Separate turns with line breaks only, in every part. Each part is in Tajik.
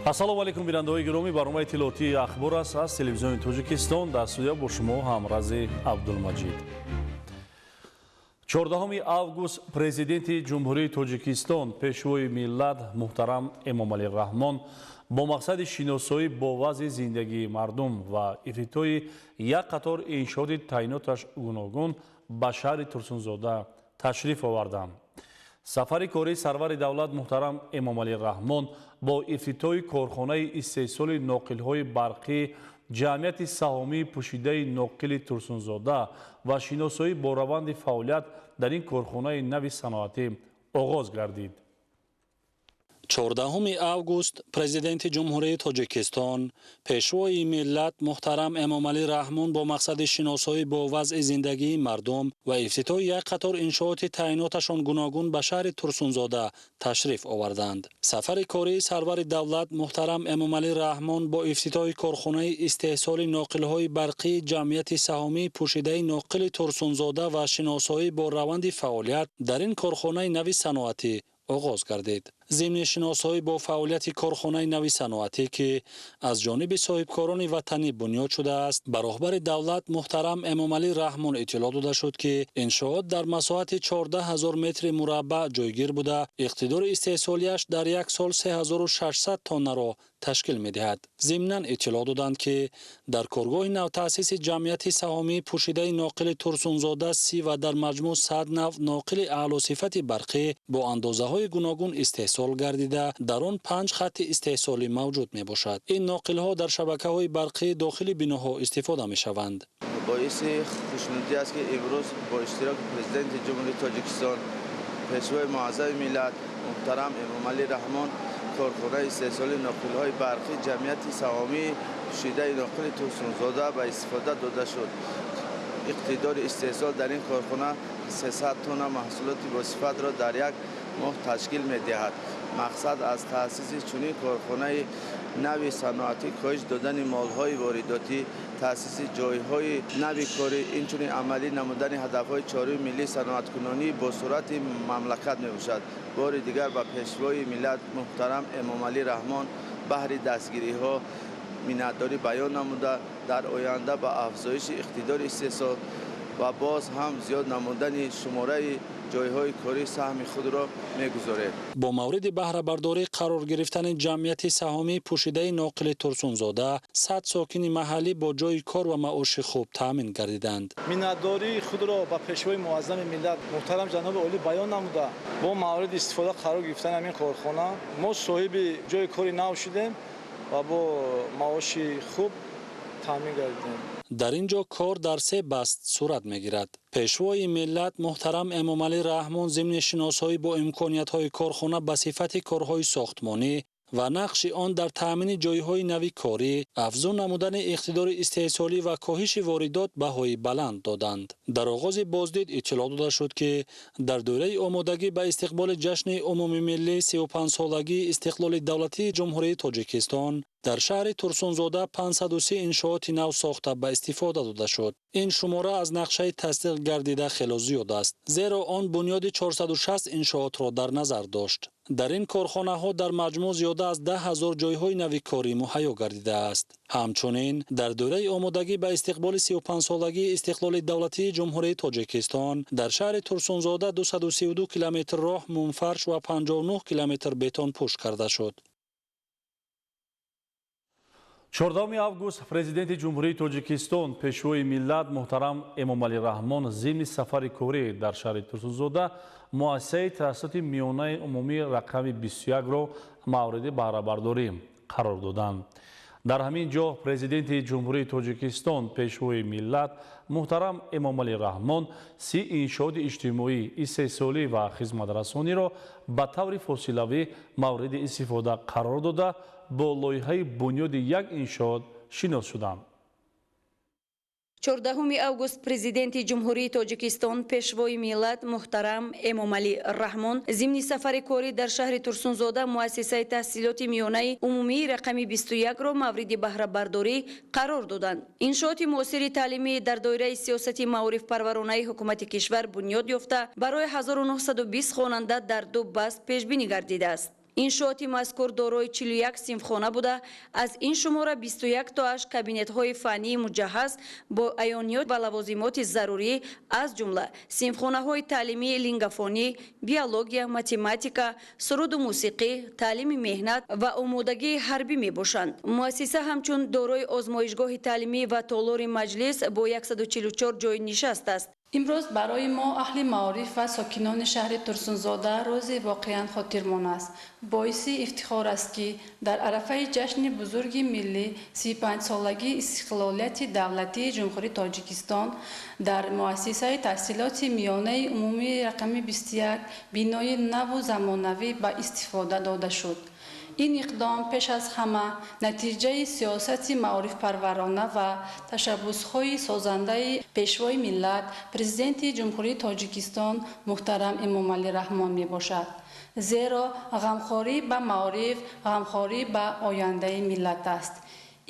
Ассалому алайкум, бинандаҳои гиромӣ. Барномаи иттилоотии «Ахбор» аст аз Телевизиони Тоҷикистон. Дар студия бо шумо Ҳамрази Абдулмаҷид. 14 август Президенти Ҷумҳурии Тоҷикистон, Пешвои миллат муҳтарам Эмомалӣ Раҳмон бо мақсади шиносоӣ бо вазъи зиндагии мардум ва ифтитоҳи як қатор иншооти таъиноташ гуногун ба шаҳри Турсунзода ташриф оварданд. Сафари кории сарвари давлат муҳтарам Эмомалӣ Раҳмон бо ифтитоҳи корхонаи истеҳсоли ноқилҳои барқӣ Ҷамъияти саҳомии пӯшидаи ноқили Турсунзода ва шиносоӣ бо раванди фаъолият дар ин корхонаи нави саноатӣ оғоз гардид.
14 август Президенти Ҷумҳурии Тоҷикистон, Пешвои миллат муҳтарам Эмомалӣ Раҳмон бо мақсади шиносоӣ бо вазъи зиндагии мардум ва ифтитоҳи як қатор иншооти таъиноташон гуногун ба шаҳри Турсунзода ташриф оварданд. Сафари кории сарвари давлат муҳтарам Эмомалӣ Раҳмон бо ифтитоҳи корхонаи истеҳсоли ноқилҳои барқии Ҷамъияти саҳомии пӯшидаи ноқили Турсунзода ва шиносоӣ бо раванди фаъолият дар ин корхонаи нави саноатӣ оғоз гардид. Зимни шиносоӣ бо фаъолияти корхонаи нави саноатӣ, ки аз ҷониби соҳибкорони ватанӣ бунёд шудааст, ба роҳбари давлат муҳтарам Эмомалӣ Раҳмон иттилоъ дода шуд, ки иншоот дар масоҳати 14 ҳазор метри мураббаъ ҷойгир буда, иқтидори истеҳсолияш дар як сол 3600 тоннаро ташкил медиҳад. Зимнан иттилоъ доданд, ки дар коргоҳи навтаъсиси Ҷамъияти саҳомии пӯшидаи ноқили Турсунзода 30 ва дар маҷмӯъ 100 нав ноқили аълосифати барқӣ бо андозаҳои гуногун истеҳсол гардида, дар он панҷ хатти истеҳсолӣ мавҷуд мебошад. Ин ноқилҳо дар шабакаҳои барқии дохили биноҳо истифода мешаванд.
Боиси хушнудӣ аст, ки имрӯз бо иштироки Президенти Ҷумҳурии Тоҷикистон, Пешвои муаззами миллат муҳтарам Эмомалӣ Раҳмон корхонаи истеҳсоли ноқилҳои барқӣ Ҷамъияти саҳомии пӯшидаи ноқили Турсунзода ба истифода дода шуд. Иқтидори истеҳсол дар ин корхона 300 тонна маҳсулоти босифатро дар як моҳ ташкил медиҳад. Мақсад аз таъсиси чунин корхонаи нави саноатӣ коҳиш додани молҳои воридотӣ, таъсиси ҷойҳои нави корӣ, инчунин амалӣ намудани ҳадафҳои чораи миллии саноаткунонӣ бо суръати мамлакат мебошад. Бори дигар ба Пешвои миллат муҳтарам Эмомалӣ Раҳмон баҳри дастгириҳо миннатдорӣ баён намуда, дар оянда ба афзоиши иқтидори истеҳсол ва боз ҳам зиёд намудани шумораи ҷойҳои корӣ саҳми худро мегузорем.
Бо мавриди баҳрабардорӣ қарор гирифтани Ҷамъияти саҳомии пӯшидаи ноқили Турсунзода 100 сокини маҳаллӣ бо ҷойи кор ва маоши хуб таъмин гардиданд.
Миннатдории худро ба Пешвои муаззами миллат муҳтарам ҷаноби олӣ баён намуда, бо мавриди истифода қарор гирифтани ҳамин корхона мо соҳиби ҷойи кори нав шудем ва бо маоши хуб таъмин гардидем.
Дар ин ҷо кор дар се баст сурат мегирад. Пешвои миллат муҳтарам Эмомалӣ Раҳмон зимни шиносоӣ бо имкониятҳои корхона ба сифати корҳои сохтмонӣ ва нақши он дар таъмини ҷойҳои нави корӣ, афзун намудани иқтидори истеҳсолӣ ва коҳиши воридот баҳои баланд доданд. Дар оғози боздид иттилоъ дода шуд, ки дар доираи омодагӣ ба истиқболи ҷашни умумимиллии 35-солагии истиқлоли давлатии Ҷумҳурии Тоҷикистон дар шаҳри Турсунзода 530 иншооти нав сохта ба истифода дода шуд. Ин шумора аз нақшаи тасдиқ гардида хело зиёд аст, зеро он бунёди 460 иншоотро дар назар дошт. Дар ин корхонаҳо дар маҷмӯъ зиёда аз 10 ҳазор ҷойҳои нави корӣ муҳайё гардидааст. Ҳамчунин дар доираи омодагӣ ба истиқболи 35-солагии истиқлоли давлатии Ҷумҳурии Тоҷикистон дар шаҳри Турсунзода 232 километр роҳ мумфарш ва 59 километр бетонпӯш карда шуд.
14 август Президенти Ҷумҳурии Тоҷикистон, Пешвои миллат муҳтарам Эмомалӣ Раҳмон зимни сафари корӣ дар шаҳри Турсунзода муассисаи таҳсилоти миёнаи умумии рақами 21-ро мавриди баҳрабардорӣ қарор доданд. Дар ҳамин ҷо Президенти Ҷумҳурии Тоҷикистон, Пешвои миллат муҳтарам Эмомалӣ Раҳмон 30 иншооти иҷтимоӣ, истеҳсолӣ ва хизматрасониро ба таври фосилавӣ мавриди истифода қарор дода, бо лоиҳаи бунёди як иншоот шинос шуданд.
14 август Президенти Ҷумҳурии Тоҷикистон, Пешвои миллат муҳтарам Эмомалӣ Раҳмон зимни сафари корӣ дар шаҳри Турсунзода муассисаи таҳсилоти миёнаи умумии рақами 21-ро мавриди баҳрабардорӣ қарор доданд. Иншооти муосири таълимӣ дар доираи сиёсати маорифпарваронаи ҳукумати кишвар бунёд ёфта, барои 1920 хонанда дар ду баст пешбинӣ гардидааст. Иншооти мазкур дорои 41 синфхона буда, аз ин шумора 21 тоаш кабинетҳои фаннии муҷаҳҳаз бо аёниёт ва лавозимоти зарурӣ, аз ҷумла синфхонаҳои таълимии лингафонӣ, биология, математика, суруду мусиқӣ, таълими меҳнат ва омодагии ҳарбӣ мебошанд. Муассиса ҳамчун дорои озмоишгоҳи таълимӣ ва толори маҷлис бо 144 ҷойи нишаст аст.
Имрӯз барои мо, аҳли маориф ва сокинони шаҳри Турсунзода, рӯзи воқеан хотирмон аст. Боиси ифтихор аст, ки дар арафаи ҷашни бузурги миллӣ, 35-солагии истиқлолияти давлатии Ҷумҳурии Тоҷикистон, дар муассисаи таҳсилоти миёнаи умумии рақами 21 бинои наву замонавӣ ба истифода дода шуд. Ин иқдом пеш аз ҳама натиҷаи сиёсати маорифпарварона ва ташаббусҳои созандаи Пешвои миллат, Президенти Ҷумҳурии Тоҷикистон муҳтарам Эмомалӣ Раҳмон мебошад. Зеро ғамхорӣ ба маориф ғамхорӣ ба ояндаи миллат аст.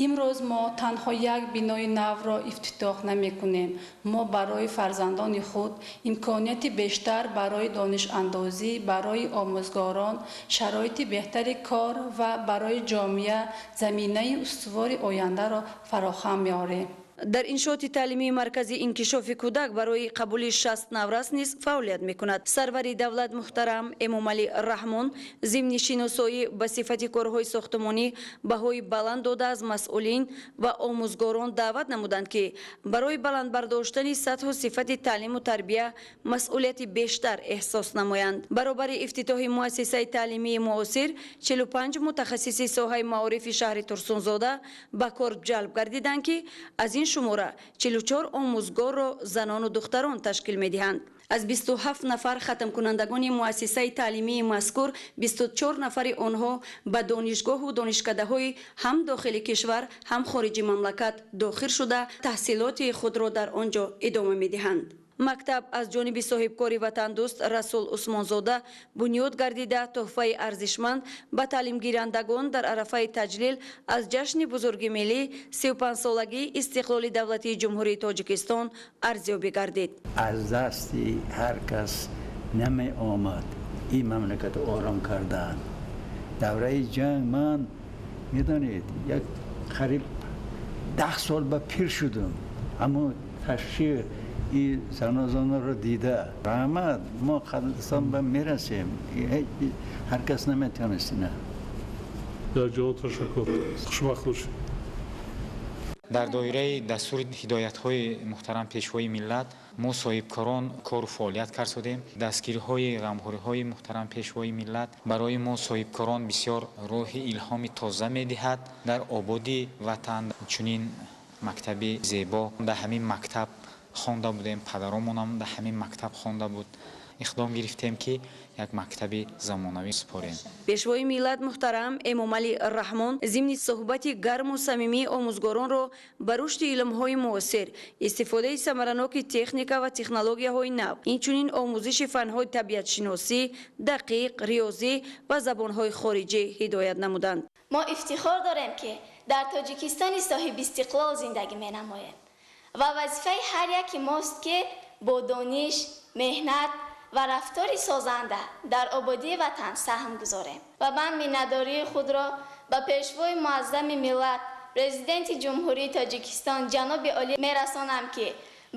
Имрӯз мо танҳо як бинои навро ифтитоҳ намекунем. Мо барои фарзандони худ имконияти бештар барои донишандозӣ, барои омӯзгорон шароити беҳтари кор ва барои ҷомеа заминаи устувори ояндаро фароҳам меорем.
Дар иншооти таълимии маркази инкишофи кӯдак барои қабули 60 наврас низ фаъолият мекунад. Сарвари давлат муҳтарам Эмомалӣ Раҳмон зимни шиносоӣ ба сифати корҳои сохтмонӣ баҳои баланд дода, аз масъулин ва омӯзгорон даъват намуданд, ки барои баланд бардоштани сатҳу сифати таълиму тарбия масъулияти бештар эҳсос намоянд. Баробари ифтитоҳи муассисаи таълимии муосир, 45 мутахассиси соҳаи маорифи шаҳри Турсунзода ба кор ҷалб гардиданд, ки аз ин шумора 44 омӯзгорро занону духтарон ташкил медиҳанд. Аз 27 нафар хатмкунандагони муассисаи таълимии мазкур 24 нафари онҳо ба донишгоҳу донишкадаҳои ҳам дохили кишвар, ҳам хориҷи мамлакат дохил шуда, таҳсилоти худро дар он ҷо идома медиҳанд. Мактаб аз ҷониби соҳибкори ватандӯст Расул Усмонзода бунёд гардида, тӯҳфаи арзишманд ба таълимгирандагон дар арафаи таҷлил аз ҷашни бузурги миллӣ, 35-солагии истиқлоли давлатии Ҷумҳурии Тоҷикистон арзёбӣ гардид.
Аз дасти ҳар кас намеомад ин мамлакатро ором кардан. Давраи ҷанг ман, медонед, як қариб 10 сол ба пир шудам, аммо ташвиқ ин занозонаро дида, раҳмат, мо Қазоқистон ба мерасем, ҳар кас наметавонист ина.
Ҷавод, ташаккур, хушбахт бошед.
Дар доираи дастури ҳидоятҳои муҳтарам Пешвои миллат мо соҳибкорон кору фаъолият карсодем. Дастгириҳои ғамхориҳои муҳтарам Пешвои миллат барои мо соҳибкорон бисёр рӯҳи илҳоми тоза медиҳад. Дар ободии ватан чунин мактаби зебо, дар ҳамин мактаб хонда будем, падаромонам дар ҳамин мактаб хонда буд. Иқдом гирифтем, ки як мактаби замонавӣ супорем.
Пешвои миллат муҳтарам Эмомалӣ Раҳмон зимни суҳбати гарму самимии омӯзгоронро ба рушди илмҳои муосир, истифодаи самараноки техника ва технологияҳои нав, инчунин омӯзиши фанҳои табиатшиносӣ, дақиқ, риёзӣ ва забонҳои хориҷӣ ҳидоят намуданд.
Мо ифтихор дорем, ки дар Тоҷикистони соҳибистиқлол зиндагӣ менамоем ва вазифаи ҳар яки мост, ки бо дониш, меҳнат ва рафтори созанда дар ободии ватан саҳм гузорем. Ва ман миннатдории худро ба Пешвои муаззами миллат, Президенти Ҷумҳурии Тоҷикистон ҷаноби олӣ мерасонам, ки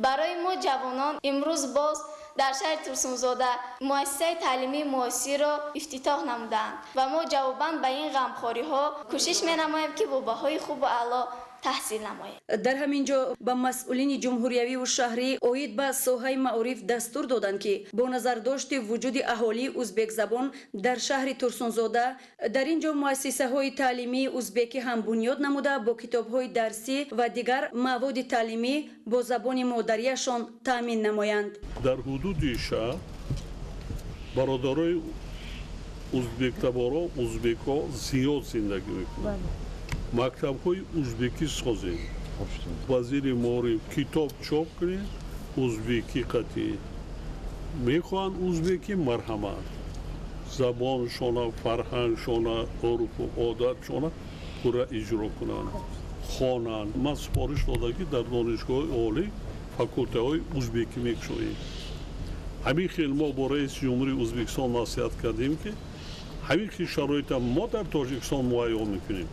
барои мо ҷавонон имрӯз боз дар шаҳри Турсунзода муассисаи таълимии муосирро ифтитоҳ намуданд ва мо ҷавобан ба ин ғамхориҳо кӯшиш менамоем, ки бо баҳои хубу аъло таҳсил намоем.
Дар ҳамин ҷо ба масъулини ҷумҳуриявиву шаҳрӣ оид ба соҳаи маориф дастур доданд, ки бо назардошти вуҷуди аҳолии узбекзабон дар шаҳри Турсунзода дар ин ҷо муассисаҳои таълимии узбекӣ ҳам бунёд намуда, бо китобҳои дарсӣ ва дигар маводи таълимӣ бо забони модариашон таъмин намоянд.
Дар ҳудуди шаҳр бародарои узбектаборо, узбекҳо зиёд зиндагӣ мекунанд. Мактабҳои узбекӣ созем. Вазири маориф, китоб чоп кунед узбекӣ қатӣ. Мехоҳанд узбекӣ, марҳамат, забоншона, фарҳангшона, урфу одатшона пурра иҷро кунанд, хонанд. Ман супориш дода, ки дар донишгоҳи олӣ факултаҳои узбекӣ мекушоем. Ҳамин хел мо бо раиси ҷумҳурии Узбекистон насиҳат кардем, ки Ҳамин ки шароита мо дар Тоҷикистон муҳайё мекунем,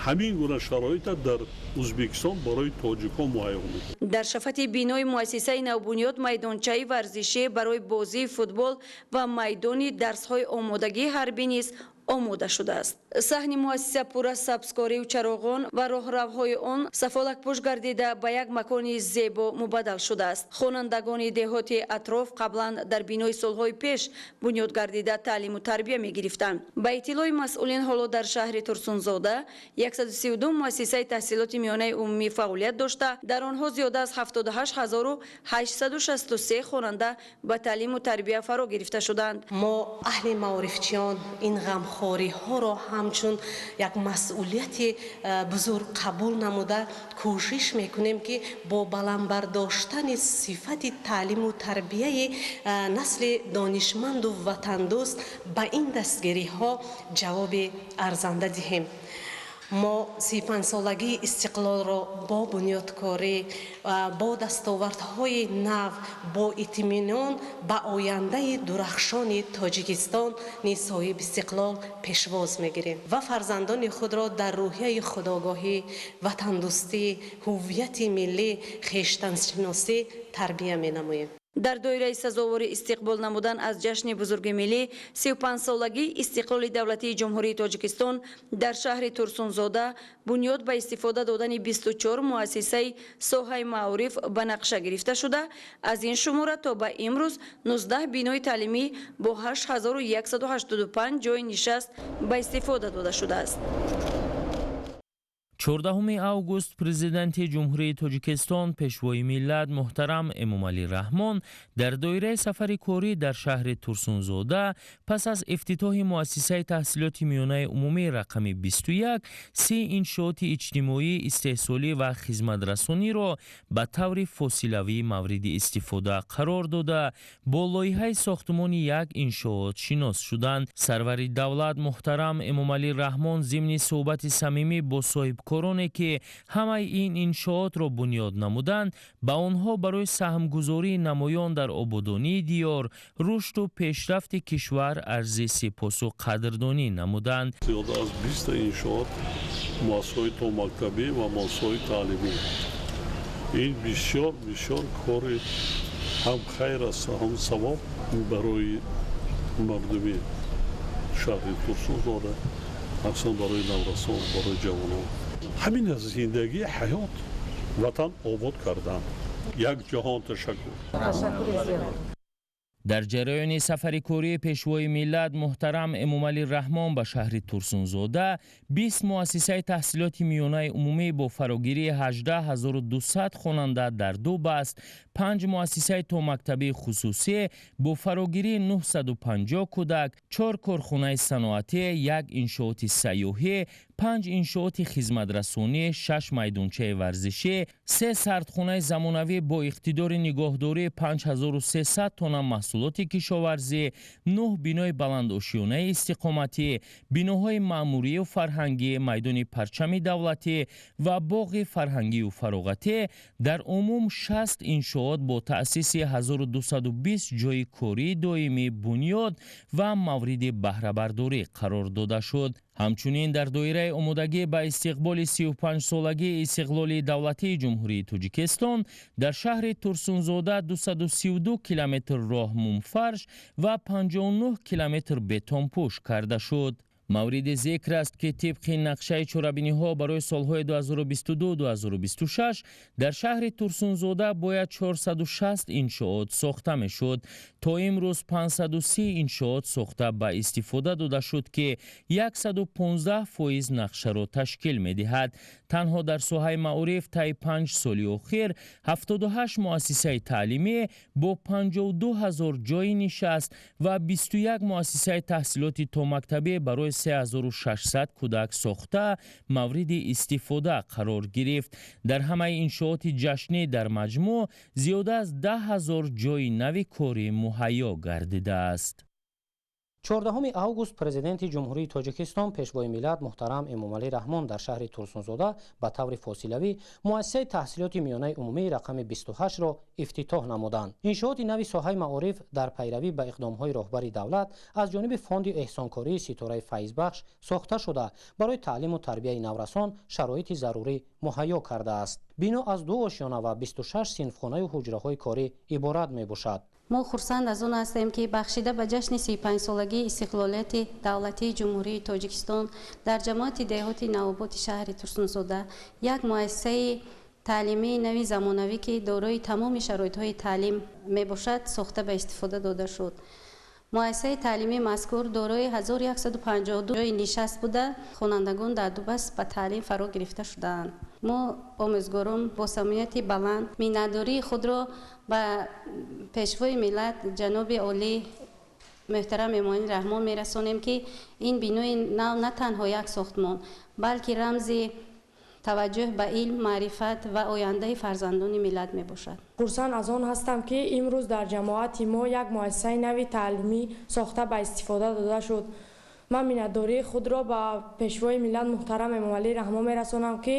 ҳамин гуна шароита дар Узбекистон барои тоҷикон муҳайё мекунем.
Дар шафати бинои муассисаи навбунёд майдончаи варзишӣ барои бозии футбол ва майдони дарсҳои омодагии ҳарбӣ низ омода шудааст. Саҳни муассиса пурра сабзкорию чароғон ва роҳравҳои он сафолакпӯш гардида, ба як макони зебо мубаддал шудааст. Хонандагони деҳоти атроф қаблан дар бинои солҳои пеш бунёд гардида таълиму тарбия мегирифтанд. Ба иттилои масъулин, ҳоло дар шаҳри Турсунзода 132 муассисаи таҳсилоти миёнаи умумӣ фаъолият дошта, дар онҳо зиёда аз 78 863 хонанда ба таълиму тарбия фаро гирифта шуданд.
Мо, аҳли маорифчиён, ин ғамхориҳоро ҳамчун як масъулияти бузург қабул намуда, кӯшиш мекунем, ки бо баланд бардоштани сифати таълиму тарбияи насли донишманду ватандӯст ба ин дастгириҳо ҷавоби арзанда диҳем. Мо 35-солагии истиқлолро бо бунёдкорӣ, бо дастовардҳои нав, бо итминон ба ояндаи дурахшони Тоҷикистони соҳибистиқлол пешвоз мегирем ва фарзандони худро дар рӯҳияи худогоҳӣ, ватандӯстӣ, ҳуввияти миллӣ, хештаншиносӣ тарбия менамоем.
Дар доираи сазовори истиқбол намудан аз ҷашни бузурги миллӣ, 35-солагии истиқлоли давлатии Ҷумҳурии Тоҷикистон, дар шаҳри Турсунзода бунёд ба истифода додани 24 муассисаи соҳаи маориф ба нақша гирифта шуда, аз ин шумора то ба имрӯз 19 бинои таълимӣ бо 8185 ҷойи нишаст ба истифода дода шудааст.
14 август Президенти Ҷумҳурии Тоҷикистон, Пешвои миллат муҳтарам Эмомалӣ Раҳмон дар доираи сафари корӣ дар шаҳри Турсунзода пас аз ифтитоҳи муассисаи таҳсилоти миёнаи умумӣ рақами 21 се иншооти иҷтимоӣ, истеҳсолӣ ва хизматрасониро ба таври фосилавӣ мавриди истифода қарор дода, бо лоиҳаи сохтмони як иншоот шинос шуданд. Сарвари давлат муҳтарам Эмомалӣ Раҳмон зимни суҳбати самимӣ бо соҳибкороне, ки ҳамаи ин иншоотро бунёд намуданд, ба онҳо барои саҳмгузории намоён дар ободонии диёр, рушду пешрафти кишвар арзи сипосу қадрдонӣ намуданд.
Зиёда аз 20-та иншоот, муассисаҳои томактабӣ ва муассисаҳои таълимӣ, ин бисёр бисёр кори ҳам хайр аст, ҳам савоб барои мардуми шаҳри Турсунзода, махсусан барои наврасон, барои ҷавонон. Ҳамин аст зиндагӣ, ҳаёт, ватан обод кардан. Як ҷаҳон ташаккур.
Дар ҷараёни сафари кории Пешвои миллат муҳтарам Эмомалӣ Раҳмон ба шаҳри Турсунзода 20 муассисаи таҳсилоти миёнаи умумӣ бо фарогирии 18 200 хонанда дар ду баст, панҷ муассисаи томактабии хусусӣ бо фарогирии 950 кӯдак, чор корхонаи саноатӣ, як иншооти сайёҳӣ, панҷ иншооти хизматрасонӣ, шаш майдончаи варзишӣ, се сардхонаи замонавӣ бо иқтидори нигоҳдории 5300 тонна маҳсулоти кишоварзӣ, нӯҳ бинои баландошёнаи истиқоматӣ, биноҳои маъмурию фарҳангӣ, майдони парчами давлатӣ ва боғи фарҳангию фароғатӣ, дар умум 60 иншоот бо таъсиси 1220 ҷойи кории доимӣ бунёд ва мавриди баҳрабардорӣ қарор дода шуд. Ҳамчунин дар доираи омодагӣ ба истиқболи 35-солагии истиқлоли давлатии Ҷумҳурии Тоҷикистон дар шаҳри Турсунзода 232 километр роҳ мумфарш ва 59 километр бетонпӯш карда шуд. Мавриди зикр аст, ки тибқи нақшаи чорабиниҳо барои солҳои 2022-2026 дар шаҳри Турсунзода бояд 460 иншоот сохта мешуд. То имрӯз 530 иншоот сохта ба истифода дода шуд, ки 115% нақшаро ташкил медиҳад. Танҳо дар соҳаи маориф таи 5 соли охир 78 муассисаи таълимӣ бо 52 ҳазор ҷойи нишаст ва 21 муассисаи таҳсилоти томактабӣ барои 3600 кӯдак сохта мавриди истифода қарор гирифт. Дар ҳамаи иншооти ҷашнӣ дар маҷмӯъ зиёда аз 10 000 ҷойи нави корӣ муҳайё гардидааст.
14 август Президенти Ҷумҳурии Тоҷикистон, Пешвои миллат муҳтарам Эмомалӣ Раҳмон дар шаҳри Турсунзода ба таври фосилавӣ муассисаи таҳсилоти миёнаи умумии рақами 28-ро ифтитоҳ намуданд. Иншооти нави соҳаи маориф дар пайравӣ ба иқдомҳои роҳбари давлат аз ҷониби фонди эҳсонкории Ситораи Файзбахш сохта шуда, барои таълиму тарбияи наврасон шароити зарурӣ муҳайё кардааст. Бино аз ду ошёна ва 26 синфхонаю ҳуҷраҳои корӣ иборат мебошад.
Мо хурсанд аз он ҳастем, ки бахшида ба ҷашни 35-солагии истиқлолияти давлатии Ҷумҳурии Тоҷикистон дар ҷамоати деҳоти Навоботи шаҳри Турсунзода як муассисаи таълимии нави замонавӣ, ки дорои тамоми шароитҳои таълим мебошад, сохта ба истифода дода шуд. Муассисаи таълимии мазкур дорои 1152 ҷойи нишаст буда, хонандагон дар ду баст ба таълим фаро гирифта шудаанд. Мо, омӯзгорон, бо самимияти баланд миннатдории худро ба Пешвои миллат ҷаноби олӣ муҳтарам Эмомалӣ Раҳмон мерасонем, ки ин бинои нав на танҳо як сохтмон, балки рамзи таваҷҷӯҳ ба илм, маърифат ва ояндаи фарзандони миллат мебошад.
Хурсанд аз он ҳастам, ки имрӯз дар ҷамоати мо як муассисаи нави таълимӣ сохта ба истифода дода шуд. Ман миннатдории худро ба Пешвои миллат муҳтарам Эмомалӣ Раҳмон мерасонам, ки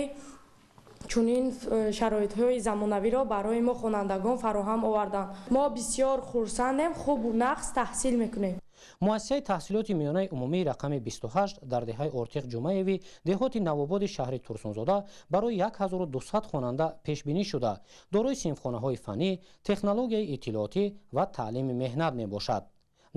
чунин шароитҳои замонавиро барои мо хонандагон фароҳам оварданд. Мо бисёр хурсандем, хубу нағз таҳсил мекунем.
Муассисаи таҳсилоти миёнаи умумии рақами 28 дар деҳаи Ортиқ Ҷумаеви деҳоти Навободи шаҳри Турсунзода барои 1200 хонанда пешбинӣ шуда, дорои синфхонаҳои фаннӣ, технологияи иттилоотӣ ва таълими меҳнат мебошад.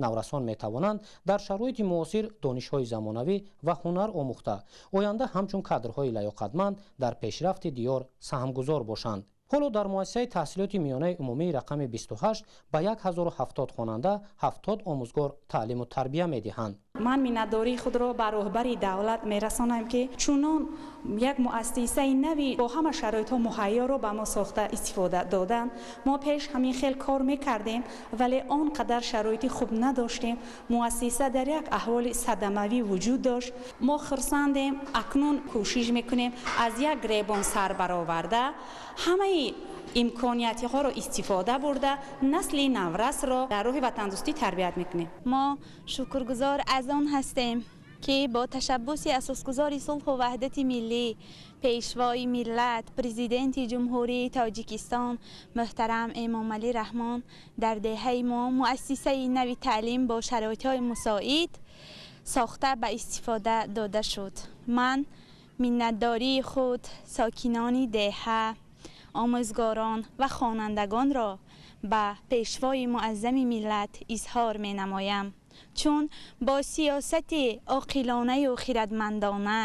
Наврасон метавонанд дар шароити муосир донишҳои замонавӣ ва ҳунар омӯхта, оянда ҳамчун кадрҳои лаёқатманд дар пешрафти диёр саҳмгузор бошанд. Ҳоло дар муассисаи таҳсилоти миёнаи умумии рақами 28 ба 1070 хонанда 70 омӯзгор таълиму тарбия медиҳанд.
Ман миннатдории худро ба роҳбари давлат мерасонам, ки чунон як муассисаи нави бо ҳама шароитҳо муҳайёро ба мо сохта истифода доданд. Мо пеш ҳамин хел кор мекардем, вале он қадар шароити хуб надоштем. Муассиса дар як аҳволи садамавӣ вуҷуд дошт. Мо хурсандем, акнун кӯшиш мекунем аз як гребон сар бароварда, ҳамаи имкониятҳоро истифода бурда, насли наврасро дар роҳи ватандӯстӣ тарбият мекунем.
Мо шукргузор аз он ҳастем, ки бо ташаббуси асосгузори сулҳу ваҳдати миллӣ, Пешвои миллат, Президенти Ҷумҳурии Тоҷикистон муҳтарам Эмомалӣ Раҳмон дар деҳаи мо муассисаи нави таълим бо шароитҳои мусоид сохта ба истифода дода шуд. Ман миннатдории худ сокинони деҳа, омӯзгорон ва хонандагонро ба Пешвои муаззами миллат изҳор менамоям, чун бо сиёсати оқилонаю хирадмандона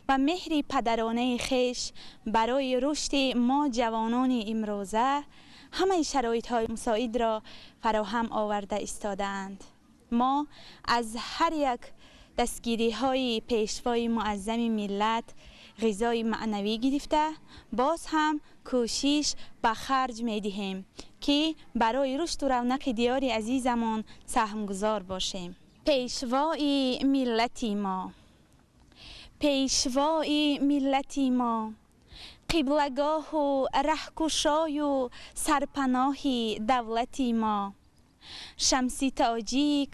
ва меҳри падаронаи хеш барои рушди мо ҷавонони имрӯза ҳамаи шароитҳои мусоидро фароҳам оварда истодаанд. Мо аз ҳар як дастгириҳои Пешвои муаззами миллат ғизои маънавӣ гирифта, боз ҳам кӯшиш ба харҷ медиҳем, ки барои рушду равнақи диёри азизамон саҳмгузор бошем. Пешвои миллати мо, Пешвои миллати мо, қиблагоҳу раҳкушою сарпаноҳи давлати мо, шамси тоҷик,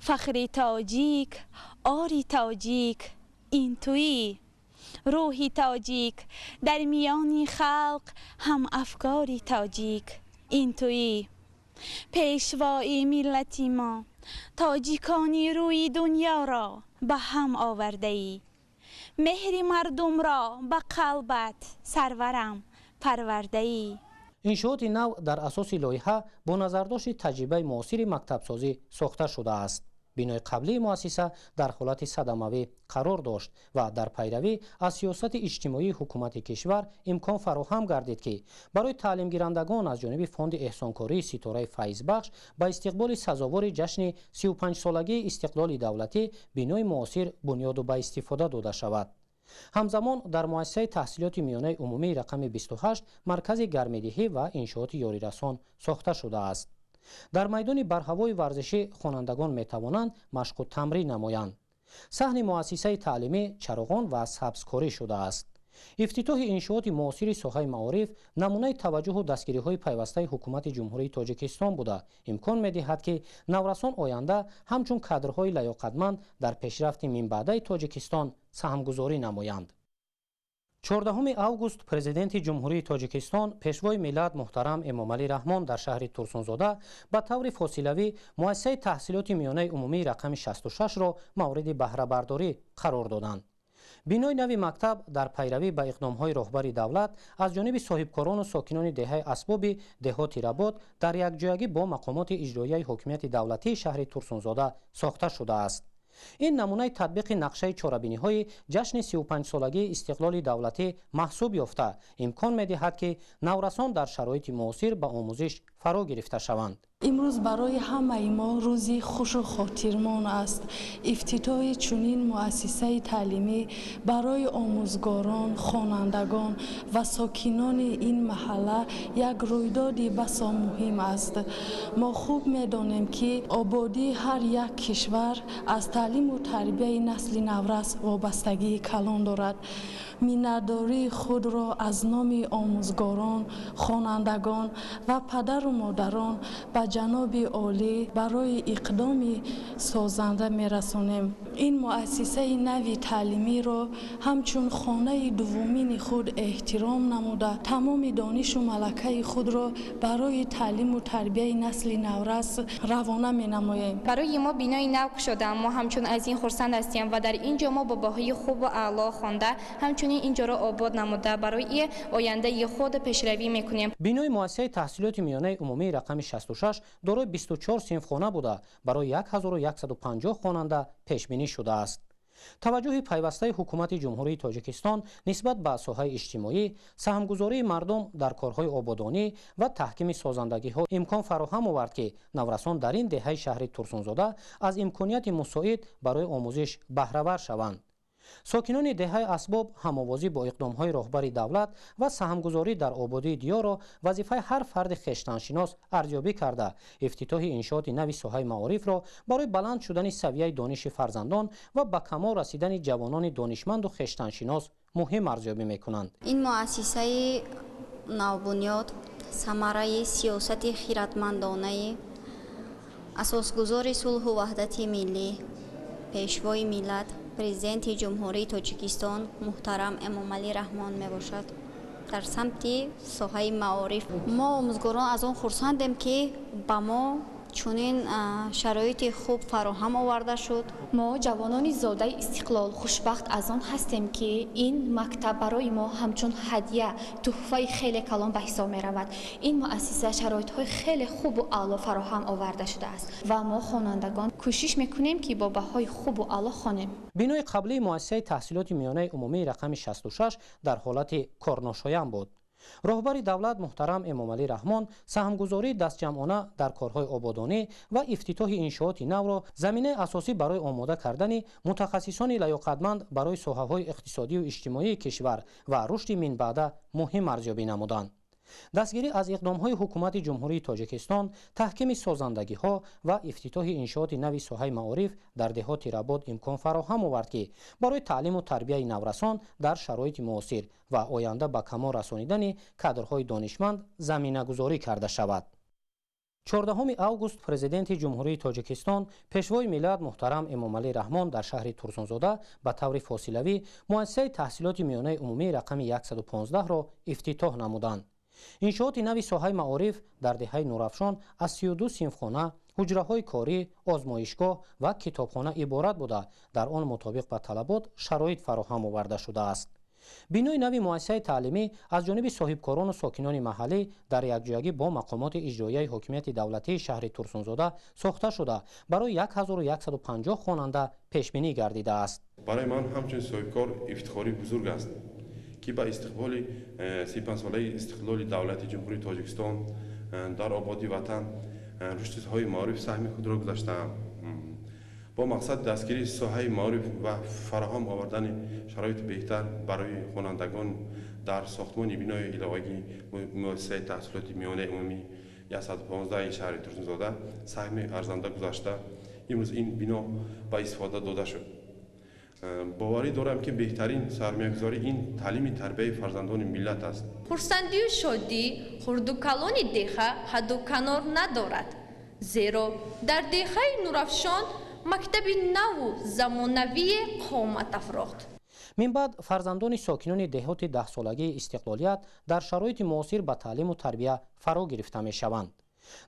фахри тоҷик, ори тоҷик, ин туӣ. Рӯҳи тоҷик дар миёни халқ, ҳам афкори тоҷик, ин туӣ. Пешвои миллати мо, тоҷикони рӯи дунёро ба ҳам овардаӣ, меҳри мардумро ба қалбат, сарварам, парвардаӣ.
Иншооти нав дар асоси лоиҳа бо назардошти таҷрибаи муосири мактабсозӣ сохта шудааст. Бинои қаблии муассиса дар ҳолати садамавӣ қарор дошт ва дар пайравӣ аз сиёсати иҷтимоии ҳукумати кишвар имкон фароҳам гардид, ки барои таълимгирандагон аз ҷониби фонди эҳсонкории Ситораи Файзбахш ба истиқболи сазовори ҷашни 35-солагии истиқлоли давлатӣ бинои муосир бунёду ба истифода дода шавад. Ҳамзамон дар муассисаи таҳсилоти миёнаи умумии рақами 28 маркази гармидиҳӣ ва иншооти ёрирасон сохта шудааст. Дар майдони барҳавои варзишӣ хонандагон метавонанд машқу тамрин намоянд. Саҳни муассисаи таълимӣ чароғон ва сабзкорӣ шудааст. Ифтитоҳи иншооти муосири соҳаи маориф намунаи таваҷҷуҳу дастгириҳои пайвастаи ҳукумати Ҷумҳурии Тоҷикистон буда, имкон медиҳад, ки наврасон оянда ҳамчун кадрҳои лаёқатманд дар пешрафти минбаъдаи Тоҷикистон саҳмгузорӣ намоянд. 14 август Президенти Ҷумҳурии Тоҷикистон, Пешвои миллат муҳтарам Эмомалӣ Раҳмон дар шаҳри Турсунзода ба таври фосилавӣ муассисаи таҳсилоти миёнаи умумии рақами 66-ро мавриди баҳрабардорӣ қарор доданд. Бинои нави мактаб дар пайравӣ ба иқдомҳои роҳбари давлат аз ҷониби соҳибкорону сокинони деҳаи Асбоби деҳоти Работ дар якҷоягӣ бо мақомоти иҷроияи ҳокимияти давлатии шаҳри Турсунзода сохта шудааст. Ин намунаи татбиқи нақшаи чорабиниҳои ҷашни 35-солагии истиқлоли давлатӣ маҳсуб ёфта, имкон медиҳад, ки наврасон дар шароити муосир ба омӯзиш фаро гирифта шаванд.
Имрӯз барои ҳамаи мо рӯзи хушу хотирмон аст. Ифтитоҳи чунин муассисаи таълимӣ барои омӯзгорон, хонандагон ва сокинони ин маҳалла як рӯйдоди басо муҳим аст. Мо хуб медонем, ки ободии ҳар як кишвар аз таълиму тарбияи насли наврас вобастагии калон дорад. Миннатдории худро аз номи омӯзгорон, хонандагон ва падару модарон ба ҷаноби олӣ барои иқдоми созанда мерасонем. Ин муассисаи нави таълимиро ҳамчун хонаи дуввумини худ эҳтиром намуда, тамоми донишу малакаи худро барои таълиму тарбияи насли наврас равона менамоем.
Барои мо бинои нав кушода, мо ҳамчун аз ин хурсанд ҳастем ва дар ин ҷо мо бо баҳои хубу аъло хонда, ҳамчунин ин ҷоро обод намуда, барои ояндаи худ пешравӣ мекунем.
Бинои муассисаи таҳсилоти миёнаи умумии рақами 66 дорои 24 синфхона буда, барои 1150 хонанда пешбинӣ шудааст. Таваҷҷӯҳи пайвастаи ҳукумати Ҷумҳурии Тоҷикистон нисбат ба соҳаи иҷтимоӣ, саҳмгузории мардум дар корҳои ободонӣ ва таҳкими созандагиҳо имкон фароҳам овард, ки наврасон дар ин деҳаи шаҳри Турсунзода аз имконияти мусоид барои омӯзиш баҳравар шаванд. Сокинони деҳаи Асбоб ҳамовозӣ бо иқдомҳои роҳбари давлат ва саҳмгузорӣ дар ободии диёрро вазифаи ҳар фарди хештаншинос арзёбӣ карда, ифтитоҳи иншооти нави соҳаи маорифро барои баланд шудани савияи дониши фарзандон ва ба камол расидани ҷавонони донишманду хештаншинос муҳим арзёбӣ мекунанд.
Ин муассисаи навбунёд самараи сиёсати хиратмандонаи асосгузори сулҳу ваҳдати миллӣ, Пешвои миллат, Президенти Ҷумҳурии Тоҷикистон муҳтарам Эмомалӣ Раҳмон мебошад. Дар самти соҳаи маориф мо омӯзгорон аз он хурсандем, ки ба мо чунин шароити хуб фароҳам оварда шуд.
Мо ҷавонони зодаи истиқлол хушбахт аз он ҳастем, ки ин мактаб барои мо ҳамчун ҳадя, туҳфаи хеле калон ба ҳисоб меравад. Ин муассиса шароитҳои хеле хубу аъло фароҳам оварда шудааст ва мо хонандагон кӯшиш мекунем, ки бо баҳои хубу аъло хонем.
Бинои қаблии муассисаи таҳсилоти миёнаи умумии рақами 66 дар ҳолати корношоям буд. Роҳбари давлат муҳтарам Эмомалӣ Раҳмон саҳмгузории дастҷамъона дар корҳои ободонӣ ва ифтитоҳи иншооти навро заминаи асосӣ барои омода кардани мутахассисони лаёқатманд барои соҳаҳои иқтисодию иҷтимоии кишвар ва рушди минбаъда муҳим арзёбӣ намуданд. Дастгирӣ аз иқдомҳои ҳукумати Ҷумҳурии Тоҷикистон, таҳкими созандагиҳо ва ифтитоҳи иншооти нави соҳаи маориф дар деҳоти Работ имкон фароҳам овард, ки барои таълиму тарбияи наврасон дар шароити муосир ва оянда ба камол расонидани кадрҳои донишманд заминагузорӣ карда шавад. 14 август Президенти Ҷумҳурии Тоҷикистон, Пешвои миллат муҳтарам Эмомалӣ Раҳмон дар шаҳри Турсунзода ба таври фосилавӣ муассисаи таҳсилоти миёнаи умумии рақами 115-ро ифтитоҳ намуданд. Иншооти нави соҳаи маориф дар деҳаи Нурафшон аз 32 синфхона, ҳуҷраҳои корӣ, озмоишгоҳ ва китобхона иборат буда, дар он мутобиқ ба талабот шароит фароҳам оварда шудааст. Бинои нави муассисаи таълимӣ аз ҷониби соҳибкорону сокинони маҳаллӣ дар якҷоягӣ бо мақомоти иҷроияи ҳокимияти давлатии шаҳри Турсунзода сохта шуда, барои 1150 хонанда пешбинӣ гардидааст.
Барои ман ҳамчун соҳибкор ифтихори бузург аст, ки ба истиқболи 35-солаи истиқлоли давлати Ҷумҳурии Тоҷикистон дар ободии ватан, рушди соҳаи маориф саҳми худро гузаштаам. Бо мақсади дастгирии соҳаи маориф ва фароҳам овардани шароити беҳтар барои хонандагон дар сохтмони бинои иловагии муассисаи таҳсилоти миёнаи умумӣ 115 шаҳри Турсунзода саҳми арзанда гузашта, имрӯз ин бино ба истифода дода шуд. Боварӣ дорам, ки беҳтарин сармоягузорӣ ин таълими тарбияи фарзандони миллат аст.
Хурсандию шодӣ хурду калони деҳа ҳадду канор надорад, зеро дар деҳаи Нурафшон мактаби наву замонавие қомат афрохт.
Минбаъд фарзандони сокинони деҳоти даҳсолагии истиқлолият дар шароити муосир ба таълиму тарбия фаро гирифта мешаванд.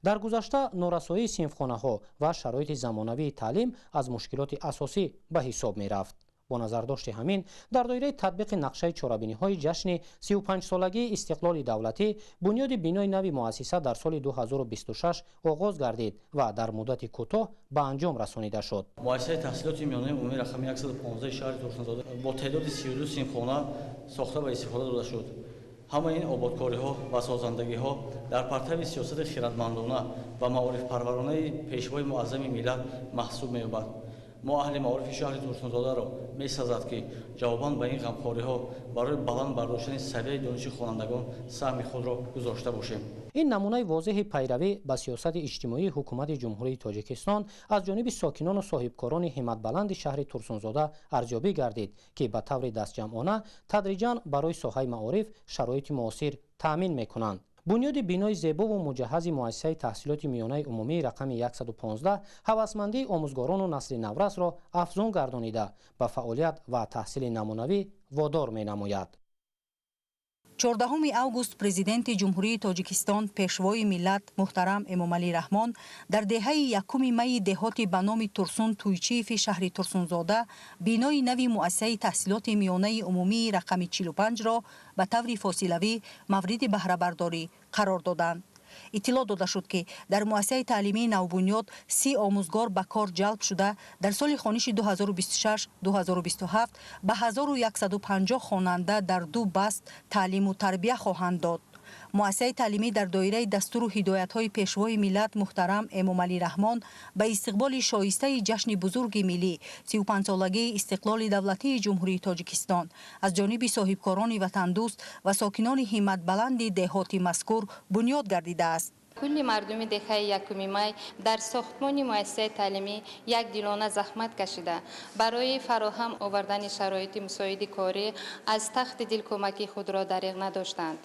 Дар гузашта норасоии синфхонаҳо ва шароити замонавии таълим аз мушкилоти асосӣ ба ҳисоб мерафт. Бо назардошти ҳамин, дар доираи татбиқи нақшаи чорабиниҳои ҷашни 35-солагии истиқлоли давлатӣ бунёди бинои нави муассиса дар соли 2026 оғоз гардид ва дар муддати кӯтоҳ ба анҷом расонида шуд.
Муассисаи таҳсилоти миёнаи умумии рақами 115 шаҳри Турсунзода бо теъдоди 32 синфхона сохта ва истифода дода шуд. Ҳамаи ин ободкориҳо ва созандагиҳо дар партави сиёсати хиратмандона ва маорифпарваронаи пешвои муаззами миллат маҳсуб меёбад. Мо аҳли маорифи шаҳри Турсунзодаро месазад, ки ҷавобан ба ин ғамхориҳо барои баланд бардоштани савияи дониши хонандагон саҳми худро гузошта бошем.
Ин намунаи возеҳи пайравӣ ба сиёсати иҷтимоии ҳукумати Ҷумҳурии Тоҷикистон аз ҷониби сокинону соҳибкорони ҳимматбаланди шаҳри Турсунзода арзёбӣ гардид, ки ба таври дастҷамъона тадриҷан барои соҳаи маориф шароити муосир таъмин мекунанд. Бунёди бинои зебову муҷаҳҳази муассисаи таҳсилоти миёнаи умумии рақами 115 ҳавасмандии омӯзгорону насли наврасро афзун гардонида, ба фаъолият ва таҳсили намунавӣ водор менамояд.
14 август Президенти Ҷумҳурии Тоҷикистон, Пешвои миллат муҳтарам Эмомалӣ Раҳмон дар деҳаи якуми майи деҳоти ба номи Турсун Туйчиеви шаҳри Турсунзода бинои нави муассисаи таҳсилоти миёнаи умумии рақами 45-ро ба таври фосилавӣ мавриди баҳрабардорӣ қарор доданд. Иттилоъ дода шуд, ки дар муассисаи таълимии навбунёд 30 омӯзгор ба кор ҷалб шуда, дар соли хониши 2026-2027 ба 1150 хонанда дар ду баст таълиму тарбия хоҳанд дод. Муассисаи таълимӣ дар доираи дастуру ҳидоятҳои Пешвои миллат муҳтарам Эмомалӣ Раҳмон ба истиқболи шоистаи ҷашни бузурги миллӣ 35-солагии истиқлоли давлатии Ҷумҳурии Тоҷикистон аз ҷониби соҳибкорони ватандӯст ва сокинони ҳимматбаланди деҳоти мазкур бунёд гардидааст.
Кулли мардуми деҳаи якуми май дар сохтмони муассисаи таълимӣ якдилона заҳмат кашида, барои фароҳам овардани шароити мусоиди корӣ аз тахти дил кӯмаки худро дариғ надоштанд.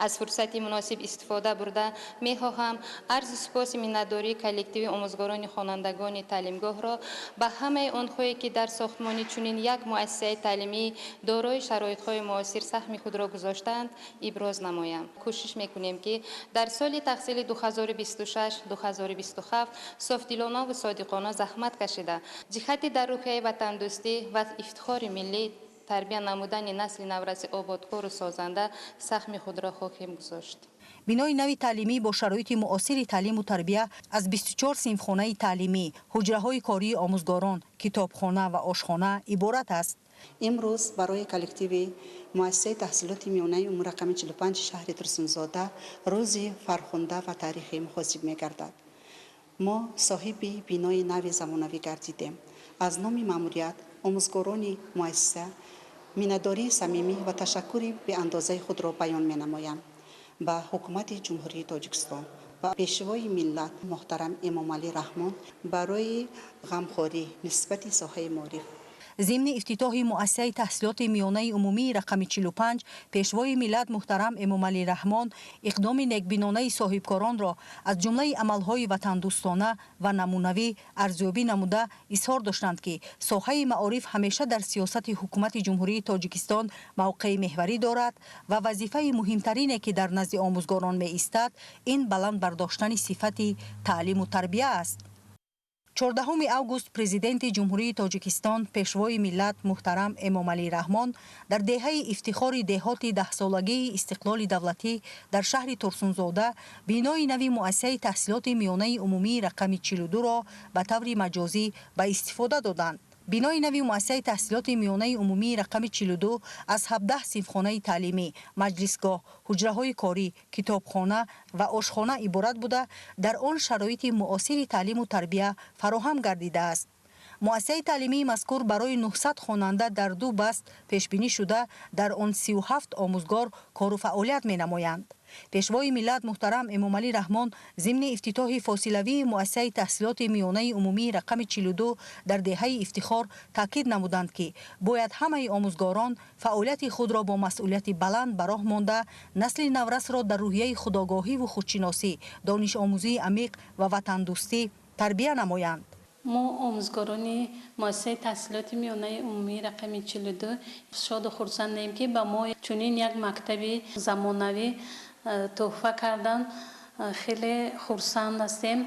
Аз фурсати муносиб истифода бурда мехоҳам арзи сипоси миннатдории коллективи омӯзгорони хонандагони таълимгоҳро ба ҳамаи онҳое, ки дар сохтмони чунин як муассисаи таълимӣ дорои шароитҳои муосир саҳми худро гузоштаанд, иброз намоям. Кӯшиш мекунем, ки дар соли таҳсили 2026-2027 софдилона ва содиқона заҳмат кашида, ҷиҳати дар рӯҳияи ватандӯстӣ ва ифтихори миллӣ тарбия намудани насли навраси ободкору созанда саҳми худро хоҳем гузошт.
Бинои нави таълимӣ бо шароити муосири таълиму тарбия аз 24 синфхонаи таълимӣ, ҳуҷраҳои кории омӯзгорон, китобхона ва ошхона иборат аст.
Имрӯз барои коллективи муассисаи таҳсилоти миёнаи умумӣ рақами 45 шаҳри Турсунзода рӯзи фархунда ва таърихӣ муҳосиб мегардад. Мо соҳиби бинои нави замонавӣ гардидем. Аз номи маъмурият, омӯзгорони муассиса миннатдории самимӣ ва ташаккури беандозаи худро баён менамоям ба ҳукумати Ҷумҳурии Тоҷикистон ва Пешвои миллат муҳтарам Эмомалӣ Раҳмон барои ғамхорӣ нисбати соҳаи маориф.
Зимни ифтитоҳи муассисаи таҳсилоти миёнаи умумии рақами 45 Пешвои миллат муҳтарам Эмомалӣ Раҳмон иқдоми некбинонаи соҳибкоронро аз ҷумлаи амалҳои ватандӯстона ва намунавӣ арзёбӣ намуда, изҳор доштанд, ки соҳаи маориф ҳамеша дар сиёсати ҳукумати Ҷумҳурии Тоҷикистон мавқеи меҳварӣ дорад ва вазифаи муҳимтарине, ки дар назди омӯзгорон меистад, ин баланд бардоштани сифати таълиму тарбия аст. 14 август Президенти Ҷумҳурии Тоҷикистон, Пешвои миллат муҳтарам Эмомалӣ Раҳмон дар деҳаи ифтихори деҳоти даҳсолагии истиқлоли давлатӣ дар шаҳри Турсунзода бинои нави муассисаи таҳсилоти миёнаи умумии рақами 42-ро ба таври маҷозӣ ба истифода доданд. Бинои нави муассисаи таҳсилоти миёнаи умумии рақами 42 аз 17 синфхонаи таълимӣ, маҷлисгоҳ, ҳуҷраҳои корӣ, китобхона ва ошхона иборат буда, дар он шароити муосири таълиму тарбия фароҳам гардидааст. Муассисаи таълимии мазкур барои 900 хонанда дар ду баст пешбинӣ шуда, дар он 37 омӯзгор кору фаъолият менамоянд. Пешвои миллат муҳтарам Эмомалӣ Раҳмон зимни ифтитоҳи фосилавии муассисаи таҳсилоти миёнаи умумии рақами 42 дар деҳаи Ифтихор таъкид намуданд, ки бояд ҳамаи омӯзгорон фаъолияти худро бо масъулияти баланд ба роҳ монда, насли наврасро дар рӯҳияи худогоҳиву худшиносӣ, донишомӯзии амиқ ва ватандӯстӣ тарбия намоянд.
Мо омӯзгорони муассисаи таҳсилоти миёнаи умумии рақами 42 шоду хурсандем, ки ба мо чунин як мактаби замонавӣ тӯҳфа карданд. Хеле хурсанд ҳастем.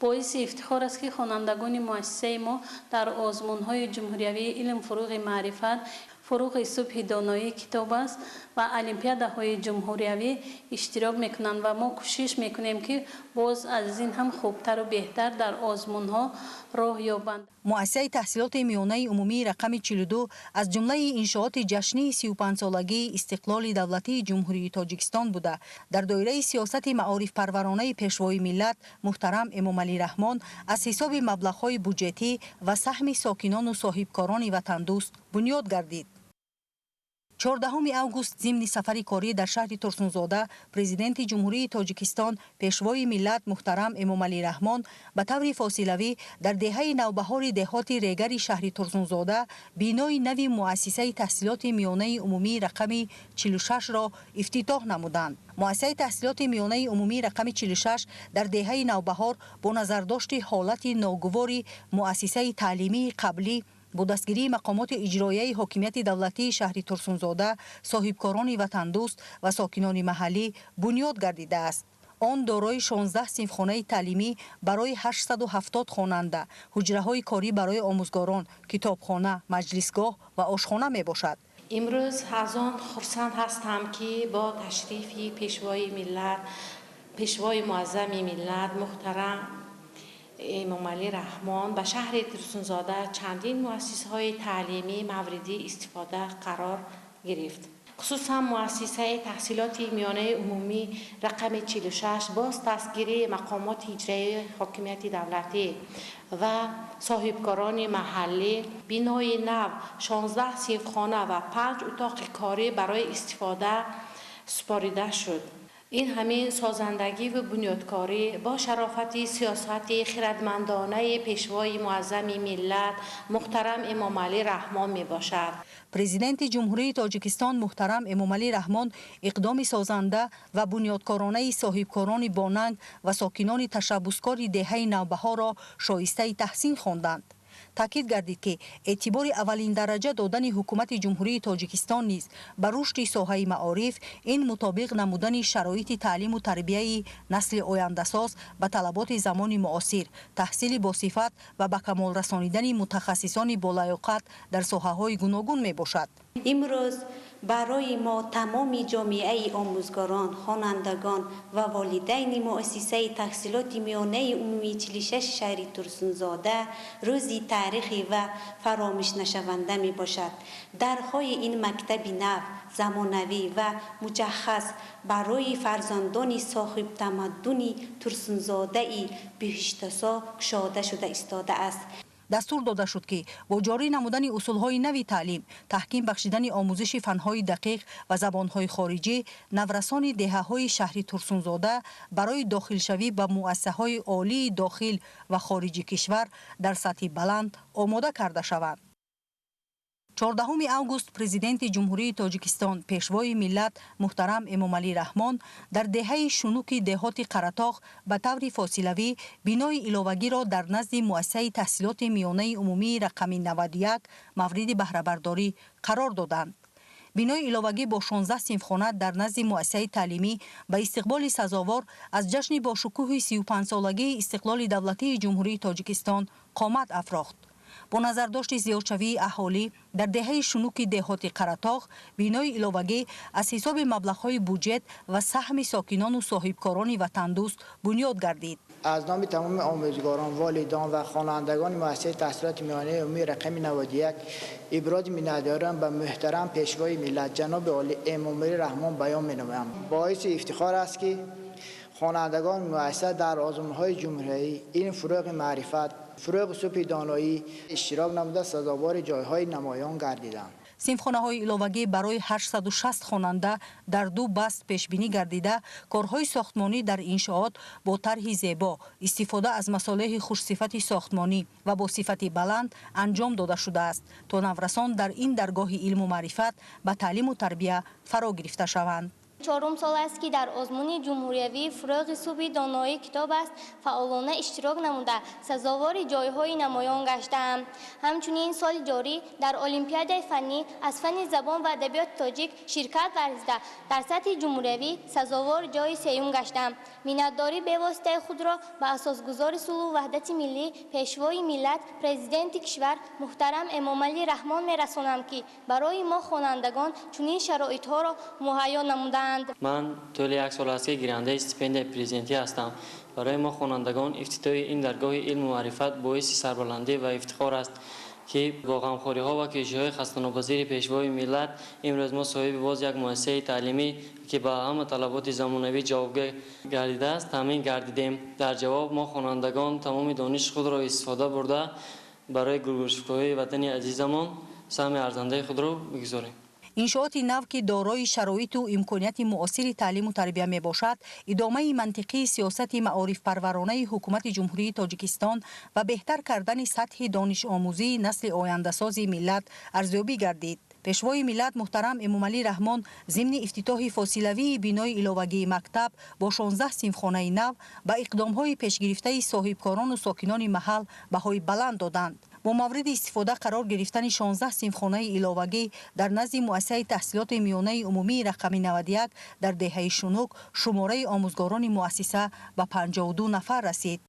Боиси ифтихор аст, ки хонандагони муассисаи мо дар озмунҳои ҷумҳуриявии илм, фуруғи маърифат, фуруғи субҳи доноӣ китоб аст ва олимпиадаҳои ҷумҳуриявӣ иштирок мекунанд ва мо кӯшиш мекунем, ки боз аз ин ҳам хубтару беҳтар дар озмунҳо роҳ ёбанд.
Муассисаи таҳсилоти миёнаи умумии рақами 42 аз ҷумлаи иншооти ҷашнии 35-солагии истиқлоли давлатии Ҷумҳурии Тоҷикистон буда, дар доираи сиёсати маорифпарваронаи Пешвои миллат муҳтарам Эмомалӣ Раҳмон аз ҳисоби маблағҳои буҷетӣ ва саҳми сокинону соҳибкорони ватандӯст бунёд гардид. 14 август зимни сафари корӣ дар шаҳри Турсунзода Президенти Ҷумҳурии Тоҷикистон, Пешвои миллат муҳтарам Эмомалӣ Раҳмон ба таври фосилавӣ дар деҳаи Навбаҳори деҳоти Регари шаҳри Турсунзода бинои нави муассисаи таҳсилоти миёнаи умумии рақами 46-ро ифтитоҳ намуданд. Муассисаи таҳсилоти миёнаи умумии рақами 46 дар деҳаи Навбаҳор бо назардошти ҳолати ногувори муассисаи таълимии қаблӣ бо дастгирии мақомоти иҷроияи ҳокимияти давлатии шаҳри Турсунзода, соҳибкорони ватандӯст ва сокинони маҳаллӣ бунёд гардидааст. Он дорои 16 синфхонаи таълимӣ барои 870 хонанда, ҳуҷраҳои корӣ барои омӯзгорон, китобхона, маҷлисгоҳ ва ошхона мебошад.
Имрӯз аз он хурсанд ҳастам, ки бо ташрифи Пешвои миллат, Пешвои муаззами миллат муҳтарам Эмомалӣ Раҳмон ба шаҳри Турсунзода чандин муассисаҳои таълимӣ мавриди истифода қарор гирифт. Хусусан муассисаи таҳсилоти миёнаи умумӣ рақами 46 боз дастгирии мақомоти иҷроияи ҳокимияти давлатӣ ва соҳибкорони маҳаллӣ бинои нав 16 синфхона ва 5 утоқи корӣ барои истифода супорида шуд. Ин ҳамин созандагиву бунёдкорӣ бо шарофати сиёсати хирадмандонаи Пешвои муаззами миллат муҳтарам Эмомалӣ Раҳмон мебошад.
Президенти Ҷумҳурии Тоҷикистон муҳтарам Эмомалӣ Раҳмон иқдоми созанда ва бунёдкоронаи соҳибкорони бонанг ва сокинони ташаббускори деҳаи Навбаҳорро шоистаи таҳсин хонданд. Таъкид гардид, ки эътибори аввалиндараҷа додани ҳукумати Ҷумҳурии Тоҷикистон низ ба рушди соҳаи маориф ин мутобиқ намудани шароити таълиму тарбияи насли ояндасоз ба талаботи замони муосир, таҳсили босифат ва ба камол расонидани мутахассисони болаёқат дар соҳаҳои гуногун мебошад.
Имрӯз барои мо тамоми ҷомеаи омӯзгорон, хонандагон ва волидайни муассисаи таҳсилоти миёнаи умумии 46 шаҳри Турсунзода рӯзи таърихӣ ва фаромӯшнашаванда мебошад. Дарҳои ин мактаби нав, замонавӣ ва муҷаҳҳаз барои фарзандони соҳибтамаддуни Турсунзодаи биҳиштасо кушода шуда истодааст.
Дастур дода шуд, ки бо ҷорӣ намудани усулҳои нави таълим, таҳким бахшидани омӯзиши фанҳои дақиқ ва забонҳои хориҷӣ, наврасони деҳаҳои шаҳри Турсунзода барои дохилшавӣ ба муассисаҳои олии дохил ва хориҷи кишвар дар сатҳи баланд омода карда шаванд. 14 август Президенти Ҷумҳурии Тоҷикистон, Пешвои миллат муҳтарам Эмомалӣ Раҳмон дар деҳаи Шунуки деҳоти Қаратоғ ба таври фосилавӣ бинои иловагиро дар назди муассисаи таҳсилоти миёнаи умумии рақами 91 мавриди баҳрабардорӣ қарор доданд. Бинои иловагӣ бо 16 синфхона дар назди муассисаи таълимӣ ба истиқболи сазовор аз ҷашни бошукӯҳи 35-солагии истиқлоли давлатии Ҷумҳурии Тоҷикистон қомат афрохт. Бо назардошти зиёдшавии аҳолӣ дар деҳаи Шунуки деҳоти Қаратоғ бинои иловагӣ аз ҳисоби маблағҳои буҷет ва саҳми сокинону соҳибкорони ватандӯст бунёд гардид.
Аз номи тамоми омӯзгорон, волидон ва хонандагони муассисаи таҳсилоти миёнаи умумии рақами 91 ибрози миннатдориам ба муҳтарам Пешвои миллат ҷаноби олӣ Эмомалӣ Раҳмон баён менамоям. Боиси ифтихор аст, ки хонандагони муассиса дар озмунҳои ҷумҳуриявӣ илм, фурӯғи маърифат, фурӯғи субҳи доноӣ иштирок намуда, сазовори ҷойҳои намоён гардиданд.
Синфхонаҳои иловагӣ барои 860 хонанда дар ду баст пешбинӣ гардида, корҳои сохтмонӣ дар иншоот бо тарҳи зебо, истифода аз масолеҳи хушсифати сохтмонӣ ва бо сифати баланд анҷом дода шудааст, то наврасон дар ин даргоҳи илму маърифат ба таълиму тарбия фаро гирифта шаванд.
Чорум сол аст, ки дар озмуни ҷумҳуриявии «Фурӯғи субҳи доноӣ китоб аст» фаъолона иштирок намуда, сазовори ҷойҳои намоён гаштаам. Ҳамчунин соли ҷорӣ дар олимпиадаи фаннӣ аз фанни забон ва адабиёти тоҷик ширкат варзида, дар сатҳи ҷумҳуриявӣ сазовори ҷойи сеюм гаштаам. Миннатдории бевоситаи худро ба асосгузори сулҳу ваҳдати миллӣ, Пешвои миллат, Президенти кишвар муҳтарам Эмомалӣ Раҳмон мерасонам, ки барои мо хонандагон чунин шароитҳоро муҳайё намудаанд.
Ман тӯли як сол аст, ки гирандаи стипендияи президентӣ ҳастам. Барои мо хонандагон ифтитоҳи ин даргоҳи илму маърифат боиси сарбаландӣ ва ифтихор аст, ки бо ғамхориҳо ва кӯшишҳои хастанопазири Пешвои миллат имрӯз мо соҳиби боз як муассисаи таълимӣ, ки ба ҳама талаботи замонавӣ ҷавобгӯ гардидааст, таъмин гардидем. Дар ҷавоб мо хонандагон тамоми дониши худро истифода бурда, барои гулгулшукӯҳии ватани азизамон саҳми арзандаи худро бигузорем.
Иншооти нав, ки дорои шароиту имконияти муосири таълиму тарбия мебошад, идомаи мантиқии сиёсати маорифпарваронаи Ҳукумати Ҷумҳурии Тоҷикистон ва беҳтар кардани сатҳи донишомӯзии насли ояндасози миллат арзёбӣ гардид. Пешвои миллат муҳтарам Эмомалӣ Раҳмон зимни ифтитоҳи фосилавии бинои иловагии мактаб бо 16 синфхонаи нав ба иқдомҳои пешгирифтаи соҳибкорону сокинони маҳал баҳои баланд доданд. Бо мавриди истифода қарор гирифтани 16 синфхонаи иловагӣ дар назди муассисаи таҳсилоти миёнаи умумии рақами 91 дар деҳаи Шунук шумораи омӯзгорони муассиса ба 52 нафар расид.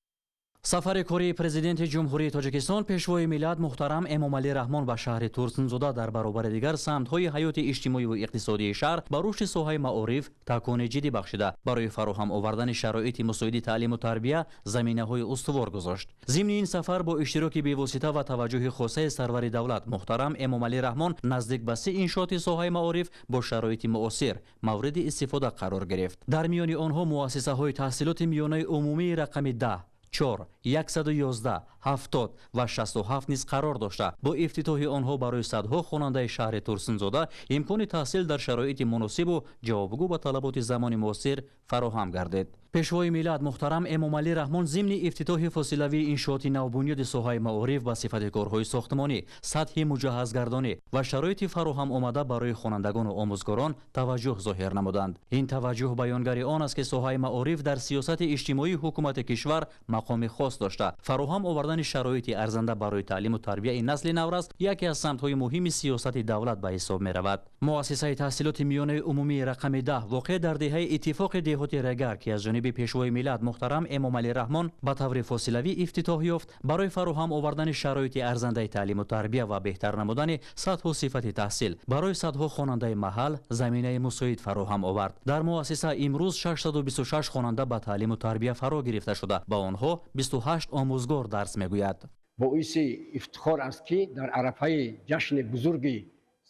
Сафари кории Президенти Ҷумҳурии Тоҷикистон, Пешвои миллат муҳтарам Эмомалӣ Раҳмон ба шаҳри Турсунзода дар баробари дигар самтҳои ҳаёти иҷтимоиву иқтисодии шаҳр ба рушди соҳаи маориф такони ҷиддӣ бахшида, барои фароҳам овардани шароити мусоиди таълиму тарбия заминаҳои устувор гузошт. Зимни ин сафар бо иштироки бевосита ва таваҷҷӯҳи хосаи сарвари давлат муҳтарам Эмомалӣ Раҳмон наздик ба 30 иншооти соҳаи маориф бо шароити муосир мавриди истифода қарор гирифт. Дар миёни онҳо муассисаҳои таҳсилоти миёнаи умумии рақами 10, 4, 111, 70 ва 67 низ қарор дошта, бо ифтитоҳи онҳо барои садҳо хонандаи шаҳри Турсунзода имкони таҳсил дар шароити муносибу ҷавобгӯ ба талаботи замони муосир фароҳам гардид. Пешвои миллат муҳтарам Эмомалӣ Раҳмон зимни ифтитоҳи фосилавии иншооти навбунёди соҳаи маориф ба сифати корҳои сохтмонӣ, сатҳи муҷаҳҳазгардонӣ ва шароити фароҳам омада барои хонандагону омӯзгорон таваҷҷӯҳ зоҳир намуданд. Ин таваҷҷӯҳ баёнгари он аст, ки соҳаи маориф дар сиёсати иҷтимоии ҳукумати кишвар мақоми хос дошта, фароҳам овардани шароити арзанда барои таълиму тарбияи насли наврас яке аз самтҳои муҳими сиёсати давлат ба ҳисоб меравад. Муассисаи таҳсилоти миёнаи умумии рақами 10 воқеъ дар деҳаи Иттифоқи деҳоти Регар, ки аз ҷониби Пешвои миллат муҳтарам Эмомалӣ Раҳмон ба таври фосилавӣ ифтитоҳ ёфт, барои фароҳам овардани шароити арзандаи таълиму тарбия ва беҳтар намудани сатҳу сифати таҳсил барои садҳо хонандаи маҳал заминаи мусоид фароҳам овард. Дар муассиса имрӯз 626 хонанда ба таълиму тарбия фаро гирифта шуда, ба онҳо 28 омӯзгор дарс мегӯяд.
Боиси ифтихор аст, ки дар арафаи ҷашни бузурги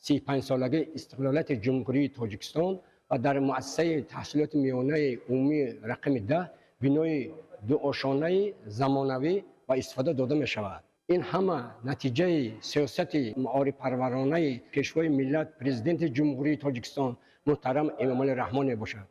35-солагии истиқлолияти Ҷумҳурии Тоҷикистон ва дар муассисаи таҳсилоти миёнаи умумии рақами 10 бинои дуошонаи замонавӣ ба истифода дода мешавад. Ин ҳама натиҷаи сиёсати маорифпарваронаи Пешвои миллат, Президенти Ҷумҳурии Тоҷикистон муҳтарам Эмомалӣ Раҳмон мебошад.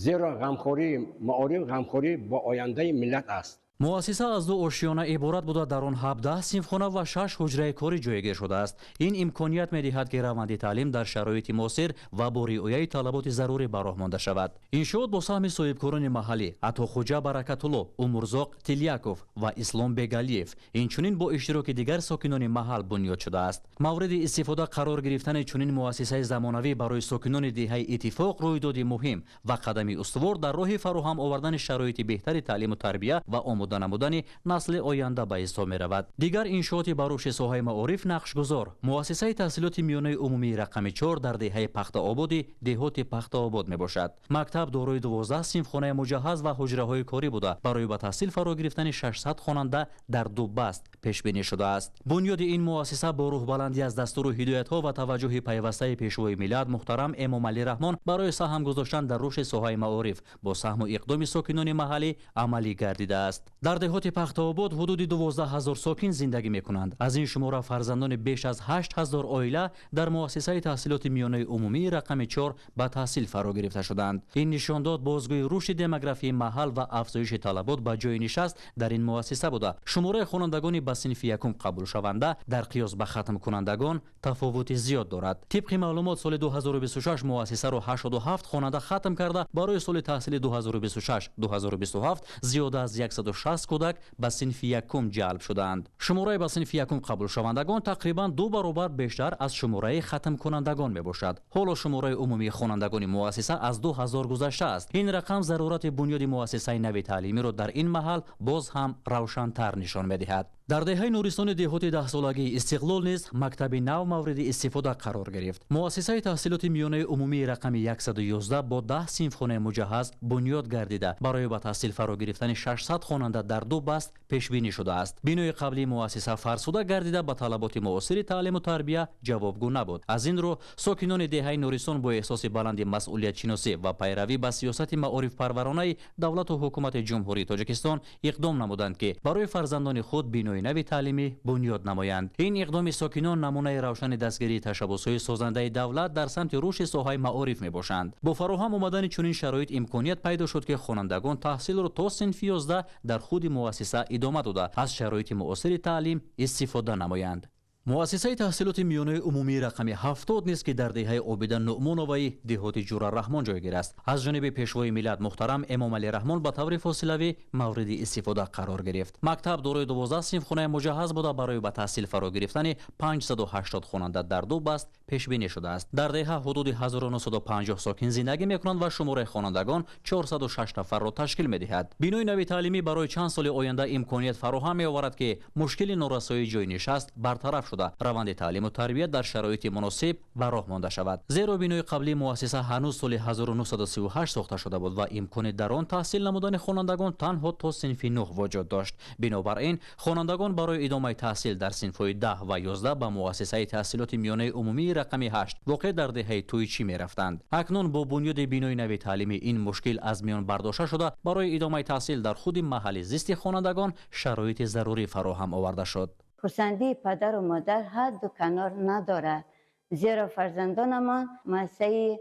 Зеро ғамхории маориф ғамхорӣ бо ояндаи миллат аст.
Муассиса аз ду ошиёна иборат буда, дар он 17 синфхона ва 6 ҳуҷраи корӣ ҷойгир шудааст. Ин имконият медиҳад, ки раванди таълим дар шароити муосир ва бо риояи талаботи зарурӣ ба роҳ монда шавад. Иншоот бо саҳми соҳибкорони маҳаллӣ Атохуҷа Баракатулло, Умурзоқ Тиляков ва Ислом Бегалиев, инчунин бо иштироки дигар сокинони маҳал бунёд шудааст. Мавриди истифода қарор гирифтани чунин муассисаи замонавӣ барои сокинони деҳаи Иттифоқ рӯйдоди муҳим ва қадами устувор дар роҳи фароҳам овардани шароити беҳтари таълиму тарбия ва омода намудани насли оянда ба ҳисоб меравад. Дигар иншооти ба рушди соҳаи маориф нақшгузор муассисаи таҳсилоти миёнаи умумии рақами 4 дар деҳаи Пахтаободи деҳоти Пахтаобод мебошад. Мактаб дорои 12 синфхонаи муҷаҳҳаз ва ҳуҷраҳои корӣ буда, барои ба таҳсил фаро гирифтани 600 хонанда дар ду баст пешбинӣ шудааст. Бунёди ин муассиса бо рӯҳбаландӣ аз дастуру ҳидоятҳо ва таваҷҷӯҳи пайвастаи Пешвои миллат муҳтарам Эмомалӣ Раҳмон барои саҳм гузоштан дар рушди соҳаи маориф бо саҳму иқдоми сокинони маҳаллӣ амалӣ гардидааст. Дар деҳоти Пахтаобод ҳудуди 12 ҳазор сокин зиндагӣ мекунанд. Аз ин шумора фарзандони беш аз 8 ҳазор оила дар муассисаи таҳсилоти миёнаи умумии рақами 4 ба таҳсил фаро гирифта шуданд. Ин нишондод бозгӯи рушди демографияи маҳал ва афзоиши талабот ба ҷойи нишаст дар ин муассиса буда. Шумораи хонандагони ба синфи якум қабулшаванда дар қиёс ба хатмкунандагон тафовути зиёд дорад. Тибқи маълумот, соли 2026 муассисаро 87 хонанда хатм карда, барои соли таҳсили 2026-2027 зиёда аз 160 кӯдак ба синфи якум ҷалб шудаанд. Шумораи ба синфи якум қабулшавандагон тақрибан 2 баробар бештар аз шумораи хатмкунандагон мебошад. Ҳоло шумораи умумии хонандагони муассиса аз 2000 гузаштааст. Ин рақам зарурати бунёди муассисаи нави таълимиро дар ин маҳал боз ҳам равшантар нишон медиҳад. Дар деҳаи Нуристони деҳоти даҳсолагии Истиқлол низ мактаби нав мавриди истифода қарор гирифт. Муассисаи таҳсилоти миёнаи умумии рақами 111 бо 10 синфхонаи муҷаҳҳаз бунёд гардида, барои ба таҳсил фаро гирифтани 600 хонанда дар 2 баст пешбинӣ шудааст. Бинои қаблии муассиса фарсуда гардида, ба талаботи муосири таълиму тарбия ҷавобгӯ набуд. Аз ин рӯ сокинони деҳаи Нуристон бо эҳсоси баланди масъулиятшиносӣ ва пайравӣ ба сиёсати маорифпарваронаи давлату ҳукумати Ҷумҳурии Тоҷикистон иқдом намуданд, ки барои фарзандони худ бинои нави таълимӣ бунёд намоянд. Ин иқдоми сокинон намунаи равшани дастгирии ташаббусҳои созандаи давлат дар самти рушди соҳаи маориф мебошанд. Бо фароҳам омадани чунин шароит имконият пайдо шуд, ки хонандагон таҳсилро то синфи 11 дар худи муассиса идома дода, аз шароити муосири таълим истифода намоянд. Муассисаи таҳсилоти миёнаи умумии рақами 70 низ, ки дар деҳаи Обида Нуъмоноваи деҳоти Ҷура Раҳмон ҷойгир аст, аз ҷониби Пешвои миллат муҳтарам Эмомалӣ Раҳмон ба таври фосилавӣ мавриди истифода қарор гирифт. Мактаб дорои 12 синфхонаи муҷаҳҳаз буда, барои ба таҳсил фаро гирифтани 580 хонанда дар 2 баст пешбинӣ шудааст. Дар деҳа ҳудуди 1950 сокин зиндагӣ мекунанд ва шумораи хонандагон 406 нафарро ташкил медиҳад. Бинои нави таълимӣ барои чанд соли оянда имконият фароҳам меоварад, ки мушкили норасоии ҷойи нишаст бартараф шуда, раванди таълиму тарбия дар шароити муносиб ба роҳ монда шавад. Зеро бинои қаблии муассиса ҳанӯз соли 1938 сохта шуда буд ва имкони дар он таҳсил намудани хонандагон танҳо то синфи 9 вуҷуд дошт. Бинобар ин хонандагон барои идомаи таҳсил дар синфҳои 10 ва 11 ба муассисаи таҳсилоти миёнаи умумии рақами 8 воқеъ дар деҳаи Тӯйчӣ мерафтанд. Акнун бо бунёди бинои нави таълимӣ ин мушкил аз миён бардошта шуда, барои идомаи таҳсил дар худи маҳалли зисти хонандагон шароити зарурӣ фароҳам оварда шуд.
Хурсандии падару модар ҳадду канор надорад, зеро фарзандонамон муассисаи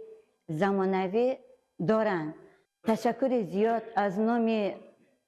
замонавӣ доранд. Ташаккури зиёд аз номи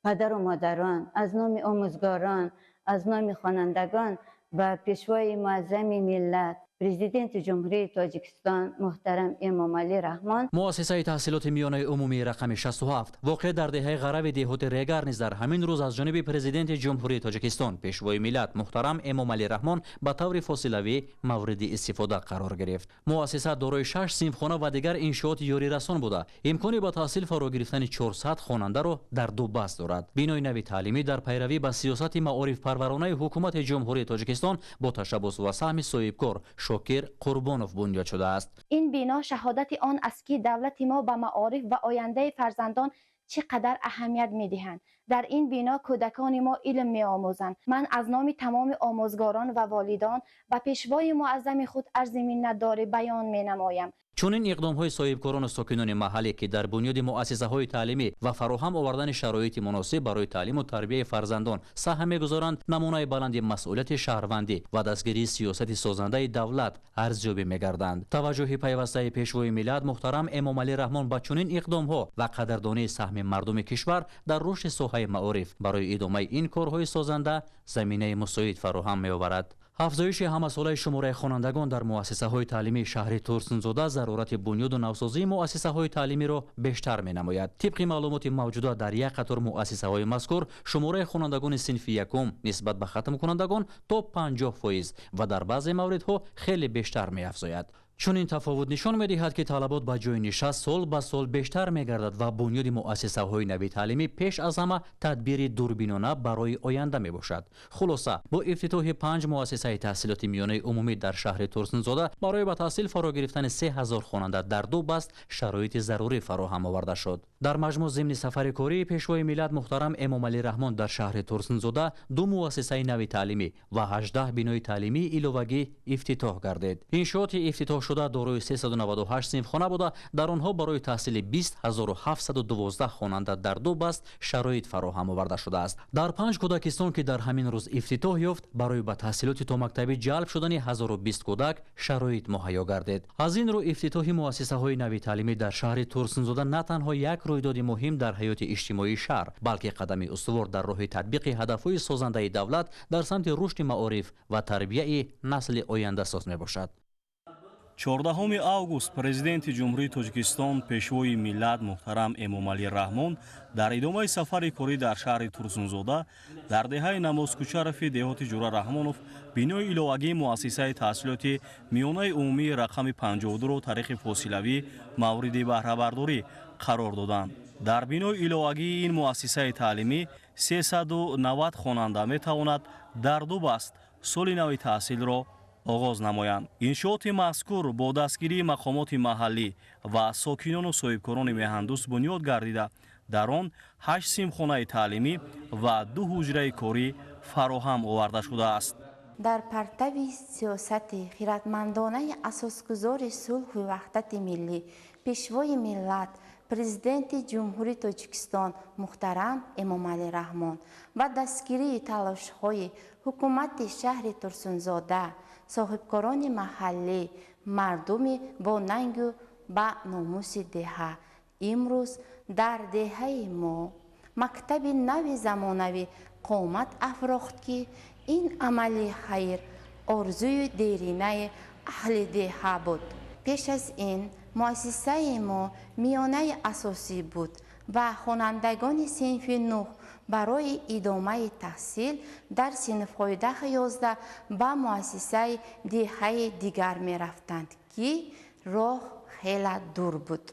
падару модарон, аз номи омӯзгорон, аз номи хонандагон ба Пешвои муаззами миллат, Президенти Ҷумҳурии Тоҷикистон муҳтарам Эмомалӣ Раҳмон.
Муассисаи таҳсилоти миёнаи умумии рақами 67 воқеъ дар деҳаи Ғарави деҳоти Регар низ дар ҳамин рӯз аз ҷониби Президенти Ҷумҳурии Тоҷикистон, Пешвои миллат муҳтарам Эмомалӣ Раҳмон ба таври фосилавӣ мавриди истифода қарор гирифт. Муассиса дорои 6 синфхона ва дигар иншооти ёрирасон буда, имкони ба таҳсил фаро гирифтани 400 хонандаро дар 2 баст дорад. Бинои нави таълимӣ дар пайравӣ ба сиёсати маорифпарваронаи ҳукумати Ҷумҳурии Тоҷикистон бо ташаббус ва саҳми соҳибкор Шокир Қурбонов бунёд шудааст.
Ин бино шаҳодати он аст, ки давлати мо ба маориф ва ояндаи фарзандон чӣ қадар аҳамият медиҳанд. Дар ин бино кӯдакони мо илм меомӯзанд. Ман аз номи тамоми омӯзгорон ва волидон ба пешвои муаззами худ арзи миннатдорӣ баён менамоям.
Чунин иқдомҳои соҳибкорону сокинони маҳаллӣ, ки дар бунёди муассисаҳои таълимӣ ва фароҳам овардани шароити муносиб барои таълиму тарбияи фарзандон саҳм мегузоранд, намунаи баланди масъулияти шаҳрвандӣ ва дастгирии сиёсати созандаи давлат арзёбӣ мегарданд. Таваҷҷӯҳи пайвастаи Пешвои миллат муҳтарам Эмомалӣ Раҳмон ба чунин иқдомҳо ва қадрдонии саҳми мардуми кишвар дар рушди соҳаи маориф барои идомаи ин корҳои созанда заминаи мусоид фароҳам меоварад. Афзоиши ҳамасолаи шумораи хонандагон дар муассисаҳои таълимии шаҳри Турсунзода зарурати бунёду навсозии муассисаҳои таълимиро бештар менамояд. Тибқи маълумоти мавҷуда дар як қатор муассисаҳои мазкур шумораи хонандагони синфи якум нисбат ба хатмкунандагон то 50% ва дар баъзе мавридҳо хеле бештар меафзояд. Чунин тафовут нишон медиҳад, ки талабот ба ҷойи нишаст сол ба сол бештар мегардад ва бунёди муассисаҳои нави таълимӣ пеш аз ҳама тадбири дурбинона барои оянда мебошад. Хулоса, бо ифтитоҳи 5 муассисаи таҳсилоти миёнаи умумӣ дар шаҳри Турсунзода барои ба таҳсил фаро гирифтани 3000 хонанда дар 2 баст шароити зарурӣ фароҳам оварда шуд. Дар маҷмӯъ зимни сафари кории Пешвои миллат муҳтарам Эмомалӣ Раҳмон дар шаҳри Турсунзода ду муассисаи нави таълимӣ ва 18 бинои таълимии иловагӣ ифтитоҳ гардид. Иншооти ифтитоҳшуда дорои 398 синфхона буда, дар онҳо барои таҳсили 20 712 хонанда дар ду баст шароит фароҳам оварда шудааст. Дар панҷ кӯдакистон, ки дар ҳамин рӯз ифтитоҳ ёфт, барои ба таҳсилоти томактабӣ ҷалб шудани 1020 кӯдак шароит муҳайё гардид. Аз ин рӯ ифтитоҳи муассисаҳои нави таълимӣ дар шаҳри Турсунзода на танҳо як рӯйдоди муҳим дар ҳаёти иҷтимоии шаҳр, балки қадами устувор дар роҳи татбиқи ҳадафҳои созандаи давлат дар самти рушди маориф ва тарбияи насли ояндасоз мебошад.
14 август Президенти Ҷумҳурии Тоҷикистон, Пешвои миллат муҳтарам Эмомалӣ Раҳмон дар идомаи сафари корӣ дар шаҳри Турсунзода дар деҳаи Намозкучарофи деҳоти Ҷура Раҳмонов бинои иловагии муассисаи таҳсилоти миёнаи умумии рақами 52-ро тариқи фосилавӣ мавриди баҳрабардорӣ қарор доданд. Дар бинои иловагии ин муассисаи таълимӣ 390 хонанда метавонад дар ду баст соли нави таҳсилро оғоз намоянд. Иншооти мазкур бо дастгирии мақомоти маҳаллӣ ва сокинону соҳибкорони меҳандӯст бунёд гардида, дар он ҳашт синфхонаи таълимӣ ва ду ҳуҷраи корӣ фароҳам оварда шудааст.
Дар партави сиёсати хиратмандонаи асосгузори сулҳу ваҳдати миллӣ, Пешвои миллат, Президенти Ҷумҳурии Тоҷикистон муҳтарам Эмомалӣ Раҳмон ва дастгирии талошҳои ҳукумати шаҳри Турсунзода, соҳибкорони маҳаллӣ, мардуми бо нангу ба номуси деҳа, имрӯз дар деҳаи мо мактаби нави замонавӣ қомат афрохт, ки ин амали хайр орзуи деринаи аҳли деҳа буд. Пеш аз ин муассисаи мо миёнаи асосӣ буд ва хонандагони синфи нӯҳ барои идомаи таҳсил дар синфҳои 10-11 ба муассисаи деҳаи дигар мерафтанд, ки роҳ хеле дур буд.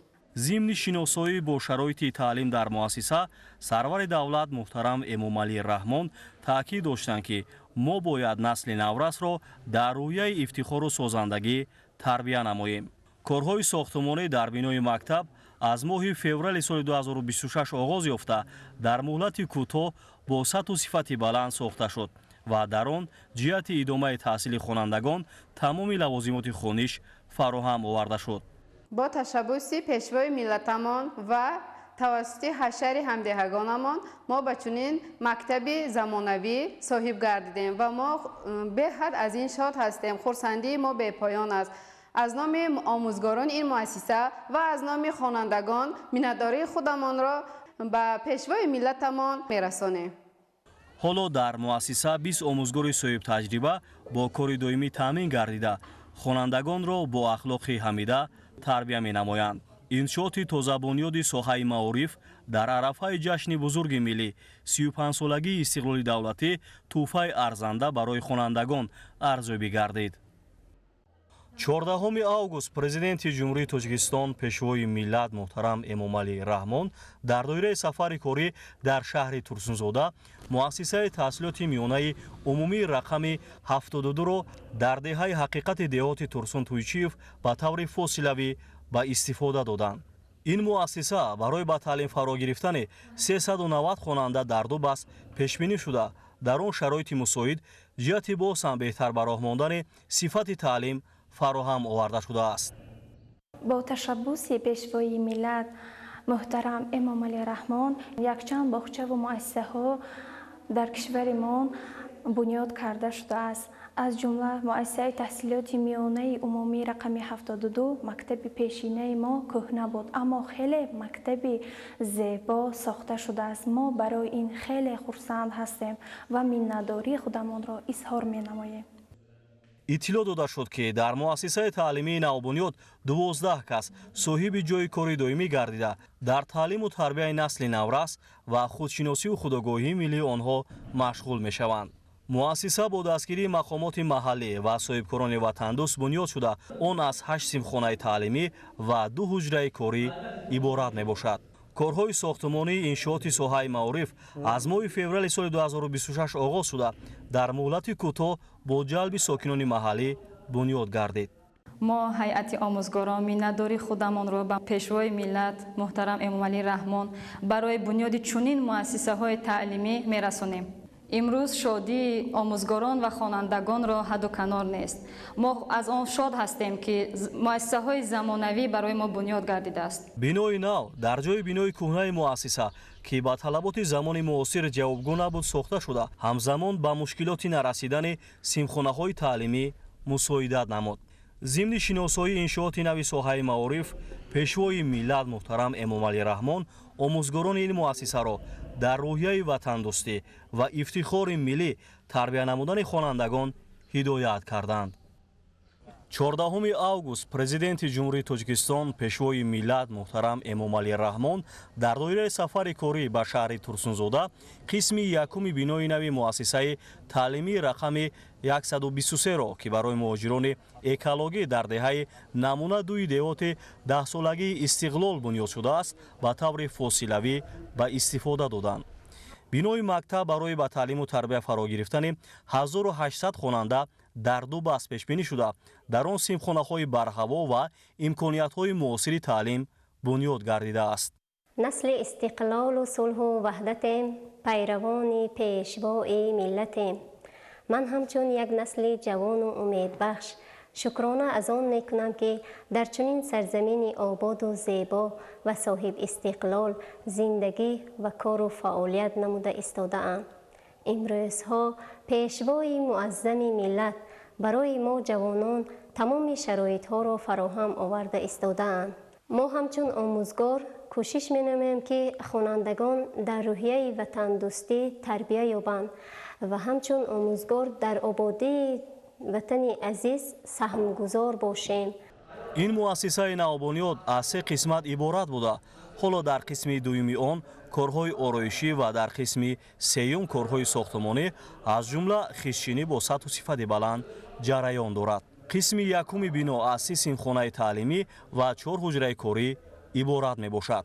Зимни шиносоӣ бо шароити таълим дар муассиса сарвари давлат муҳтарам Эмомалӣ Раҳмон таъкид доштанд, ки мо бояд насли наврасро дар рӯҳияи ифтихору созандагӣ тарбия намоем. Корҳои сохтумонӣ дар бинои мактаб аз моҳи феврали соли 2026 оғоз ёфта, дар муҳлати кӯтоҳ бо сатҳу сифати баланд сохта шуд ва дар он ҷиҳати идомаи таҳсили хонандагон тамоми лавозимоти хониш фароҳам оварда шуд.
Бо ташаббуси Пешвои миллатамон ва тавассути ҳашари ҳамдеҳагонамон мо ба чунин мактаби замонавӣ соҳиб гардидем ва мо беҳад аз ин шод ҳастем. Хурсандии мо бепоён аст. Аз номи омӯзгорони ин муассиса ва аз номи хонандагон миннатдории худамонро ба Пешвои миллатамон мерасонем.
Ҳоло дар муассиса 20 омӯзгори соҳибтаҷриба бо кори доимӣ таъмин гардида, хонандагонро бо ахлоқи ҳамида тарбия менамоянд. Иншооти тозабунёди соҳаи маориф дар арафаи ҷашни бузурги миллӣ, 35-солагии истиқлоли давлатӣ, тӯҳфаи арзанда барои хонандагон арзёбӣ гардид. 14 август Президенти Ҷумҳурии Тоҷикистон, Пешвои миллат муҳтарам Эмомалӣ Раҳмон дар доираи сафари корӣ дар шаҳри Турсунзода муассисаи таҳсилоти миёнаи умумии рақами 72-ро дар деҳаи Ҳақиқати деҳоти Турсун Туйчиев ба таври фосилавӣ ба истифода доданд. Ин муассиса барои ба таълим фаро гирифтани 390 хонанда дар ду баст пешбинӣ шуда, дар он шароити мусоид ҷиҳати боз ҳам беҳтар ба роҳ мондани сифати таълим фароҳам оварда шудааст.
Бо ташаббуси Пешвои миллат муҳтарам Эмомалӣ Раҳмон якчанд боғчаву муассисаҳо дар кишваримон бунёд карда шудааст. Аз ҷумла муассисаи таҳсилоти миёнаи умумии рақами 72. Мактаби пешинаи мо кӯҳна буд, аммо хеле мактаби зебо сохта шудааст. Мо барои ин хеле хурсанд ҳастем ва миннатдории худамонро изҳор менамоем.
Иттилоъ дода шуд, ки дар муассисаи таълимии навбунёд 12 кас соҳиби ҷойи кори доимӣ гардида, дар таълиму тарбияи насли наврас ва худшиносию худогоҳии миллии онҳо машғул мешаванд. Муассиса бо дастгирии мақомоти маҳаллӣ ва соҳибкорони ватандӯст бунёд шуда, он аз ҳашт синфхонаи таълимӣ ва ду ҳуҷраи корӣ иборат мебошад. Корҳои сохтумонии иншооти соҳаи маориф аз моҳи феврали соли 2026 оғоз шуда, дар муҳлати кӯтоҳ бо ҷалби сокинони маҳаллӣ бунёд гардид.
Мо ҳайати омӯзгорон миннатдории худамонро ба Пешвои миллат муҳтарам Эмомалӣ Раҳмон барои бунёди чунин муассисаҳои таълимӣ мерасонем. Имрӯз шодии омӯзгорон ва хонандагонро ҳадду канор нест. Мо аз он шод ҳастем, ки муассисаҳои замонавӣ барои мо бунёд гардидааст.
Бинои нав дар ҷои бинои кӯҳнаи муассиса, ки ба талаботи замони муосир ҷавобгӯ набуд, сохта шуда, ҳамзамон ба мушкилоти нарасидани синфхонаҳои таълимӣ мусоидат намуд. Зимни шиносоии иншооти нави соҳаи маориф, Пешвои миллат муҳтарам Эмомалӣ Раҳмон омӯзгорони ин муассисаро дар рӯҳияи ватандӯстӣ ва ифтихори миллӣ тарбия намудани хонандагон ҳидоят карданд. 14 август Президенти Ҷумҳурии Тоҷикистон, Пешвои миллат муҳтарам Эмомалӣ Раҳмон дар доираи сафари корӣ ба шаҳри Турсунзода қисми якуми бинои нави муассисаи таълимии рақами 123-ро, ки барои муҳоҷирони экологӣ дар деҳаи Намуна дуи деҳоти даҳсолагии Истиқлол бунёд шудааст, ба таври фосилавӣ ба истифода доданд. Бинои мактаб барои ба таълиму тарбия фаро гирифтани 1800 хонанда дар ду баст пешбинӣ шуда, дар он синфхонаҳои барҳаво ва имкониятҳои муосири таълим бунёд гардидааст.
Насли истиқлолу сулҳу ваҳдатем, пайравони пешвои миллатем. Ман ҳамчун як насли ҷавону умедбахш шукрона аз он мекунам, ки дар чунин сарзамини ободу зебо ва соҳибистиқлол зиндагӣ ва кору фаъолият намуда истодаам. Имрӯзҳо Пешвои муаззами миллат барои мо ҷавонон тамоми шароитҳоро фароҳам оварда истодаанд. Мо ҳамчун омӯзгор кӯшиш менамоем, ки хонандагон дар рӯҳияи ватандӯстӣ тарбия ёбанд ва ҳамчун омӯзгор дар ободии ватани азиз саҳмгузор бошем.
Ин муассисаи навбунёд аз се қисмат иборат буда, ҳоло дар қисми дуюми он корҳои ороишӣ ва дар қисми сеюм корҳои сохтмонӣ, аз ҷумла хишчинӣ бо сатҳу сифати баланд ҷараён дорад. Қисми якуми бино аз се синфхонаи таълимӣ ва чор ҳуҷраи корӣ иборат мебошад.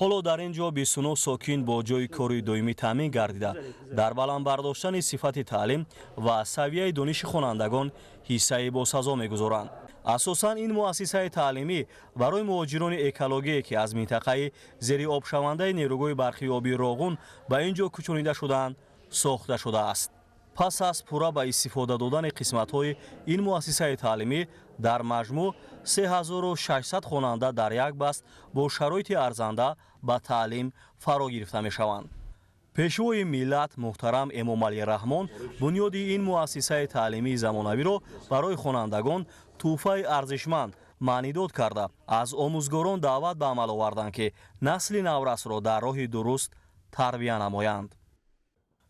Ҳоло дар ин ҷо 29 сокин бо ҷойи кори доимӣ таъмин гардида, дар баланд бардоштани сифати таълим ва савияи дониши хонандагон ҳиссаи босазо мегузоранд. Асосан ин муассисаи таълимӣ барои муҳоҷирони экологие, ки аз минтақаи зери обшавандаи нерӯгоҳи барқи оби Роғун ба ин ҷо кӯчонида шудаанд, сохта шудааст. Пас аз пурра ба истифода додани қисматҳои ин муассисаи таълимӣ, дар маҷмӯъ 3600 хонанда дар як баст бо шароити арзанда ба таълим фаро гирифта мешаванд. Пешвои миллат муҳтарам Эмомалӣ Раҳмон бунёди ин муассисаи таълимии замонавиро барои хонандагон тӯҳфаи арзишманд маънидод карда, аз омӯзгорон даъват ба амал оварданд, ки насли наврасро дар роҳи дуруст тарбия намоянд.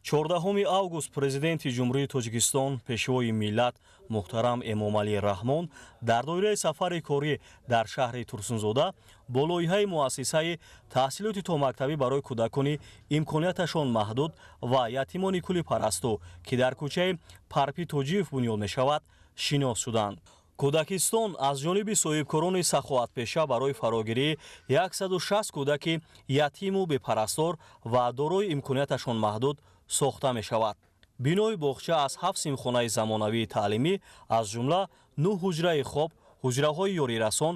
14 август Президенти Ҷумҳурии Тоҷикистон, Пешвои миллат муҳтарам Эмомалӣ Раҳмон дар доираи сафари корӣ дар шаҳри Турсунзода бо лоиҳаи муассисаи таҳсилоти томактабӣ барои кӯдакони имконияташон маҳдуд ва ятимони кули Парасту, ки дар кӯчаи Парпи Тоҷиев бунёд мешавад, шинос шуданд. Кӯдакистон аз ҷониби соҳибкорони саховатпеша барои фарогирии 160 кӯдаки ятиму бепарастор ва дорои имконияташон маҳдуд сохта мешавад. Бинои боғча аз ҳафт синфхонаи замонавии таълимӣ, аз ҷумла нӯҳ ҳуҷраи хоб, ҳуҷраҳои ёрирасон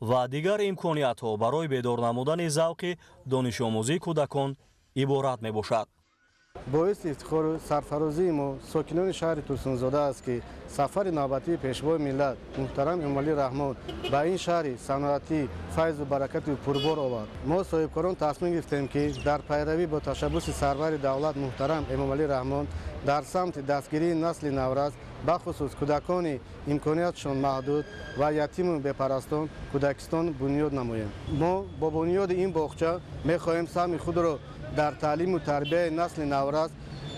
ва дигар имкониятҳо барои бедор намудани завқи донишомӯзии кӯдакон иборат мебошад.
Боиси ифтихору сарфарозии мо, сокинони шаҳри Турсунзода аст, ки сафари навбатии Пешвои миллат муҳтарам Эмомалӣ Раҳмон ба ин шаҳри саноатӣ файзу баракату пурбор овард. Мо, соҳибкорон, тасмим гирифтем, ки дар пайравӣ бо ташаббуси сарвари давлат муҳтарам Эмомалӣ Раҳмон дар самти дастгирии насли наврас, бахусус кӯдакони имкониятшон маҳдуд ва ятиму бепарастон, кӯдакистон бунёд намоем. Мо бо бунёди ин боғча мехоҳем саҳми худро дар таълиму тарбияи насли наврас,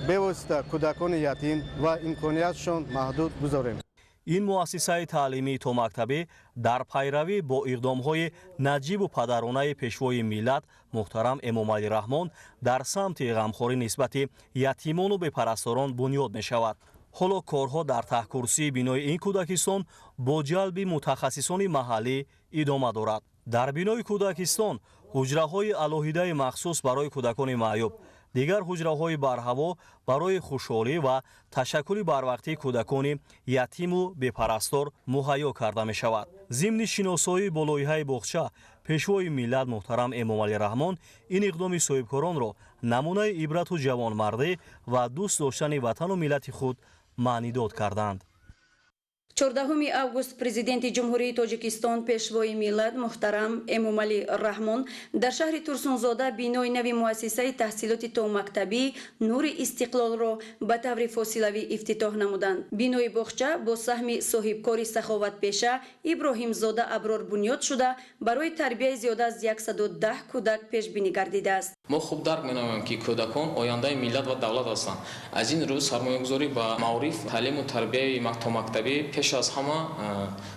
бевосита кӯдакони ятим ва имкониятшон маҳдуд, гузорем.
Ин муассисаи таълимии томактабӣ дар пайравӣ бо иқдомҳои наҷибу падаронаи Пешвои миллат муҳтарам Эмомалӣ Раҳмон дар самти ғамхорӣ нисбати ятимону бепарасторон бунёд мешавад. Ҳоло корҳо дар таҳкурсии бинои ин кӯдакистон бо ҷалби мутахассисони маҳаллӣ идома дорад. Дар бинои кӯдакистон ҳуҷраҳои алоҳидаи махсус барои кӯдакони маъюб, Дигар ҳуҷраҳои барҳаво барои хушҳолӣ ва ташаккули барвақтии кӯдакони ятиму бепарастор муҳайё карда мешавад. Зимни шиносоӣ бо лоиҳаи боғча, Пешвои миллат муҳтарам Эмомалӣ Раҳмон ин иқдоми соҳибкоронро намунаи ибрату ҷавонмардӣ ва дӯст доштани ватану миллати худ маънидод карданд.
14 август Президенти Ҷумҳурии Тоҷикистон, Пешвои миллат муҳтарам Эмомалӣ Раҳмон дар шаҳри Турсунзода бинои нави муассисаи таҳсилоти томактабӣ «Нури Истиқлолро» ба таври фосилавӣ ифтитоҳ намуданд. Бинои боғча бо саҳми соҳибкори саховатпеша Иброҳимзода Аброр бунёд шуда, барои тарбияи зиёда аз 110 кӯдак пешбинӣ гардидааст.
Мо хуб дарк менамоем, ки кӯдакон ояндаи миллат ва давлат ҳастанд. Аз ин рӯ сармоягузорӣ ба маориф, таълиму тарбияи томактабӣ пеш аз ҳама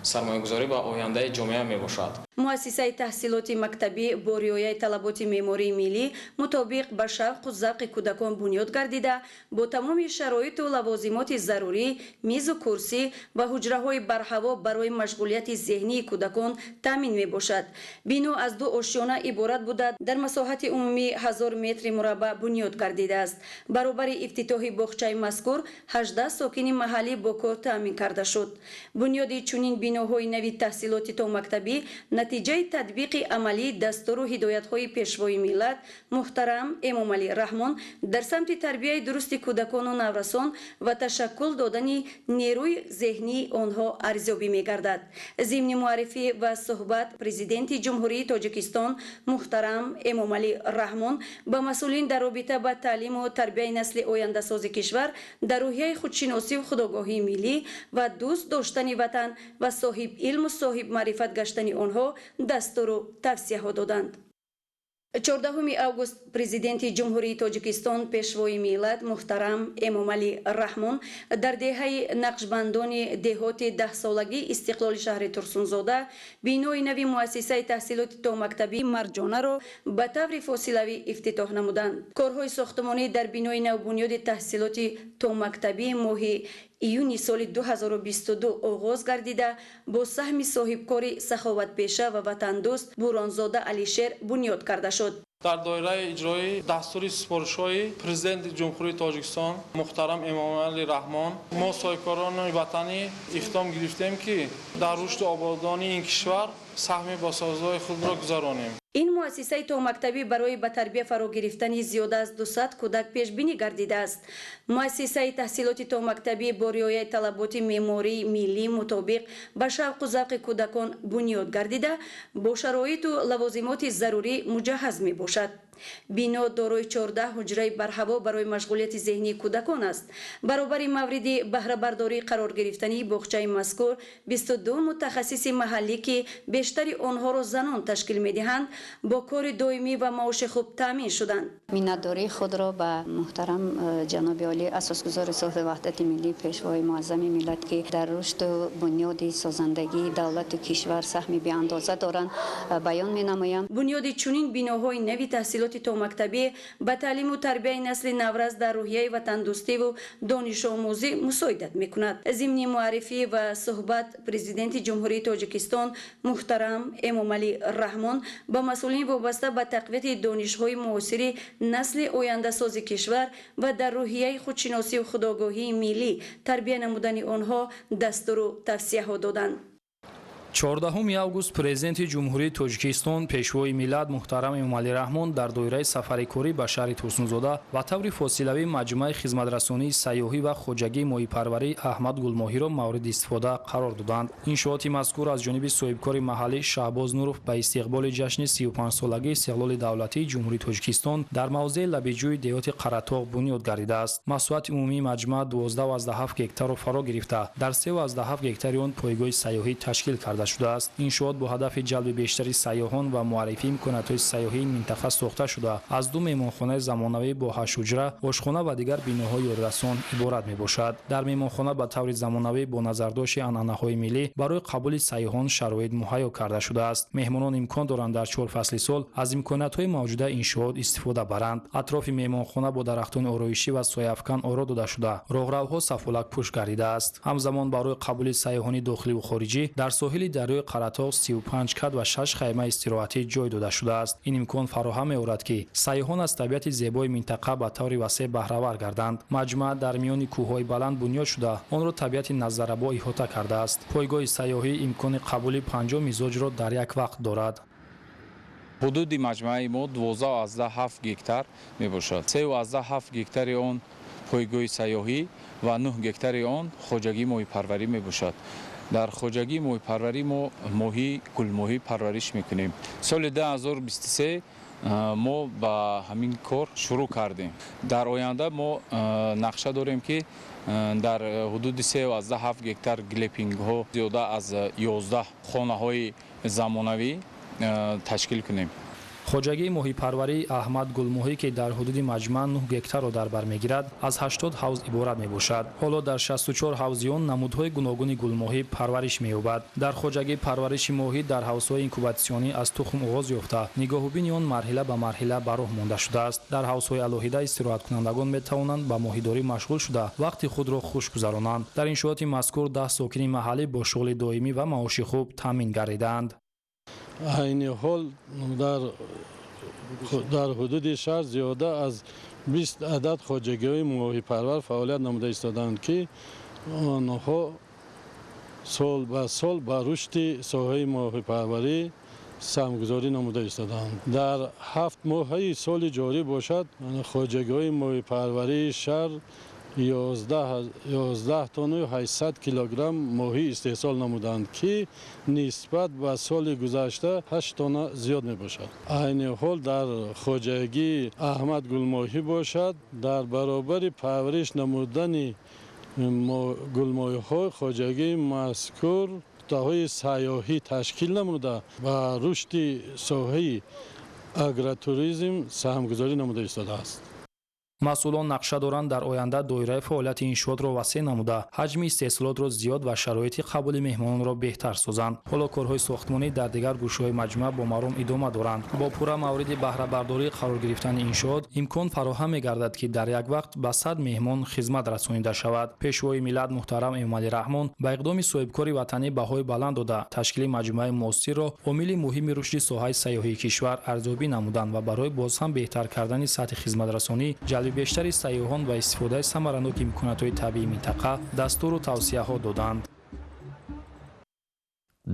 сармоягузорӣ ба ояндаи ҷомеа мебошад.
Муассисаи таҳсилоти мактабӣ бо риояи талаботи меъмории миллӣ мутобиқ ба шавқу завқи кӯдакон бунёд гардида, бо тамоми шароиту лавозимоти зарурӣ, мизу курсӣ ва ҳуҷраҳои барҳаво барои машғулияти зеҳнии кӯдакон таъмин мебошад. Бино аз ду ошёна иборат буда, дар масоҳати умумии 1000 метри мураббаъ бунёд гардидааст. Баробари ифтитоҳи боғчаи мазкур 18 сокини маҳаллӣ бо кор таъмин карда шуд. Бунёди чунин биноҳои нави таҳсилоти томактабӣ натиҷаи татбиқи амалии дастуру ҳидоятҳои Пешвои миллат муҳтарам Эмомалӣ Раҳмон дар самти тарбияи дурусти кӯдакону наврасон ва ташаккул додани нерӯи зеҳнии онҳо арзёбӣ мегардад. Зимни муаррифӣ ва суҳбат Президенти Ҷумҳурии Тоҷикистон муҳтарам Эмомалӣ Раҳмон ба масъулин дар робита ба таълиму тарбияи насли ояндасози кишвар дар рӯҳияи худшиносию худогоҳии миллӣ ва дӯст доштани ватан ва соҳиб илму соҳиб маърифат гаштани онҳо дастуру тавсияҳо доданд. 14 август Президенти Ҷумҳурии Тоҷикистон, Пешвои миллат муҳтарам Эмомалӣ Раҳмон дар деҳаи Нақшбандони деҳоти даҳсолагии истиқлоли шаҳри Турсунзода бинои нави муассисаи таҳсилоти томактабии «Марҷонаро» ба таври фосилавӣ ифтитоҳ намуданд. Корҳои сохтмонӣ дар бинои навбунёди таҳсилоти томактабии моҳи июни соли 2022 оғоз гардида, бо саҳми соҳибкори саховатпеша ва ватандӯст Буронзода Алишер бунёд карда шуд.
Дар доираи иҷрои дастури супоришҳои Президенти Ҷумҳурии Тоҷикистон муҳтарам Эмомалӣ Раҳмон мо соҳибкорони ватанӣ иқдом гирифтем, ки дар рушду ободонии ин кишвар саҳми босазои худро гузаронем.
Ин муассисаи томактабӣ барои ба тарбия фаро гирифтани зиёда аз 200 кӯдак пешбинӣ гардидааст. Муассисаи таҳсилоти томактабӣ бо риояи талаботи меъмории миллӣ мутобиқ ба шавқу завқи кӯдакон бунёд гардида, бо шароиту лавозимоти зарурӣ муҷаҳҳаз мебошад. Бино дорои 14 ҳуҷраи барҳаво барои машғулияти зеҳнии кӯдакон аст. Баробари мавриди баҳрабардорӣ қарор гирифтани боғчаи мазкур 22 мутахассиси маҳаллӣ, ки бештари онҳоро занон ташкил медиҳанд, бо кори доимӣ ва маоши хуб таъмин шуданд.
Миннатдории худро ба муҳтарам ҷаноби олӣ, асосгузори сулҳу ваҳдати миллӣ, Пешвои муаззами миллат, ки дар рушду бунёди созандагии давлату кишвар саҳми беандоза доранд, баён менамоям.
Бунёди чунин биноҳои нави таҳсилоти томактабӣ ба таълиму тарбияи насли наврас дар рӯҳияи ватандӯстиву донишомӯзӣ мусоидат мекунад. Зимни муаррифӣ ва суҳбат Президенти Ҷумҳурии Тоҷикистон муҳтарам Эмомалӣ Раҳмон ба масъулин вобаста ба тақвияти донишҳои муосири насли ояндасози кишвар ва дар рӯҳияи худшиносию худогоҳии миллӣ тарбия намудани онҳо дастуру тавсияҳо доданд.
14 август Президенти Ҷумҳурии Тоҷикистон, Пешвои миллат муҳтарам Эмомалӣ Раҳмон дар доираи сафари корӣ ба шаҳри Турсунзода ба таври фосилавӣ маҷмӯаи хизматрасонии сайёҳӣ ва хоҷагии моҳипарварии Аҳмад Гулмоҳиро мавриди истифода қарор доданд. Иншооти мазкур аз ҷониби соҳибкори маҳаллӣ Шаҳбоз Нуров ба истиқболи ҷашни 35-солагии истиқлоли давлатии Ҷумҳурии Тоҷикистон дар мавзеи лабиҷӯи деҳоти Қаратоғ бунёд гардидааст. Масоҳати умумии маҷмӯа 12,7 гектарро фаро гирифта, дар 3,7 гектари он пойгоҳи сайёҳӣ ташкил карда шудааст. Иншоот бо ҳадафи ҷалби бештари сайёҳон ва муаррифии имкониятҳои сайёҳии минтақа сохта шуда, аз ду меҳмонхонаи замонавӣ бо 8 ҳуҷра, ошхона ва дигар биноҳои ёрирасон иборат мебошад. Дар меҳмонхона ба таври замонавӣ бо назардошти анъанаҳои миллӣ барои қабули сайёҳон шароит муҳайё карда шудааст. Меҳмонон имкон доранд дар 4 фасли сол аз имкониятҳои мавҷуда иншоот истифода баранд. Атрофи меҳмонхона бо дарахтони ороишӣ ва сояафкан оро дода шуда, роҳравҳо сафолакпӯш гардидааст. Ҳамзамон барои қабули сайёҳони дохиливу хориҷӣ дар соҳили дарёи Қаратоғ 35 кат ва 6 хайма истироҳатӣ ҷой дода шудааст. Ин имкон фароҳам меорад, ки сайёҳон аз табиати зебои минтақа ба таври васеъ баҳравар гарданд. Маҷмӯа дар миёни кӯҳҳои баланд бунёд шуда, онро табиати назаррабо иҳота кардааст. Пойгоҳи сайёҳӣ имкони қабули 50 мизоҷро дар як вақт дорад.
Ҳудуди маҷмӯаи мо 12,7 гектар мебошад. 3,7 гектари он пойгоҳи сайёҳӣ ва 9 гектари он хоҷагии моҳипарварӣ мебошад. Дар хоҷагии моҳипарварӣ мо моҳӣ, гулмоҳӣ парвариш мекунем. Соли 2023 мо ба ҳамин кор шурӯъ кардем. Дар оянда мо нақша дорем, ки дар ҳудуди 3,7 гектар глемпингҳо, зиёда аз 11 хонаҳои замонавӣ ташкил кунем.
Хоҷагии моҳипарварии Аҳмад Гулмоҳӣ, ки дар ҳудуди маҷмӯа 9 гектарро дар бар мегирад, аз 80 ҳавз иборат мебошад. Ҳоло дар 64 ҳавзи он намудҳои гуногуни гулмоҳӣ парвариш меёбад. Дар хоҷагӣ парвариши моҳӣ дар ҳавзҳои инкубатсионӣ аз тухм оғоз ёфта, нигоҳубини он марҳила ба марҳила ба роҳ монда шудааст. Дар ҳавзҳои алоҳида истироҳаткунандагон метавонанд ба моҳидорӣ машғул шуда, вақти худро хуш гузаронанд. Дар иншооти мазкур 10 сокини маҳаллӣ бо шуғли доимӣ ва маоши хуб таъмин гардидаанд.
Айни ҳол дар ҳудуди шаҳр зиёда аз 20 адад хоҷагиҳои моҳипарвар фаъолият намуда истодаанд, ки онҳо сол ба сол ба рушди соҳаи моҳипарварӣ саҳмгузорӣ намуда истодаанд. Дар 7 моҳаи соли ҷорӣ бошад, хоҷагиҳои моҳипарварии шаҳр 11 тонну 800 килограмм моҳӣ истеҳсол намуданд, ки нисбат ба соли гузашта 8 тонна зиёд мебошад. Айни ҳол дар хоҷагии Аҳмад Гулмоҳӣ бошад, дар баробари парвариш намудани гулмоҳиҳо хоҷагии мазкур нуқтаҳои сайёҳӣ ташкил намуда, ба рушди соҳаи агротуризм саҳмгузорӣ намуда истодааст.
Масъулон нақша доранд дар оянда доираи фаъолияти иншоотро васеъ намуда, ҳаҷми истеҳсолотро зиёд ва шароити қабули меҳмононро беҳтар созанд. Ҳоло корҳои сохтмонӣ дар дигар гӯшаҳои маҷмӯа бо маром идома доранд. Бо пурра мавриди баҳрабардорӣ қарор гирифтани иншоот имкон фароҳам мегардад, ки дар як вақт ба 100 меҳмон хизмат расонида шавад. Пешвои миллат муҳтарам Эмомалӣ Раҳмон ба иқдоми соҳибкори ватанӣ баҳои баланд дода, ташкили маҷмӯаи муосирро омили муҳими рушди соҳаи сайёҳии кишвар арзёбӣ намуданд ва барои боз ҳам беҳтар кардани сатҳи хизматрасонӣ, ҷалби бештари сайёҳон ва истифодаи самараноки имкониятҳои табиии минтақа дастуру тавсияҳо доданд.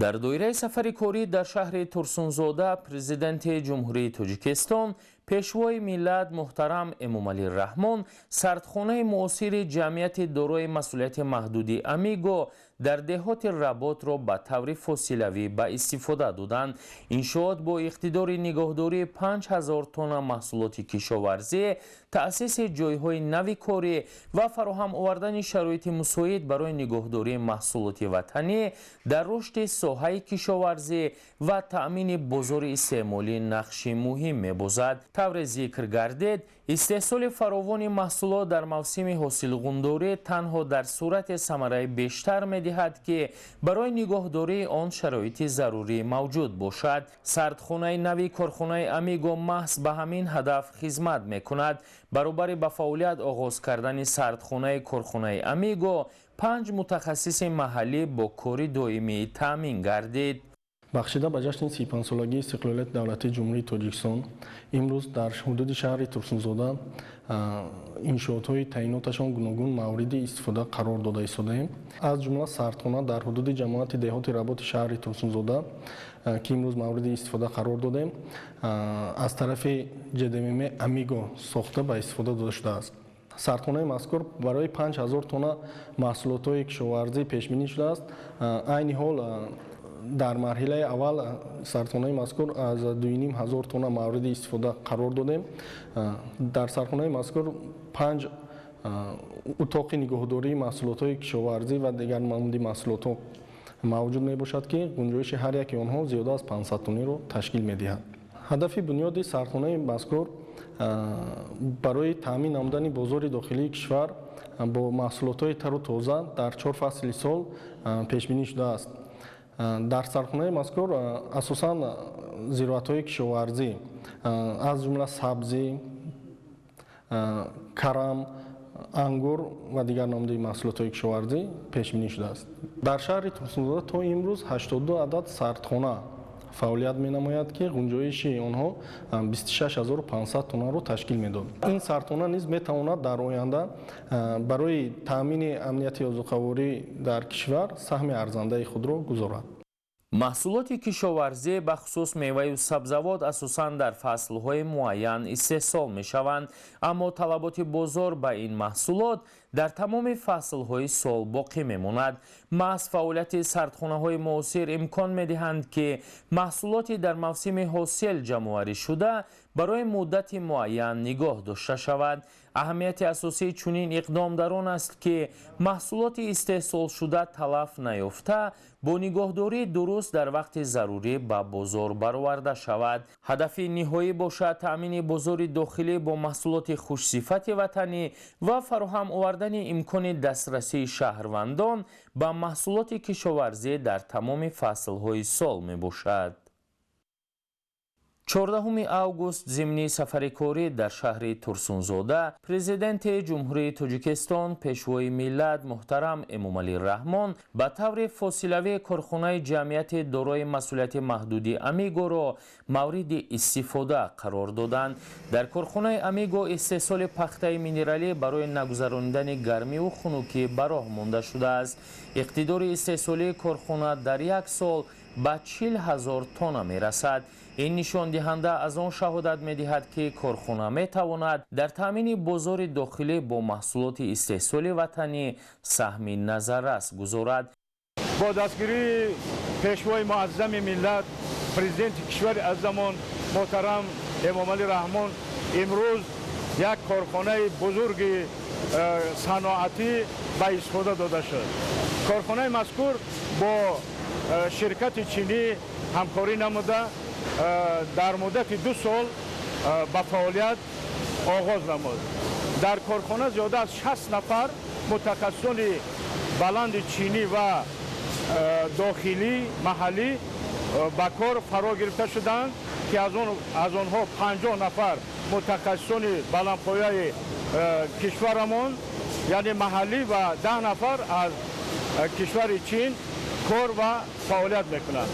Дар доираи сафари корӣ дар шаҳри Турсунзода Президенти Ҷумҳурии Тоҷикистон, Пешвои миллат муҳтарам Эмомалӣ Раҳмон сардхонаи муосири ҷамъияти дорои масъулияти маҳдуди Амиго дар деҳоти Работро ба таври фосилавӣ ба истифода доданд. Иншоот бо иқтидори нигоҳдории 5000 тонна маҳсулоти кишоварзӣ, таъсиси ҷойҳои нави корӣ ва фароҳам овардани шароити мусоид барои нигоҳдории маҳсулоти ватанӣ дар рушди соҳаи кишоварзӣ ва таъмини бозори истеъмолӣ нақши муҳим мебозад. Тавре зикр гардид, истеҳсоли фаровони маҳсулот дар мавсими ҳосилғундорӣ танҳо дар сурате самараи бештар медиҳад, ки барои нигоҳдории он шароити зарурӣ мавҷуд бошад. Сардхонаи нави корхонаи Амиго маҳз ба ҳамин ҳадаф хизмат мекунад. Баробари ба фаъолият оғоз кардани сардхонаи корхонаи Амиго, 5 мутахассиси маҳаллӣ бо кори доимӣ таъмин гардид.
Бахшида ба ҷашни 35-солагии истиқлолияти давлатии Ҷумҳурии Тоҷикистон имрӯз дар ҳудуди шаҳри Турсунзода иншоотҳои таъиноташон гуногун мавриди истифода қарор дода истодаем. Аз ҷумла сардхона дар ҳудуди ҷамоати деҳоти Работи шаҳри Турсунзода, ки имрӯз мавриди истифода қарор додем, аз тарафи ҶДММ Амиго сохта ба истифода дода шудааст. Сардхонаи мазкур барои 5000 тонна маҳсулотҳои кишоварзӣ пешбинӣ шудааст. Айни ҳол дар марҳилаи аввал сардхонаи мазкур аз 2500 тонна мавриди истифода қарор додем. Дар сардхонаи мазкур 5 утоқи нигоҳдории маҳсулотҳои кишоварзӣ ва дигар намуди маҳсулотҳо мавҷуд мебошад, ки гунҷоиши ҳар яки онҳо зиёда аз 500 тонниро ташкил медиҳад. Ҳадафи бунёди сардхонаи мазкур барои таъмин намудани бозори дохилии кишвар бо маҳсулотҳои тару тоза дар 4 фасли сол пешбинӣ шудааст. Дар сардхонаи мазкур асосан зироатҳои кишоварзӣ, аз ҷумла сабзӣ, карам, ангур ва дигар намуди маҳсулотҳои кишоварзӣ пешбинӣ шудааст. Дар шаҳри Турсунзода то имрӯз 82 адад сардхона фаъолият менамояд, ки гунҷоиши онҳо 26500 тоннаро ташкил медод. Ин сардхона низ метавонад дар оянда барои таъмини амнияти озуқаворӣ дар кишвар саҳми арзандаи худро гузорад.
Маҳсулоти кишоварзӣ, бахусус меваю сабзавот, асосан дар фаслҳои муайян истеҳсол мешаванд, аммо талаботи бозор ба ин маҳсулот дар тамоми фаслҳои сол боқӣ мемонад. Маҳз фаъолияти сардхонаҳои муосир имкон медиҳанд, ки маҳсулоти дар мавсими ҳосил ҷамъоварӣ шуда барои муддати муайян нигоҳ дошта шавад. Аҳамияти асосии чунин иқдом дар он аст, ки маҳсулоти истеҳсолшуда талаф наёфта, бо нигоҳдории дуруст дар вақти зарурӣ ба бозор бароварда шавад. Ҳадафи ниҳоӣ бошад таъмини бозори дохилӣ бо маҳсулоти хушсифати ватанӣ ва фароҳам овардани имкони дастрасии шаҳрвандон ба маҳсулоти кишоварзӣ дар тамоми фаслҳои сол мебошад. 14 август зимни сафари корӣ дар шаҳри Турсунзода Президенти Ҷумҳурии Тоҷикистон, Пешвои миллат муҳтарам Эмомалӣ Раҳмон ба таври фосилавӣ корхонаи ҷамъияти дорои масъулияти маҳдуди Амигоро мавриди истифода қарор доданд. Дар корхонаи Амиго истеҳсоли пахтаи минералӣ барои нагузаронидани гармиву хунукӣ ба роҳ монда шудааст. Иқтидори истеҳсолии корхона дар як сол ба 40 000 тонна мерасад. Ин нишондиҳанда аз он шаҳодат медиҳад, ки корхона метавонад дар таъмини бозори дохилӣ бо маҳсулоти истеҳсоли ватанӣ саҳми назаррас гузорад.
Бо дастгирии Пешвои муаззами миллат, Президенти кишвари аззамон муҳтарам Эмомалӣ Раҳмон, имрӯз як корхонаи бузурги саноатӣ ба истифода дода шуд. Корхонаи мазкур бо ширкати чинӣ ҳамкорӣ намуда, дар муддати 2 сол ба фаъолият оғоз намуд. Дар корхона зиёда аз 60 нафар мутахассисони баланди чинӣ ва дохилӣ маҳаллӣ ба кор фаро гирифта шуданд, ки аз онҳо 50 нафар мутахассисони баландпояи кишварамон, яъне маҳаллӣ, ва 10 нафар аз кишвари Чин кор ва фаъолият мекунанд.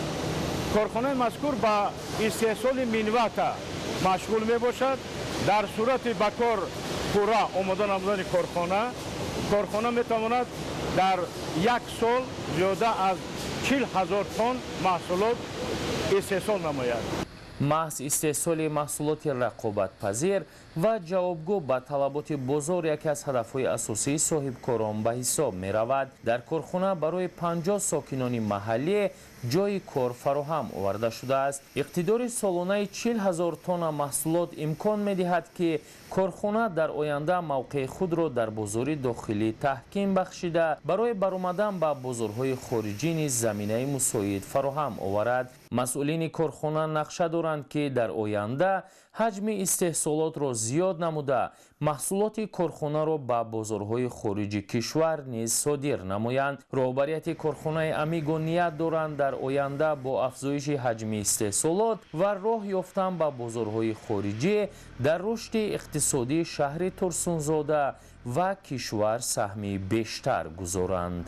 Корхонаи мазкур ба истеҳсоли минвата машғул мебошад. Дар сурати ба кор пурра омода намудани корхона метавонад дар як сол зиёда аз 40 000 тонн маҳсулот истеҳсол намояд.
Маҳз истеҳсоли маҳсулоти рақобатпазир ва ҷавобгӯ ба талаботи бозор яке аз ҳадафҳои асосии соҳибкорон ба ҳисоб меравад. Дар корхона барои 50 сокинони маҳаллӣ ҷойи кор фароҳам оварда шудааст. Иқтидори солонаи 40 000 тонна маҳсулот имкон медиҳад, ки корхона дар оянда мавқеи худро дар бозори дохилӣ таҳким бахшида, барои баромадан ба бозорҳои хориҷӣ низ заминаи мусоид фароҳам оварад. Масъулини корхона нақша доранд, ки дар оянда ҳаҷми истеҳсолотро зиёд намуда, маҳсулоти корхонаро ба бозорҳои хориҷи кишвар низ содир намоянд. Роҳбарияти корхонаи Амиго ният доранд дар оянда бо афзоиши ҳаҷми истеҳсолот ва роҳ ёфтан ба бозорҳои хориҷӣ дар рушди иқтисодии шаҳри Турсунзода ва кишвар саҳми бештар гузоранд.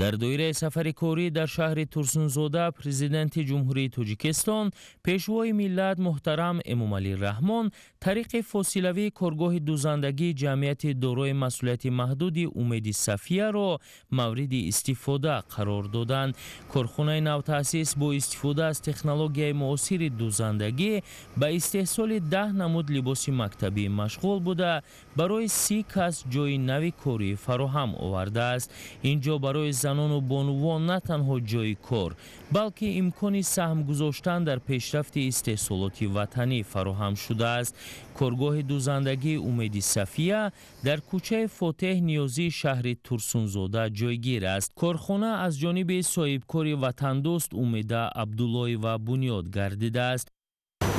Дар доираи сафари корӣ дар шаҳри Турсунзода Президенти Ҷумҳурии Тоҷикистон, Пешвои миллат муҳтарам Эмомалӣ Раҳмон тариқи фосилавии коргоҳи дузандагии ҷамъияти дорои масъулияти маҳдуди Умеди Сафияро мавриди истифода қарор доданд. Корхонаи навтаъсис бо истифода аз технологияи муосири дузандагӣ ба истеҳсоли 10 намуд либоси мактабӣ машғул буда, барои 30 кас ҷойи нави корӣ фароҳам овардааст. Ин ҷо барои занону бонувон на танҳо ҷойи кор, балки имкони саҳм гузоштан дар пешрафти истеҳсолоти ватанӣ фароҳам шудааст. Коргоҳи дузандагии Умеди Сафия дар кӯчаи Фотеҳ Ниёзии шаҳри Турсунзода ҷойгир аст. Корхона аз ҷониби соҳибкори ватандӯст Умеда Абдуллоева бунёд гардидааст.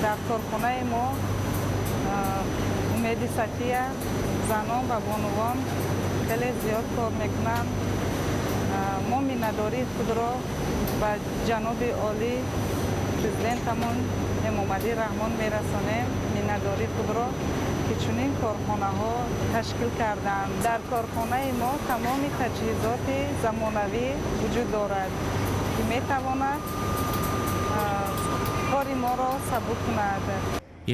Дар корхонаи мо Умеди Сафия занон ва бонувон хеле зиёд кор мекунанд. Мо миннатдории худро ба ҷаноби олӣ президентамон Эмомалӣ Раҳмон мерасонем, миннатдории худро ки чунин корхонаҳо ташкил карданд. Дар корхонаи мо тамоми таҷҳизоти замонавӣ вуҷуд дорад, ки метавонад кори моро сабук кунад.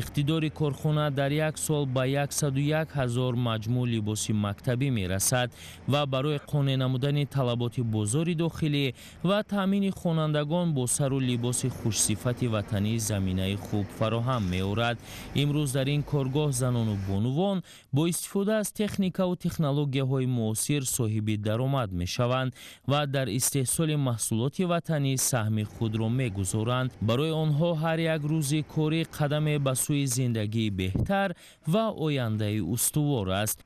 Иқтидори корхона дар як сол ба 101 ҳазор маҷмӯъ либоси мактабӣ мерасад ва барои қонеъ намудани талаботи бозори дохилӣ ва таъмини хонандагон бо сару либоси хушсифати ватанӣ заминаи хуб фароҳам меорад. Имрӯз дар ин коргоҳ занону бонувон бо истифода аз техникаву технологияҳои муосир соҳиби даромад мешаванд ва дар истеҳсоли маҳсулоти ватанӣ саҳми худро мегузоранд. Барои онҳо ҳар як рӯзи корӣ қадаме ба сӯи зиндагии беҳтар ва ояндаи устувор аст.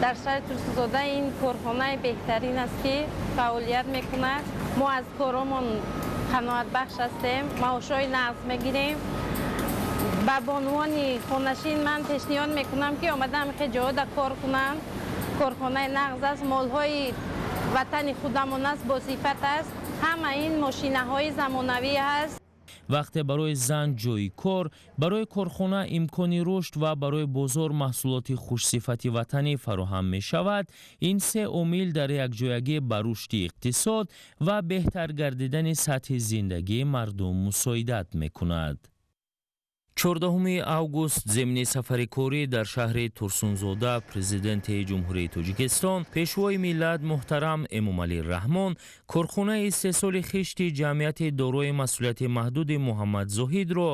Дар шаҳри Турсунзода ин корхонаи беҳтарин аст, ки фаъолият мекунад. Мо аз коромон қаноатбахш ҳастем, маошҳои нағз мегирем. Ба бонувони хонашин ман пешниҳод мекунам, ки омада ҳамихе ҷоҳода кор кунанд. Корхонаи нағз аст, молҳои ватани худамон аст, босифат аст, ҳама ин мошинаҳои замонавӣ ҳаст.
Вақте барои зан ҷойи кор, барои корхона имкони рушд ва барои бозор маҳсулоти хушсифати ватанӣ фароҳам мешавад, ин се омил дар якҷоягӣ ба рушди иқтисод ва беҳтар гардидани сатҳи зиндагии мардум мусоидат мекунад. 14 август зимни сафари корӣ дар шаҳри Турсунзода Президенти Ҷумҳурии Тоҷикистон, Пешвои миллат муҳтарам Эмомалӣ Раҳмон корхонаи истеҳсоли хишти ҷамъияти дорои масъулияти маҳдуди Муҳаммадзоҳидро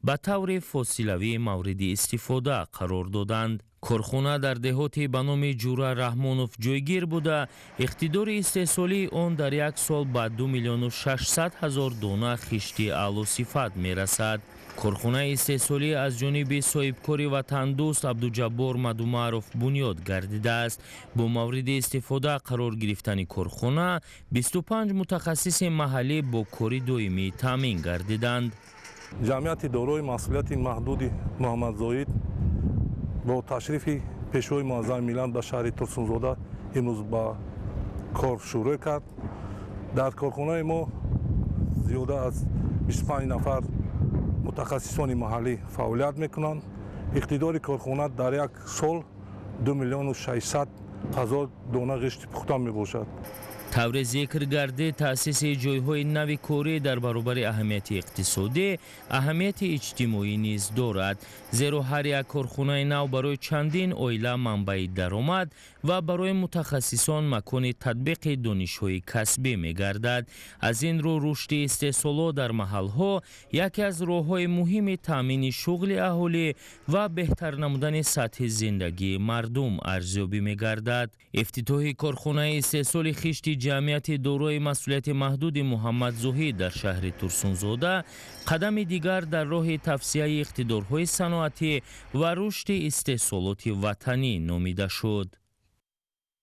ба таври фосилавӣ мавриди истифода қарор доданд. Корхона дар деҳоти ба номи Ҷура Раҳмонов ҷойгир буда, иқтидори истеҳсолии он дар як сол ба 2 миллиону 600 ҳазор дона хишти аълосифат мерасад. Корхонаи истеҳсолӣ аз ҷониби соҳибкори ватандӯст Абдуҷаббор Мадумаров бунёд гардидааст. Бо мавриди истифода қарор гирифтани корхона 25 мутахассиси маҳаллӣ бо кори доимӣ таъмин гардиданд.
Ҷамъияти дорои масъулияти маҳдуди Муҳаммадзоҳид бо ташрифи Пешвои муаззами миллат ба шаҳри Турсунзода имрӯз ба кор шурӯъ кард. Дар корхонаи мо зиёда аз 25 нафар мутахассисони маҳаллӣ фаъолият мекунанд. Иқтидори корхона дар як сол 2 миллиону 600 ҳазор дона ғишти пухта мебошад.
Тавре зикр гардид, таъсиси ҷойҳои нави корӣ дар баробари аҳамияти иқтисодӣ аҳамияти иҷтимоӣ низ дорад, зеро ҳар як корхонаи нав барои чандин оила манбаи даромад ва барои мутахассисон макони татбиқи донишҳои касбӣ мегардад. Аз ин рӯ рушди истеҳсолот дар маҳалҳо яке аз роҳҳои муҳими таъмини шуғли аҳолӣ ва беҳтар намудани сатҳи зиндагии мардум арзёбӣ мегардад. Ифтитоҳи корхонаи истеҳсоли хишти ҷамъияти дорои масъулияти маҳдуди Муҳаммадзоҳид дар шаҳри Турсунзода қадами дигар дар роҳи тавсияи иқтидорҳои саноатӣ ва рушди истеҳсолоти ватанӣ номида шуд.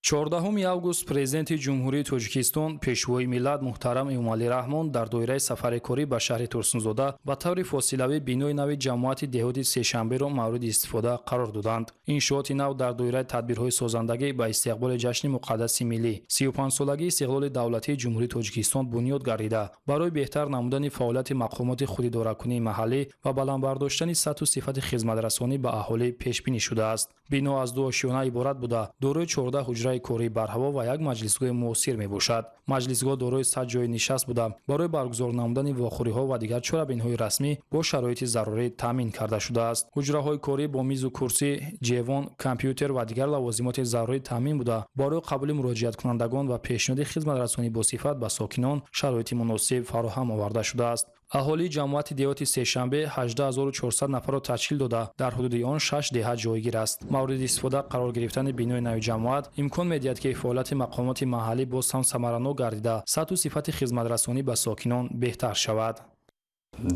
14 август Президенти Ҷумҳурии Тоҷикистон, Пешвои миллат муҳтарам Эмомалӣ Раҳмон дар доираи сафари корӣ ба шаҳри Турсунзода ба таври фосилавӣ бинои нави ҷамоати деҳоти Сешанберо мавриди истифода қарор доданд. Иншооти нав дар доираи тадбирҳои созандагӣ ба истиқболи ҷашни муқаддаси миллӣ 35-солагии истиқлоли давлатии Ҷумҳурии Тоҷикистон бунёд гардида, барои беҳтар намудани фаъолияти мақомоти худидоракунии маҳаллӣ ва баланд бардоштани сатҳу сифати хизматрасонӣ ба аҳолӣ пешбинӣ шудааст. Бино аз ду ошёна иборат буда, дорои 14 ҳуҷраи кории барҳаво ва як маҷлисгоҳи муосир мебошад. Маҷлисгоҳ дорои 100 ҷойи нишаст буда, барои баргузор намудани вохӯриҳо ва дигар чорабиниҳои расмӣ бо шароити зарурӣ таъмин карда шудааст. Ҳуҷраҳои корӣ бо мизу курсӣ, ҷевон, компютер ва дигар лавозимоти зарурӣ таъмин буда, барои қабули муроҷиаткунандагон ва пешниҳоди хизматрасонӣ босифат ба сокинон шароити муносиб фароҳам оварда шудааст. Аҳолии ҷамоати деҳоти Сешанбе 18400 нафарро ташкил дода, дар ҳудуди он 6 деҳа ҷойгир аст. Мавриди истифода қарор гирифтани бинои нави ҷамоат имкон медиҳад, ки фаъолияти мақомоти маҳаллӣ боз ҳам самаранок гардида, сатҳу сифати хизматрасонӣ ба сокинон беҳтар шавад.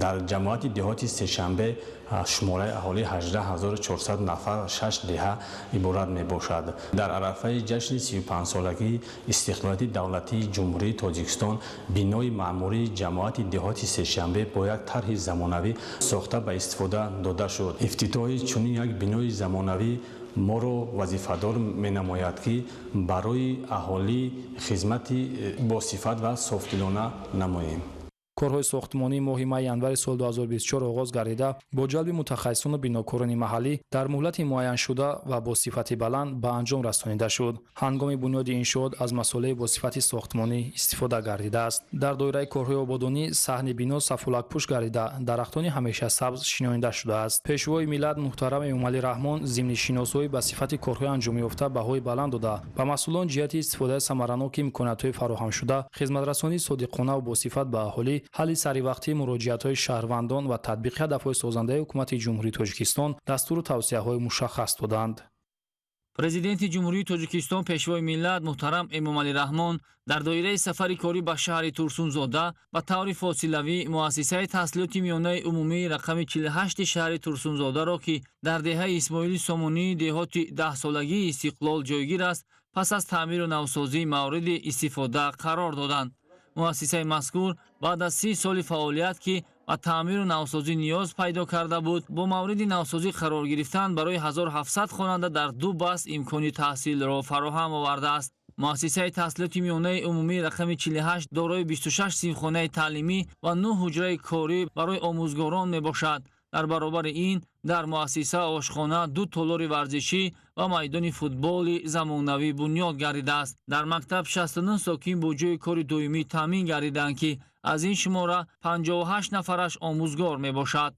Дар ҷамоати деҳоти Сешанбе шумораи аҳолӣ 18400 нафар, 6 деҳа иборат мебошад. Дар арафаи ҷашни 35-солагии истиқлолияти давлатии Ҷумҳурии Тоҷикистон бинои маъмурии ҷамоати деҳоти Сешанбе бо як тарҳи замонавӣ сохта ба истифода дода шуд. Ифтитоҳи чунин як бинои замонавӣ моро вазифадор менамояд, ки барои аҳолӣ хизмати босифат ва софдилона намоем.
Корҳои сохтмонӣ моҳи май-январи соли 2024 оғоз гардида, бо ҷалби мутахассисону бинокорони маҳаллӣ дар муҳлати муайяншуда ва бо сифати баланд ба анҷом расонида шуд. Ҳангоми бунёди иншоот аз масолеҳи бо сифати сохтмонӣ истифода гардидааст. Дар доираи корҳои ободонӣ саҳни бино сафолакпӯш гардида, дарахтони ҳамеша сабз шинонида шудааст. Пешвои миллат муҳтарам Эмомалӣ Раҳмон зимни шиносоӣ ба сифати корҳои анҷомёфта баҳои баланд дода, ба масъулон ҷиҳати истифодаи самараноки имкониятҳои фароҳамшуда, хизматрасонии содиқона ва босифат ба аҳолӣ, ҳалли саривақтии муроҷиатҳои шаҳрвандон ва татбиқи ҳадафҳои созандаи Ҳукумати Ҷумҳурии Тоҷикистон дастуру тавсияҳои мушаххас доданд.
Президенти Ҷумҳурии Тоҷикистон, Пешвои миллат муҳтарам Эмомалӣ Раҳмон дар доираи сафари корӣ ба шаҳри Турсунзода ба таври фосилавӣ муассисаи таҳсилоти миёнаи умумии рақами 48 шаҳри Турсунзодаро, ки дар деҳаи Исмоили Сомонии деҳоти даҳсолагии Истиқлол ҷойгир аст, пас аз таъмиру навсозӣ мавриди истифода қарор доданд. Муассисаи мазкур баъд аз 30 соли фаъолият, ки ба таъмиру навсозӣ ниёз пайдо карда буд, бо мавриди навсозӣ қарор гирифтан барои 1700 хонанда дар ду баст имкони таҳсилро фароҳам овардааст. Муассисаи таҳсилоти миёнаи умумии рақами 48 дорои 26 синфхонаи таълимӣ ва 9 ҳуҷраи корӣ барои омӯзгорон мебошад. Дар баробари ин дар муассиса ошхона, ду толори варзишӣ ва майдони футболи замонавӣ бунёд гардидааст. Дар мактаб 69 сокин бо ҷойи кори доимӣ таъмин гардиданд, ки аз ин шумора 58 нафараш омӯзгор мебошад.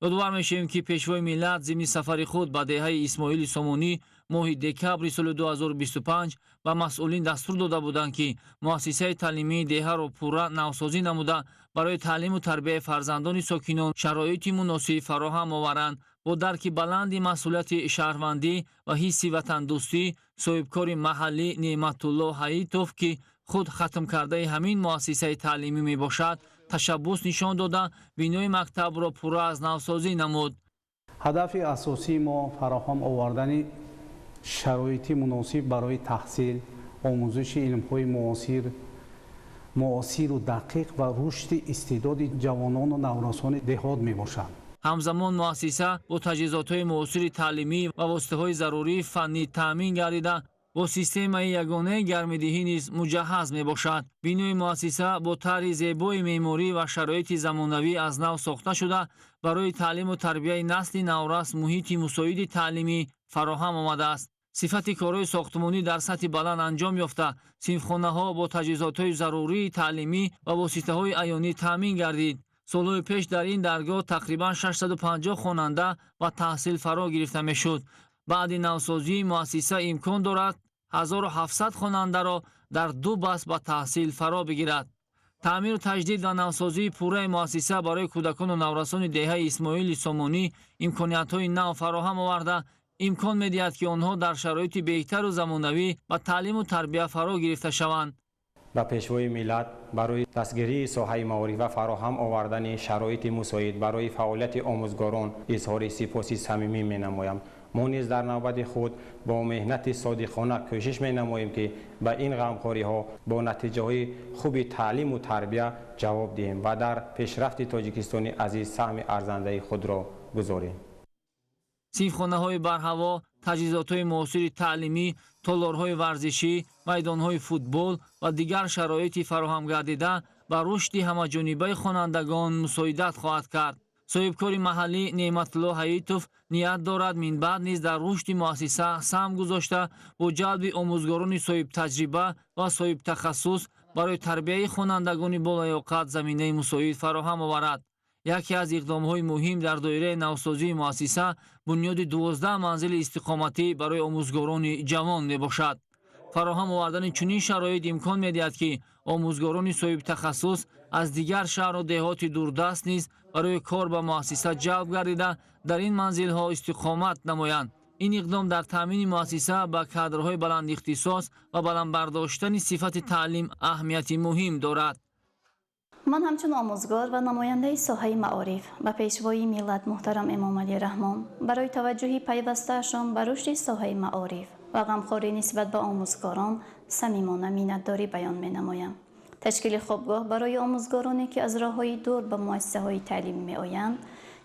Ёдовар мешавем, ки Пешвои миллат зимни сафари худ ба деҳаи Исмоили Сомонӣ моҳи декабри соли 2025 ба масъулин дастур дода буданд, ки муассисаи таълимии деҳаро пурра навсозӣ намуда, барои таълиму тарбияи фарзандони сокинон шароити муносиб фароҳам оваранд. Бо дарки баланди масъулияти шаҳрвандӣ ва ҳисси ватандӯстӣ, соҳибкори маҳаллӣ Неъматулло Ҳаитов, ки худ хатмкардаи ҳамин муассисаи таълимӣ мебошад, ташаббус нишон дода, бинои мактабро пурра аз навсозӣ намуд.
Ҳадафи асосии мо фароҳам овардани шароити муносиб барои таҳсил, омӯзиши илмҳои муосиру дақиқ ва рушди истеъдоди ҷавонону наврасони деҳот мебошад.
Ҳамзамон муассиса бо таҷҳизотҳои муосири таълимӣ ва воситаҳои зарурии фаннӣ таъмин гардида, бо системаи ягонаи гармидиҳӣ низ муҷаҳҳаз мебошад. Бинои муассиса бо тарҳи зебои меъморӣ ва шароити замонавӣ аз нав сохта шуда, барои таълиму тарбияи насли наврас муҳити мусоиди таълимӣ фароҳам омадааст. Сифати корҳои сохтмонӣ дар сатҳи баланд анҷом ёфта, синфхонаҳо бо таҷҳизотҳои зарурии таълимӣ ва воситаҳои аёнӣ таъмин гардид. Солҳои пеш дар ин даргоҳ тақрибан 650 хонанда ба таҳсил фаро гирифта мешуд. Баъди навсозии муассиса имкон дорад 1700 хонандаро дар ду баст ба таҳсил фаро бигирад. Таъмиру таҷдид ва навсозии пурраи муассиса барои кӯдакону наврасони деҳаи Исмоили Сомонӣ имкониятҳои нав фароҳам оварда, имкон медиҳад, ки онҳо дар шароити беҳтару замонавӣ ба таълиму тарбия фаро гирифта шаванд.
Ба Пешвои миллат барои дастгирии соҳаи маориф ва фароҳам овардани шароити мусоид барои фаъолияти омӯзгорон изҳори сипоси самимӣ менамоям. Мо низ дар навбати худ бо меҳнати содиқона кӯшиш менамоем, ки ба ин ғамхориҳо бо натиҷаҳои хуби таълиму тарбия ҷавоб диҳем ва дар пешрафти Тоҷикистони азиз саҳми арзандаи худро гузорем.
Синфхонаҳои барҳаво, таҷҳизотҳои муосири таълимӣ, толорҳои варзишӣ, майдонҳои футбол ва дигар шароити фароҳамгардида ба рушди ҳамаҷонибаи хонандагон мусоидат хоҳад кард. Соҳибкори маҳаллӣ Неъматулло Ҳаитов ният дорад минбаъд низ дар рушди муассиса саҳм гузошта, бо ҷалби омӯзгорони соҳибтаҷриба ва соҳибтахассус барои тарбияи хонандагони болаёқат заминаи мусоид фароҳам оварад. Яке аз иқдомҳои муҳим дар доираи навсозии муассиса бунёди 12 манзили истиқоматӣ барои омӯзгорони ҷавон мебошад. Фароҳам овардани чунин шароит имкон медиҳад, ки омӯзгорони соҳибтахассус аз дигар шаҳру деҳоти дурдаст низ барои кор ба муассиса ҷалб гардида, дар ин манзилҳо истиқомат намоянд. Ин иқдом дар таъмини муассиса ба кадрҳои баландихтисос ва баланд бардоштани сифати таълим аҳамияти муҳим дорад.
Ман ҳамчун омӯзгор ва намояндаи соҳаи маориф ба Пешвои миллат муҳтарам Эмомалӣ Раҳмон барои таваҷҷӯҳи пайвастаашон ба рушди соҳаи маориф ва ғамхорӣ нисбат ба омӯзгорон самимона миннатдорӣ баён менамоям. Ташкили хобгоҳ барои омӯзгороне, ки аз роҳҳои дур ба муассисаҳои таълимӣ меоянд,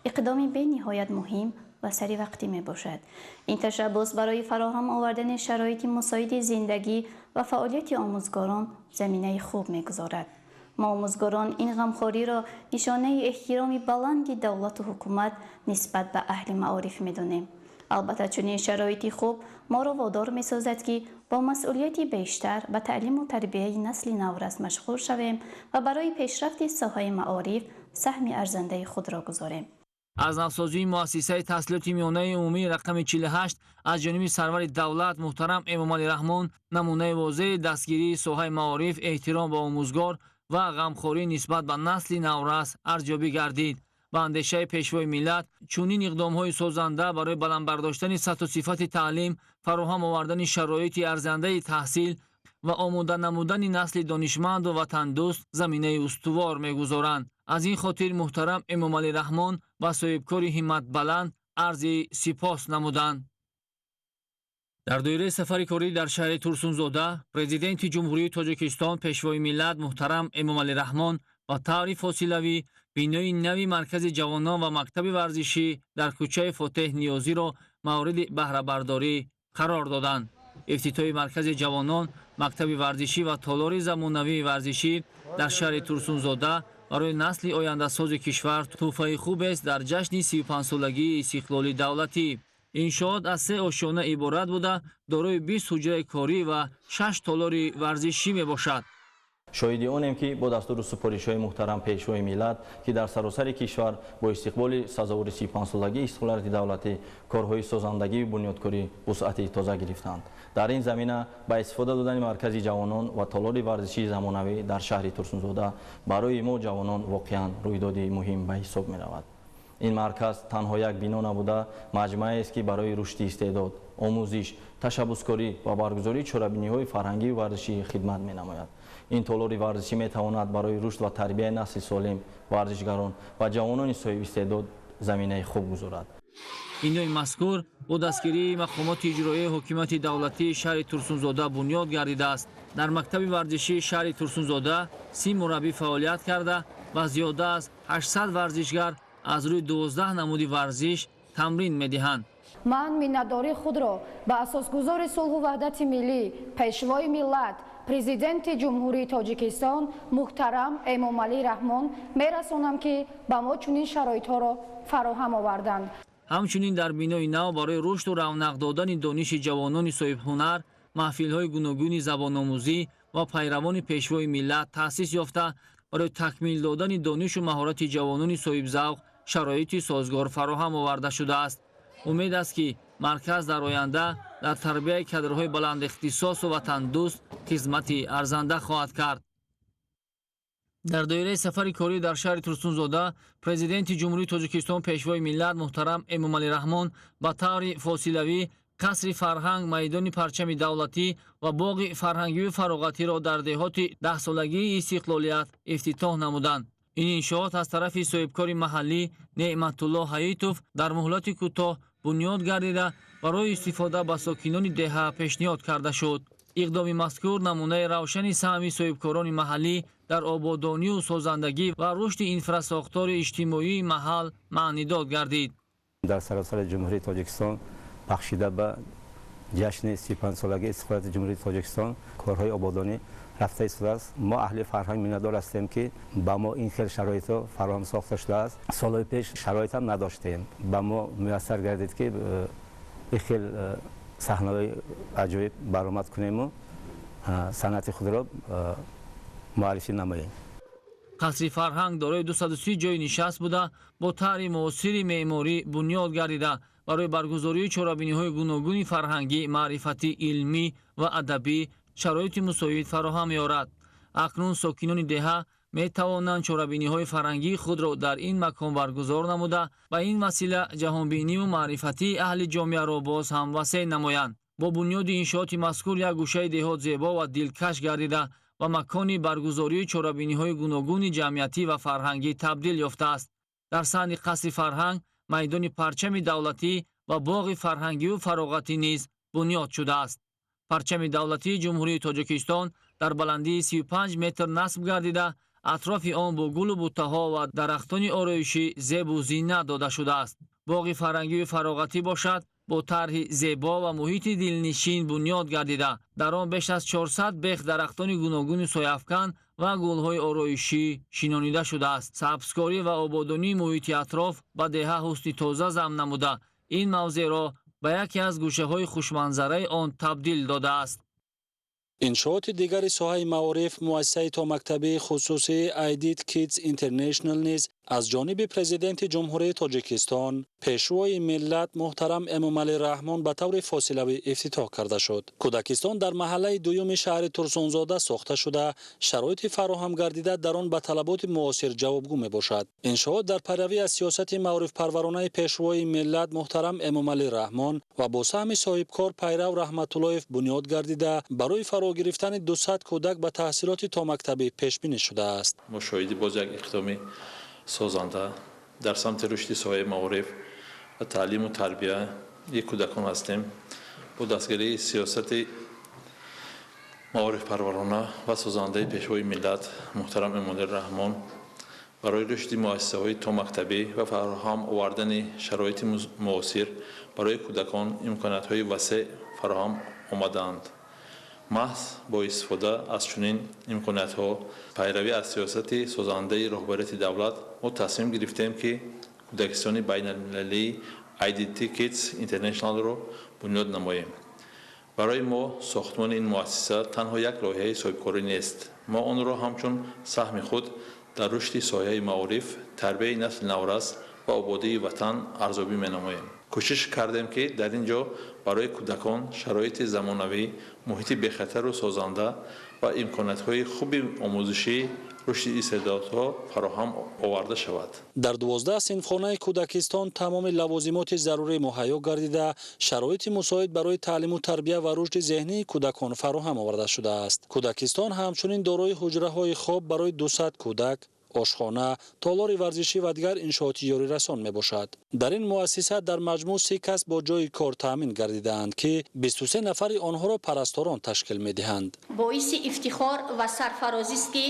иқдоми бениҳоят муҳим ва саривақтӣ мебошад. Ин ташаббус барои фароҳам овардани шароити мусоиди зиндагӣ ва фаъолияти омӯзгорон заминаи хуб мегузорад. Мо омӯзгорон ин ғамхориро нишонаи эҳтироми баланди давлату ҳукумат нисбат ба аҳли маориф медонем. Албатта, чунин шароити хуб моро водор месозад, ки бо масъулияти бештар ба таълиму тарбияи насли наврас машғул шавем ва барои пешрафти соҳаи маориф саҳми арзандаи худро гузорем.
Аз навсозии муассисаи таҳсилоти миёнаи умумии рақами 48 аз ҷониби сарвари давлат муҳтарам Эмомалӣ Раҳмон намунаи возеҳи дастгирии соҳаи маориф, эҳтиром ба омӯзгор ва ғамхорӣ нисбат ба насли наврас арзёбӣ гардид. Ба андешаи пешвои миллат, чунин иқдомҳои созанда барои баланд бардоштани сатҳу сифати таълим, фароҳам овардани шароити арзандаи таҳсил ва омода намудани насли донишманду ватандӯст заминаи устувор мегузоранд. Аз ин хотир муҳтарам Эмомалӣ Раҳмон ба соҳибкори ҳимматбаланд арзи сипос намуданд. Дар доираи сафари корӣ дар шаҳри Турсунзода Президенти Ҷумҳурии Тоҷикистон, Пешвои миллат муҳтарам Эмомалӣ Раҳмон ба таври фосилавӣ бинои нави маркази ҷавонон ва мактаби варзишӣ дар кӯчаи Фотеҳ Ниёзиро мавриди баҳрабардорӣ қарор доданд. Ифтитоҳи маркази ҷавонон, мактаби варзишӣ ва толори замонавии варзишӣ дар шаҳри Турсунзода барои насли ояндасози кишвар тӯҳфаи хубест дар ҷашни 35-солагии истиқлоли давлатӣ. Иншоот аз се ошёна иборат буда, дорои 20 ҳуҷраи корӣ ва 6 толори варзишӣ мебошад.
Шоҳиди онем, ки бо дастуру супоришҳои муҳтарам Пешвои миллат, ки дар саросари кишвар бо истиқболи сазовори 35-солагии истиқлолияти давлатӣ корҳои созандагию бунёдкорӣ вусъати тоза гирифтанд. Дар ин замина ба истифода додани маркази ҷавонон ва толори варзишии замонавӣ дар шаҳри Турсунзода барои мо ҷавонон воқеан рӯйдоди муҳим ба ҳисоб меравад. Ин марказ танҳо як бино набуда, маҷмӯаест, ки барои рушди истеъдод, омӯзиш, ташаббускорӣ ва баргузории чорабиниҳои фарҳангию варзишӣ хидмат менамояд. Ин толори варзишӣ метавонад барои рушд ва тарбияи насли солим, варзишгарон ва ҷавонони соҳибистеъдод заминаи хуб гузорад.
Бинои мазкур бо дастгирии мақомоти иҷроияи ҳокимияти давлатии шаҳри Турсунзода бунёд гардидааст. Дар мактаби варзишии шаҳри Турсунзода 30 мураббӣ фаъолият карда ва зиёда аз 800 варзишгар аз рӯи 12 намуди варзиш тамрин медиҳанд.
Ман миннатдории худро ба асосгузори сулҳу ваҳдати миллӣ, Пешвои миллат, Президенти Ҷумҳурии Тоҷикистон муҳтарам Эмомалӣ Раҳмон мерасонам, ки ба мо чунин шароитҳоро фароҳам оварданд.
Ҳамчунин дар бинои нав барои рушду равнақ додани дониши ҷавонони соҳибҳунар маҳфилҳои гуногуни забономӯзӣ ва пайравони Пешвои миллат таъсис ёфта, барои такмил додани донишу маҳорати ҷавонони соҳибзавқ шароити созгор фароҳам оварда шудааст. Умед аст, ки марказ дар оянда дар тарбияи кадрҳои баландихтисосу ватандӯст хизмати арзанда хоҳад кард. Дар доираи сафари корӣ дар шаҳри Турсунзода Президенти Ҷумҳурии Тоҷикистон, Пешвои миллат муҳтарам Эмомалӣ Раҳмон ба таври фосилавӣ қасри фарҳанг, майдони парчами давлатӣ ва боғи фарҳангию фароғатиро дар деҳоти 10-солагии истиқлолият ифтитоҳ намуданд. Ин иншоот аз тарафи соҳибкори маҳаллӣ Неъматулло Ҳаитов дар муҳлати кӯтоҳ бунёд гардида, барои истифода ба сокинони деҳа пешниҳод карда шуд. Иқдоми мазкур намунаи равшани саҳми соҳибкорони маҳаллӣ дар ободонию созандагӣ ва рушди инфрасохтори иҷтимоии маҳал маънидод гардид.
Дар саросари Ҷумҳурии Тоҷикистон бахшида ба ҷашни 35-солагии истиқлолияти Ҷумҳурии Тоҷикистон корҳои ободонӣ рафта истодааст. Мо аҳли фарҳанг миннатдор ҳастем, ки ба мо ин хел шароитҳо фароҳам сохта шудааст. Солҳои пеш шароитам надоштем, ба мо муяссар гардид, ки ин хел саҳнаҳои аҷоиб баромад кунему санъати худро муаррифӣ намоем.
Қасри фарҳанг дорои 230 ҷойи нишаст буда, бо тарҳи муосири меъморӣ бунёд гардида, барои баргузории чорабиниҳои гуногуни фарҳангӣ, маърифатӣ, илмӣ ва адабӣ шароити мусоид фароҳам меорад. Акнун сокинони деҳа метавонанд чорабиниҳои фарҳангии худро дар ин макон баргузор намуда, ба ин васила ҷаҳонбиниву маърифатии аҳли ҷомеаро боз ҳам васеъ намоянд. Бо бунёди иншооти мазкур як гӯшаи деҳот зебо ва дилкаш гардида ва макони баргузории чорабиниҳои гуногуни ҷамъиятӣ ва фарҳангӣ табдил ёфтааст. Дар саҳни қасри фарҳанг майдони парчами давлатӣ ва боғи фарҳангию фароғатӣ низ бунёд шудааст. Парчами давлатии Ҷумҳурии Тоҷикистон дар баландии 35 метр насб гардида, атрофи он бо гулу буттаҳо ва дарахтони ороишӣ зебу зинат дода шудааст. Боғи фарҳангию фароғатӣ бошад, бо тарҳи зебо ва муҳити дилнишин бунёд гардида, дар он беш аз 400 бех дарахтони гуногуни сояафкан ва гулҳои ороишӣ шинонида шудааст. Сабзкорӣ ва ободонии муҳити атроф ба деҳа ҳусни тоза зам намуда, ин мавзеъро ба яке аз гӯшаҳои хушманзараи он табдил додааст.
Иншооти дигари соҳаи маориф, муассисаи томактабии хусусии Aidid Kids International низ аз ҷониби Президенти Ҷумҳурии Тоҷикистон, Пешвои миллат муҳтарам Эмомалӣ Раҳмон ба таври фосилавӣ ифтитоҳ карда шуд. Кӯдакистон дар маҳаллаи дуюми шаҳри Турсунзода сохта шуда, шароити фароҳам гардида дар он ба талаботи муосир ҷавобгӯ мебошад. Иншоот дар пайравӣ аз сиёсати маорифпарваронаи Пешвои миллат муҳтарам Эмомалӣ Раҳмон ва бо саҳми соҳибкор Пайрав Раҳматуллоев бунёд гардида, барои фаро гирифтани 200 кӯдак ба таҳсилоти томактабӣ пешбинӣ шудааст.
Мо шоҳиди боз як иқдоми созанда дар самти рушди соҳаи маориф ва таълиму тарбияи кӯдакон ҳастем. Бо дастгирии сиёсати маорифпарварона ва созандаи Пешвои миллат муҳтарам Эмомалӣ Раҳмон барои рушди муассисаҳои томактабӣ ва фароҳам овардани шароити муосир барои кӯдакон имкониятҳои васеъ фароҳам омадаанд. Маҳз бо истифода аз чунин имкониятҳо, пайравӣ аз сиёсати созандаи роҳбарияти давлат, мо тасмим гирифтем, ки кӯдакистони байналмилалии IDT Kids International-ро бунёд намоем. Барои мо сохтмони ин муассиса танҳо як лоиҳаи соҳибкорӣ нест. Мо онро ҳамчун саҳми худ дар рушди соҳаи маориф, тарбияи насли наврас ва ободии ватан арзёбӣ менамоем. Кӯшиш кардем, ки дар ин ҷо барои кӯдакон шароити замонавӣ, муҳити бехатару созанда ва имкониятҳои хуби омӯзишӣ, рушди истеъдодҳо фароҳам оварда шавад.
Дар 12 синфхонаи кӯдакистон тамоми лавозимоти зарурӣ муҳайё гардида, шароити мусоид барои таълиму тарбия ва рушди зеҳнии кӯдакон фароҳам оварда шудааст. Кӯдакистон ҳамчунин дорои ҳуҷраҳои хоб барои 200 кӯдак, ошхона, толори варзишӣ ва дигар иншооти ёрирасон мебошад. Дар ин муассиса дар маҷмӯъ 30 кас бо ҷойи кор таъмин гардидаанд, ки 23 нафари онҳоро парасторон ташкил медиҳанд.
Боиси ифтихор ва сарфарозист, ки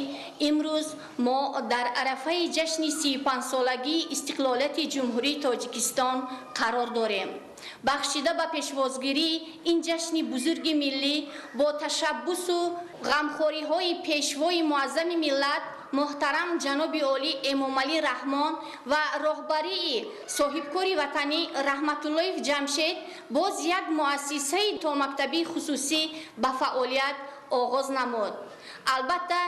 имрӯз мо дар арафаи ҷашни 35-солагии истиқлолияти Ҷумҳурии Тоҷикистон қарор дорем. Бахшида ба пешвозгирии ин ҷашни бузурги миллӣ бо ташаббусу ғамхориҳои Пешвои муаззами миллат муҳтарам ҷаноби олӣ Эмомалӣ Раҳмон ва роҳбарии соҳибкори ватанӣ Раҳматуллоев Ҷамшед боз як муассисаи томактабии хусусӣ ба фаъолият оғоз намуд. Албатта,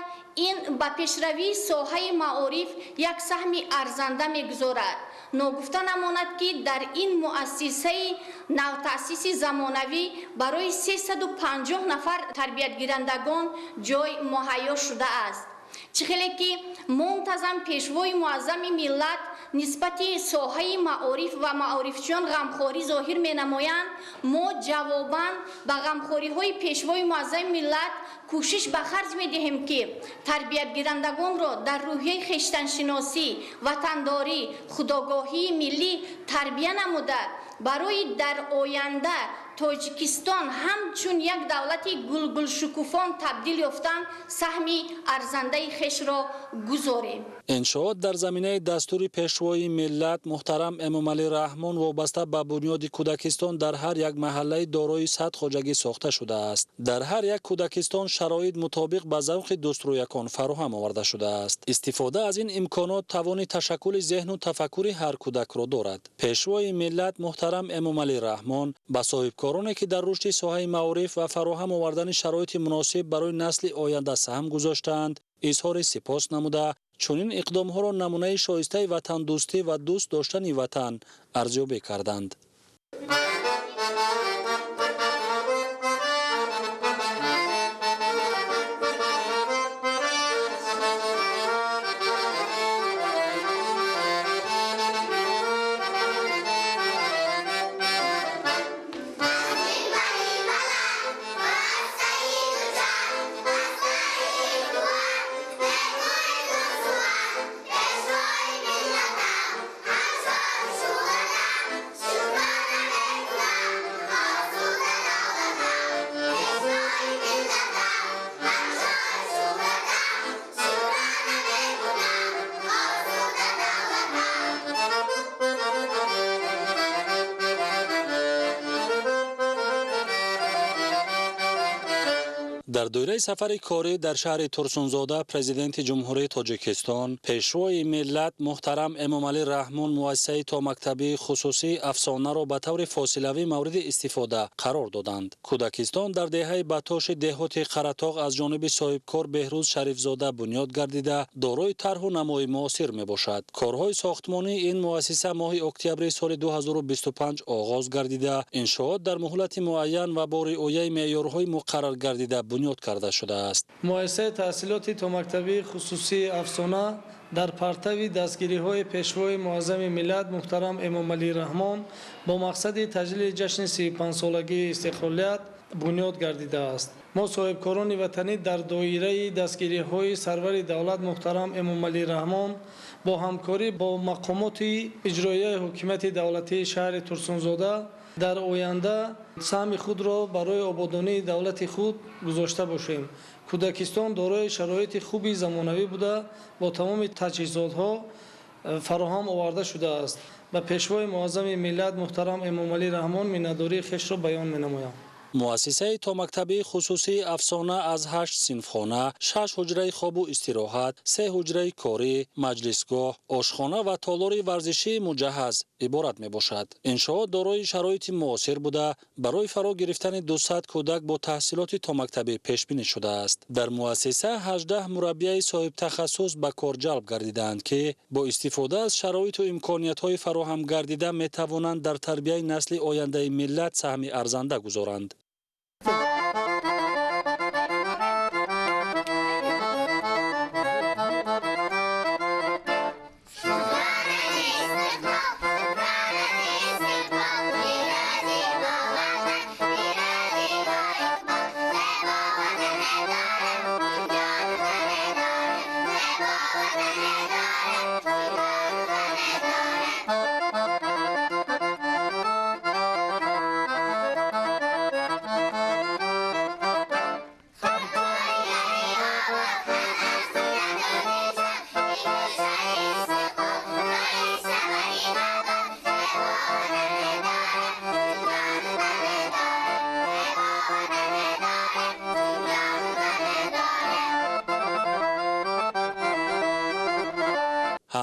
ин ба пешравии соҳаи маориф як саҳми арзанда мегузорад. Ногуфта намонад, ки дар ин муассисаи навтаъсиси замонавӣ барои 350 нафар тарбиятгирандагон ҷой муҳайё шудааст. Чӣ хеле ки мунтазам Пешвои муаззами миллат нисбати соҳаи маориф ва маорифчиён ғамхорӣ зоҳир менамоянд, мо ҷавобан ба ғамхориҳои Пешвои муаззами миллат кӯшиш ба харҷ медиҳем, ки тарбиятгирандагонро дар рӯҳияи хештаншиносӣ, ватандорӣ, худогоҳии миллӣ тарбия намуда, барои дар оянда Тоҷикистон ҳамчун як давлати гулгулшукуфон табдил ёфтан саҳми арзандаи хешро гузорем.
Иншоот дар заминаи дастури Пешвои миллат муҳтарам Эмомалӣ Раҳмон вобаста ба бунёди кӯдакистон дар ҳар як маҳаллаи дорои 100 хоҷагӣ сохта шудааст. Дар ҳар як кӯдакистон шароит мутобиқ ба завқи дӯстрӯякон фароҳам оварда шудааст. Истифода аз ин имконот тавони ташаккули зеҳну тафаккури ҳар кӯдакро дорад. Пешвои миллат муҳтарам Эмомалӣ Раҳмон ба соҳибкороне, ки дар рушди соҳаи маориф ва фароҳам овардани шароити муносиб барои насли оянда саҳм гузоштаанд, изҳори сипос намуда, чунин иқдомҳоро намунаи шоистаи ватандӯстӣ ва дӯст доштани ватан арзёбӣ карданд. Дар доираи сафари корӣ дар шаҳри Турсунзода Президенти Ҷумҳурии Тоҷикистон, Пешвои миллат муҳтарам Эмомалӣ Раҳмон муассисаи томактабии хусусии Афсонаро ба таври фосилавӣ мавриди истифода қарор доданд. Кӯдакистон дар деҳаи Батоши деҳоти Қаратоғ аз ҷониби соҳибкор Беҳрӯз Шарифзода бунёд гардида, дорои тарҳу намои муосир мебошад. Корҳои сохтмонии ин муассиса моҳи октябри соли 2025 оғоз гардида, иншоот дар муҳлати муайян ва бо риояи меъёрҳои муқаррар гардида бунёд карда шудааст.
Муассисаи таҳсилоти томактабии хусусии Афсона дар партави дастгириҳои Пешвои муаззами миллат муҳтарам Эмомалӣ Раҳмон бо мақсади таҷлили ҷашни 35-солагии истиқлолият бунёд гардидааст. Мо соҳибкорони ватанӣ дар доираи дастгириҳои сарвари давлат муҳтарам Эмомалӣ Раҳмон бо ҳамкорӣ бо мақомоти иҷроияи ҳукумати давлатии шаҳри Турсунзода дар оянда саҳми худро барои ободонии давлати худ гузошта бошем. Кӯдакистон дорои шароити хуби замонавӣ буда, бо тамоми таҷҳизотҳо фароҳам оварда шудааст. Ба Пешвои муаззами миллат муҳтарам Эмомалӣ Раҳмон миннатдории хешро баён менамоям.
Муассисаи томактабии хусусии Афсона аз 8 синфхона, 6 ҳуҷраи хобу истироҳат, 3 ҳуҷраи корӣ, маҷлисгоҳ, ошхона ва толори варзишии муҷаҳҳаз иборат мебошад. Иншоот дорои шароити муосир буда, барои фаро гирифтани 200 кӯдак бо таҳсилоти томактабӣ пешбинӣ шудааст. Дар муассиса 18 мураббияи соҳибтахассус ба кор ҷалб гардидаанд, ки бо истифода аз шароиту имкониятҳои фароҳам гардида метавонанд дар тарбияи насли ояндаи миллат саҳми арзанда гузоранд.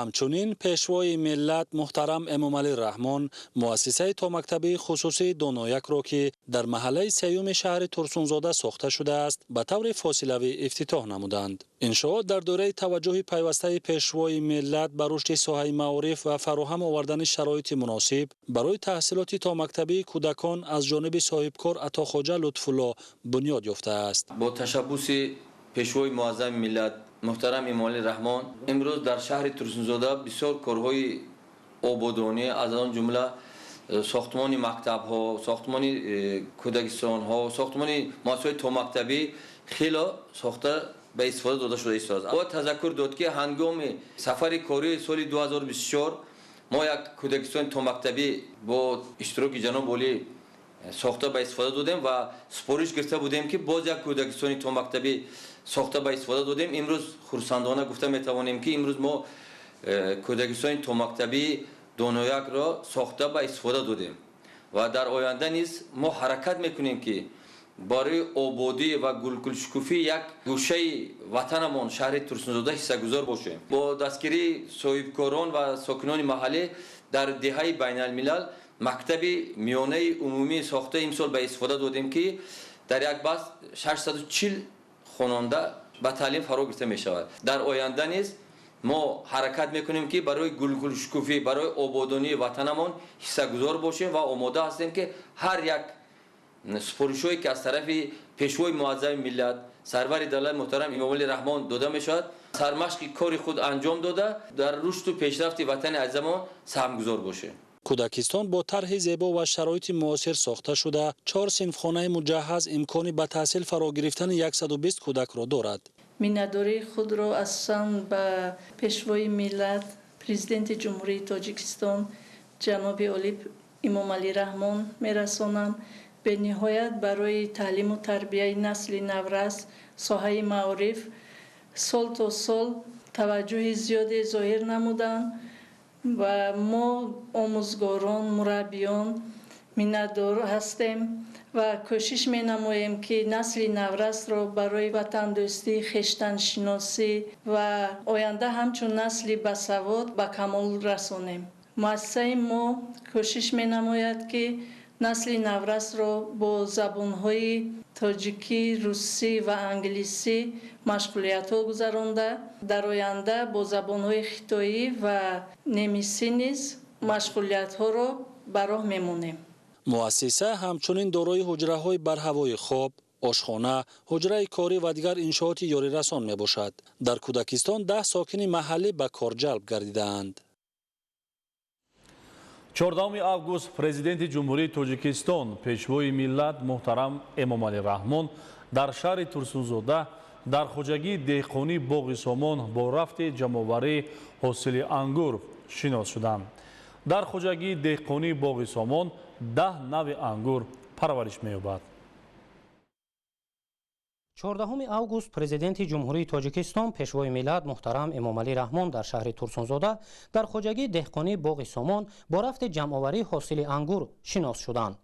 Ҳамчунин Пешвои миллат муҳтарам Эмомалӣ Раҳмон муассисаи томактабии хусусии Доноякро, ки дар маҳаллаи сеюми шаҳри Турсунзода сохта шудааст, ба таври фосилавӣ ифтитоҳ намуданд. Иншоот дар доираи таваҷҷӯҳи пайвастаи Пешвои миллат ба рушди соҳаи маориф ва фароҳам овардани шароити муносиб барои таҳсилоти томактабии кӯдакон аз ҷониби соҳибкор Атохоҷа Лутфулло бунёд ёфтааст.
Бо ташаббуси Пешвои муаззами миллат муҳтарам Эмомалӣ Раҳмон имрӯз дар шаҳри Турсунзода бисёр корҳои ободонӣ, аз он ҷумла сохтмони мактабҳо, сохтмони кӯдакистонҳо, сохтмони муассисаҳои томактабӣ хело сохта ба истифода дода шуда истодааст. Бояд тазаккур дод, ки ҳангоми сафари кории соли 2024 мо як кӯдакистони томактабӣ бо иштироки ҷаноби олӣ сохта ба истифода додем ва супориш гирифта будем, ки боз як кӯдакистони томактабӣ сохта ба истифода додем. Имрӯз хурсандона гуфта метавонем, ки имрӯз мо кӯдакистони томактабии Доноякро сохта ба истифода додем ва дар оянда низ мо ҳаракат мекунем, ки барои ободӣ ва гулгулшукуфии як гӯшаи ватанамон шаҳри Турсунзода ҳиссагузор бошем. Бо дастгирии соҳибкорон ва сокинони маҳаллӣ дар деҳаи байналмилал мактаби миёнаи умумӣ сохта имсол ба истифода додем, ки дар як баст 640 хонанда ба таълим фаро гирифта мешавад. Дар оянда низ мо ҳаракат мекунем, ки барои гулгулшукуфӣ, барои ободонии ватанамон ҳиссагузор бошем ва омода ҳастем, ки ҳар як супоришҳое, ки аз тарафи Пешвои муаззами миллат, сарвари давлат муҳтарам Эмомалӣ Раҳмон дода мешавад, сармашқи кори худ анҷом дода, дар рушду пешрафти ватани азизамон саҳмгузор бошем.
Кӯдакистон бо тарҳи зебо ва шароити муосир сохта шуда, 4 синфхонаи муҷаҳҳаз имкони ба таҳсил фаро гирифтани 120 кӯдакро дорад.
Миннатдории худро асосан ба Пешвои миллат, Президенти Ҷумҳурии Тоҷикистон ҷаноби олӣ Эмомалӣ Раҳмон мерасонам. Бениҳоят барои таълиму тарбияи насли наврас, соҳаи маориф сол то сол таваҷҷӯҳи зиёде зоҳир намуданд ва мо омӯзгорон, мураббиён миннатдор ҳастем Ва кӯшиш менамоем, ки насли наврасро барои ватандӯстӣ, хештаншиносӣ ва оянда ҳамчун насли басавод ба камол расонем. Муассисаи мо кӯшиш менамояд, ки насли наврасро бо забонҳои тоҷикӣ, русӣ ва англисӣ машғулиятҳо гузаронда, дар оянда бо забонҳои хитоӣ ва немисӣ низ машғулиятҳоро ба роҳ мемонем.
Муассиса ҳамчунин дорои ҳуҷраҳои барҳавои хоб, ошхона, ҳуҷраи корӣ ва дигар иншооти ёрирасон мебошад. Дар кӯдакистон 10 сокини маҳаллӣ ба кор ҷалб гардидаанд.
14 август Президенти Ҷумҳурии Тоҷикистон, Пешвои миллат муҳтарам Эмомалӣ Раҳмон дар шаҳри Турсунзода дар хоҷагии деҳқонии Боғи Сомон бо рафти ҷамъоварии ҳосили ангур шинос шуданд. Дар хоҷагии деҳқонии Боғи Сомон 10 нави ангур парвариш меёбад.
14 август Президенти Ҷумҳурии Тоҷикистон, Пешвои миллат муҳтарам Эмомалӣ Раҳмон дар шаҳри Турсунзода дар хоҷагии деҳқонии Боғи Сомон бо рафти ҷамъоварии ҳосили ангур шинос шуданд.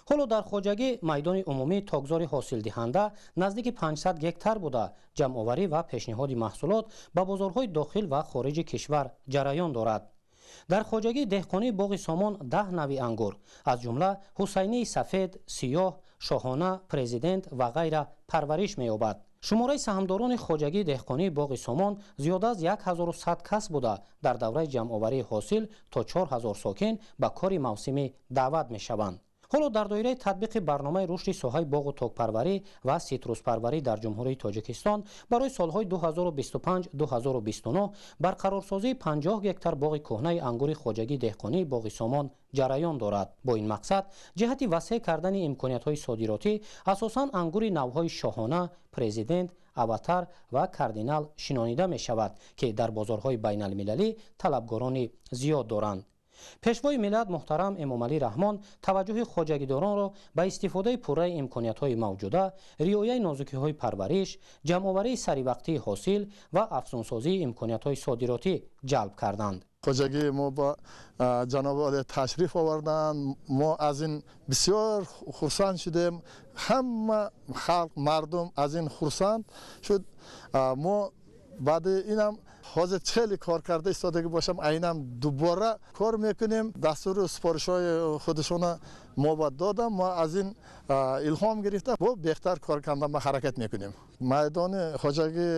Ҳоло дар хоҷагӣ майдони умумии токзори ҳосилдиҳанда наздики 500 гектар буда, ҷамъоварӣ ва пешниҳоди маҳсулот ба бозорҳои дохил ва хориҷи кишвар ҷараён дорад. Дар хоҷагии деҳқонии Боғи Сомон 10 нави ангур, аз ҷумла ҳусайнии сафед, сиёҳ, шоҳона, президент ва ғайра парвариш меёбад. Шумораи саҳмдорони хоҷагии деҳқонии Боғи Сомон зиёда аз 1100 кас буда, дар давраи ҷамъоварии ҳосил то 4000 сокин ба кори мавсимӣ даъват мешаванд. Ҳоло дар доираи татбиқи барномаи рушди соҳаи боғу токпарварӣ ва ситруспарварӣ дар Ҷумҳурии Тоҷикистон барои солҳои 2025-2029 барқарорсозии 50 гектар боғи кӯҳнаи ангури хоҷагии деҳқонии Боғи Сомон ҷараён дорад. Бо ин мақсад ҷиҳати васеъ кардани имкониятҳои содиротӣ асосан ангури навъҳои шоҳона, президент, аватар ва кардинал шинонида мешавад, ки дар бозорҳои байналмилалӣ талабгорони зиёд доранд. Пешвои миллат муҳтарам Эмомалӣ Раҳмон таваҷҷӯҳи хоҷагидоронро ба истифодаи пурраи имкониятҳои мавҷуда, риояи нозукиҳои парвариш, ҷамъоварии саривақтии ҳосил ва афзунсозии имкониятҳои содиротӣ ҷалб карданд.
Хоҷагии мо ба ҷаноби олӣ ташриф оварданд. Мо аз ин бисёр хурсанд шудем. Ҳама халқ, мардум аз ин хурсанд шуд. Мо баъди инам ҳозир хеле кор карда истодагӣ бошам, айнам дубора кор мекунем. Дастуру супоришҳои худашона мо ба додам. Мо аз ин илҳом гирифта бо беҳтар кор кардан ба ҳаракат мекунем. Майдони хоҷагӣ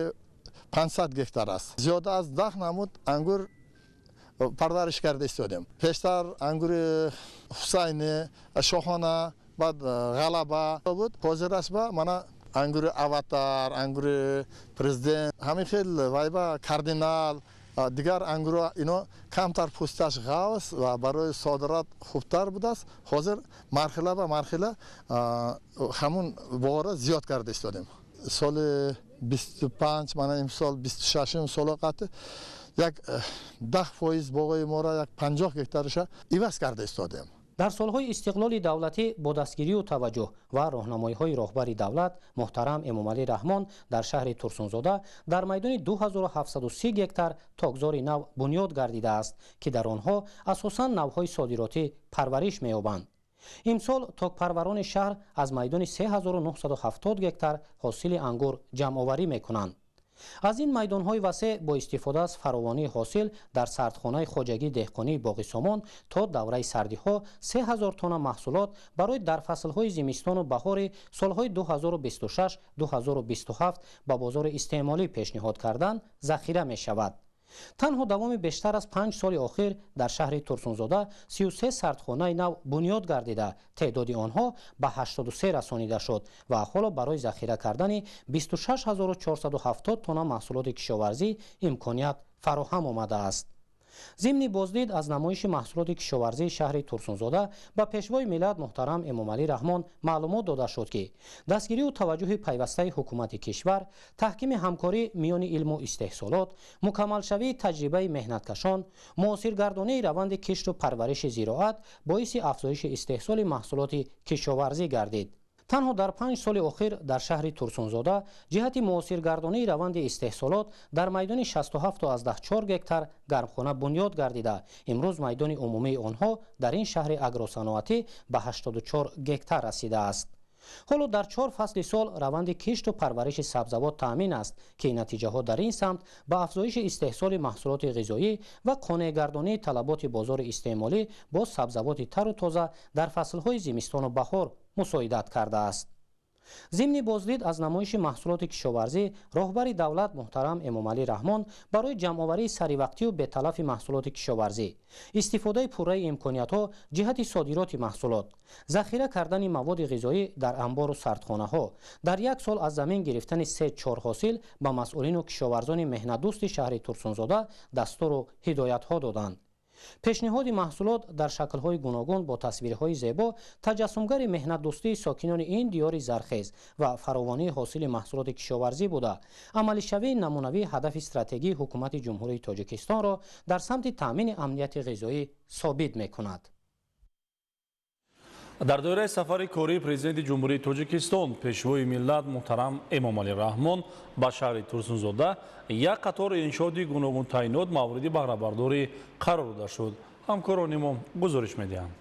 500 гектар аст. Зиёда аз 10 намуд ангур парвариш карда истодем. Пештар ангури Ҳусайни, шоҳона, баъд ғалаба буд. Ҳозираш ба мана ангури аватар, ангури президент, ҳамин хел вайба кардинал, дигар ангурҳо ино камтар пӯсташ ғавс ва барои содирот хубтар будааст. Ҳозир марҳила ба марҳила ҳамун боғро зиёд карда истодем. Соли 25, мана имсол 26-ум соло қатъ як 10% боғои моро як 50 гектараша иваз карда истодем.
Дар солҳои истиқлоли давлатӣ бо дастгирию таваҷҷӯҳ ва роҳнамоиҳои роҳбари давлат муҳтарам Эмомалӣ Раҳмон дар шаҳри Турсунзода дар майдони 2730 гектар токзори нав бунёд гардидааст, ки дар онҳо асосан навъҳои содиротӣ парвариш меёбанд. Имсол токпарварони шаҳр аз майдони 3970 гектар ҳосили ангур ҷамъоварӣ мекунанд. Аз ин майдонҳои васеъ бо истифода аз фаровонии ҳосил дар сардхонаи хоҷагии деҳқонии Боғи Сомон то давраи сардиҳо 3000 тонна маҳсулот барои дар фаслҳои зимистону баҳори солҳои 2026-2027 ба бозори истеъмолӣ пешниҳод кардан захира мешавад. Танҳо давоми бештар аз 5 соли охир дар шаҳри Турсунзода 33 сардхонаи нав бунёд гардида, теъдоди онҳо ба 83 расонида шуд ва ҳоло барои захира кардани 26470 тонна маҳсулоти кишоварзӣ имконият фароҳам омадааст. Зимни боздид аз намоиши маҳсулоти кишоварзии шаҳри Турсунзода ба Пешвои миллат муҳтарам Эмомалӣ Раҳмон маълумот дода шуд, ки дастгирию таваҷҷӯҳи пайвастаи ҳукумати кишвар, таҳкими ҳамкорӣ миёни илму истеҳсолот, мукаммалшавии таҷрибаи меҳнаткашон, муосиргардонии раванди кишту парвариши зироат боиси афзоиши истеҳсоли маҳсулоти кишоварзӣ гардид. Танҳо дар 5 соли охир дар шаҳри Турсунзода ҷиҳати муосиргардонии раванди истеҳсолот дар майдони 67,4 гектар гармхона бунёд гардида, имрӯз майдони умумии онҳо дар ин шаҳри агросаноатӣ ба 84 гектар расидааст. Ҳоло дар 4 фасли сол раванди кишту парвариши сабзавот таъмин аст, ки натиҷаҳо дар ин самт ба афзоиши истеҳсоли маҳсулоти ғизоӣ ва қонеъгардонии талаботи бозори истеъмолӣ бо сабзавоти тару тоза дар фаслҳои зимистону баҳор мусоидат кардааст. Зимни боздид аз намоиши маҳсулоти кишоварзӣ, роҳбари давлат муҳтарам Эмомалӣ Раҳмон барои ҷамъоварии саривақтию беталафи маҳсулоти кишоварзӣ, истифодаи пурраи имкониятҳо ҷиҳати содироти маҳсулот, захира кардани маводи ғизоӣ дар анбору сардхонаҳо, дар як сол аз замин гирифтани 3-4 ҳосил ба масъулину кишоварзони меҳнатдӯсти шаҳри Турсунзода дастуру ҳидоятҳо доданд. Пешниҳоди маҳсулот дар шаклҳои гуногун бо тасвирҳои зебо таҷассумгари меҳнатдӯстии сокинони ин диёри зархез ва фаровонии ҳосили маҳсулоти кишоварзӣ буда, амалишавии намунавии ҳадафи стратегии ҳукумати Ҷумҳурии Тоҷикистонро дар самти таъмини амнияти ғизоӣ собит мекунад.
Дар доираи сафари кории Президенти Ҷумҳурии Тоҷикистон, Пешвои миллат муҳтарам Эмомалӣ Раҳмон ба шаҳри Турсунзода як қатор иншооти гуногунтаъинот мавриди баҳрабардорӣ қарор дода шуд. Ҳамкорони мо гузориш медиҳанд.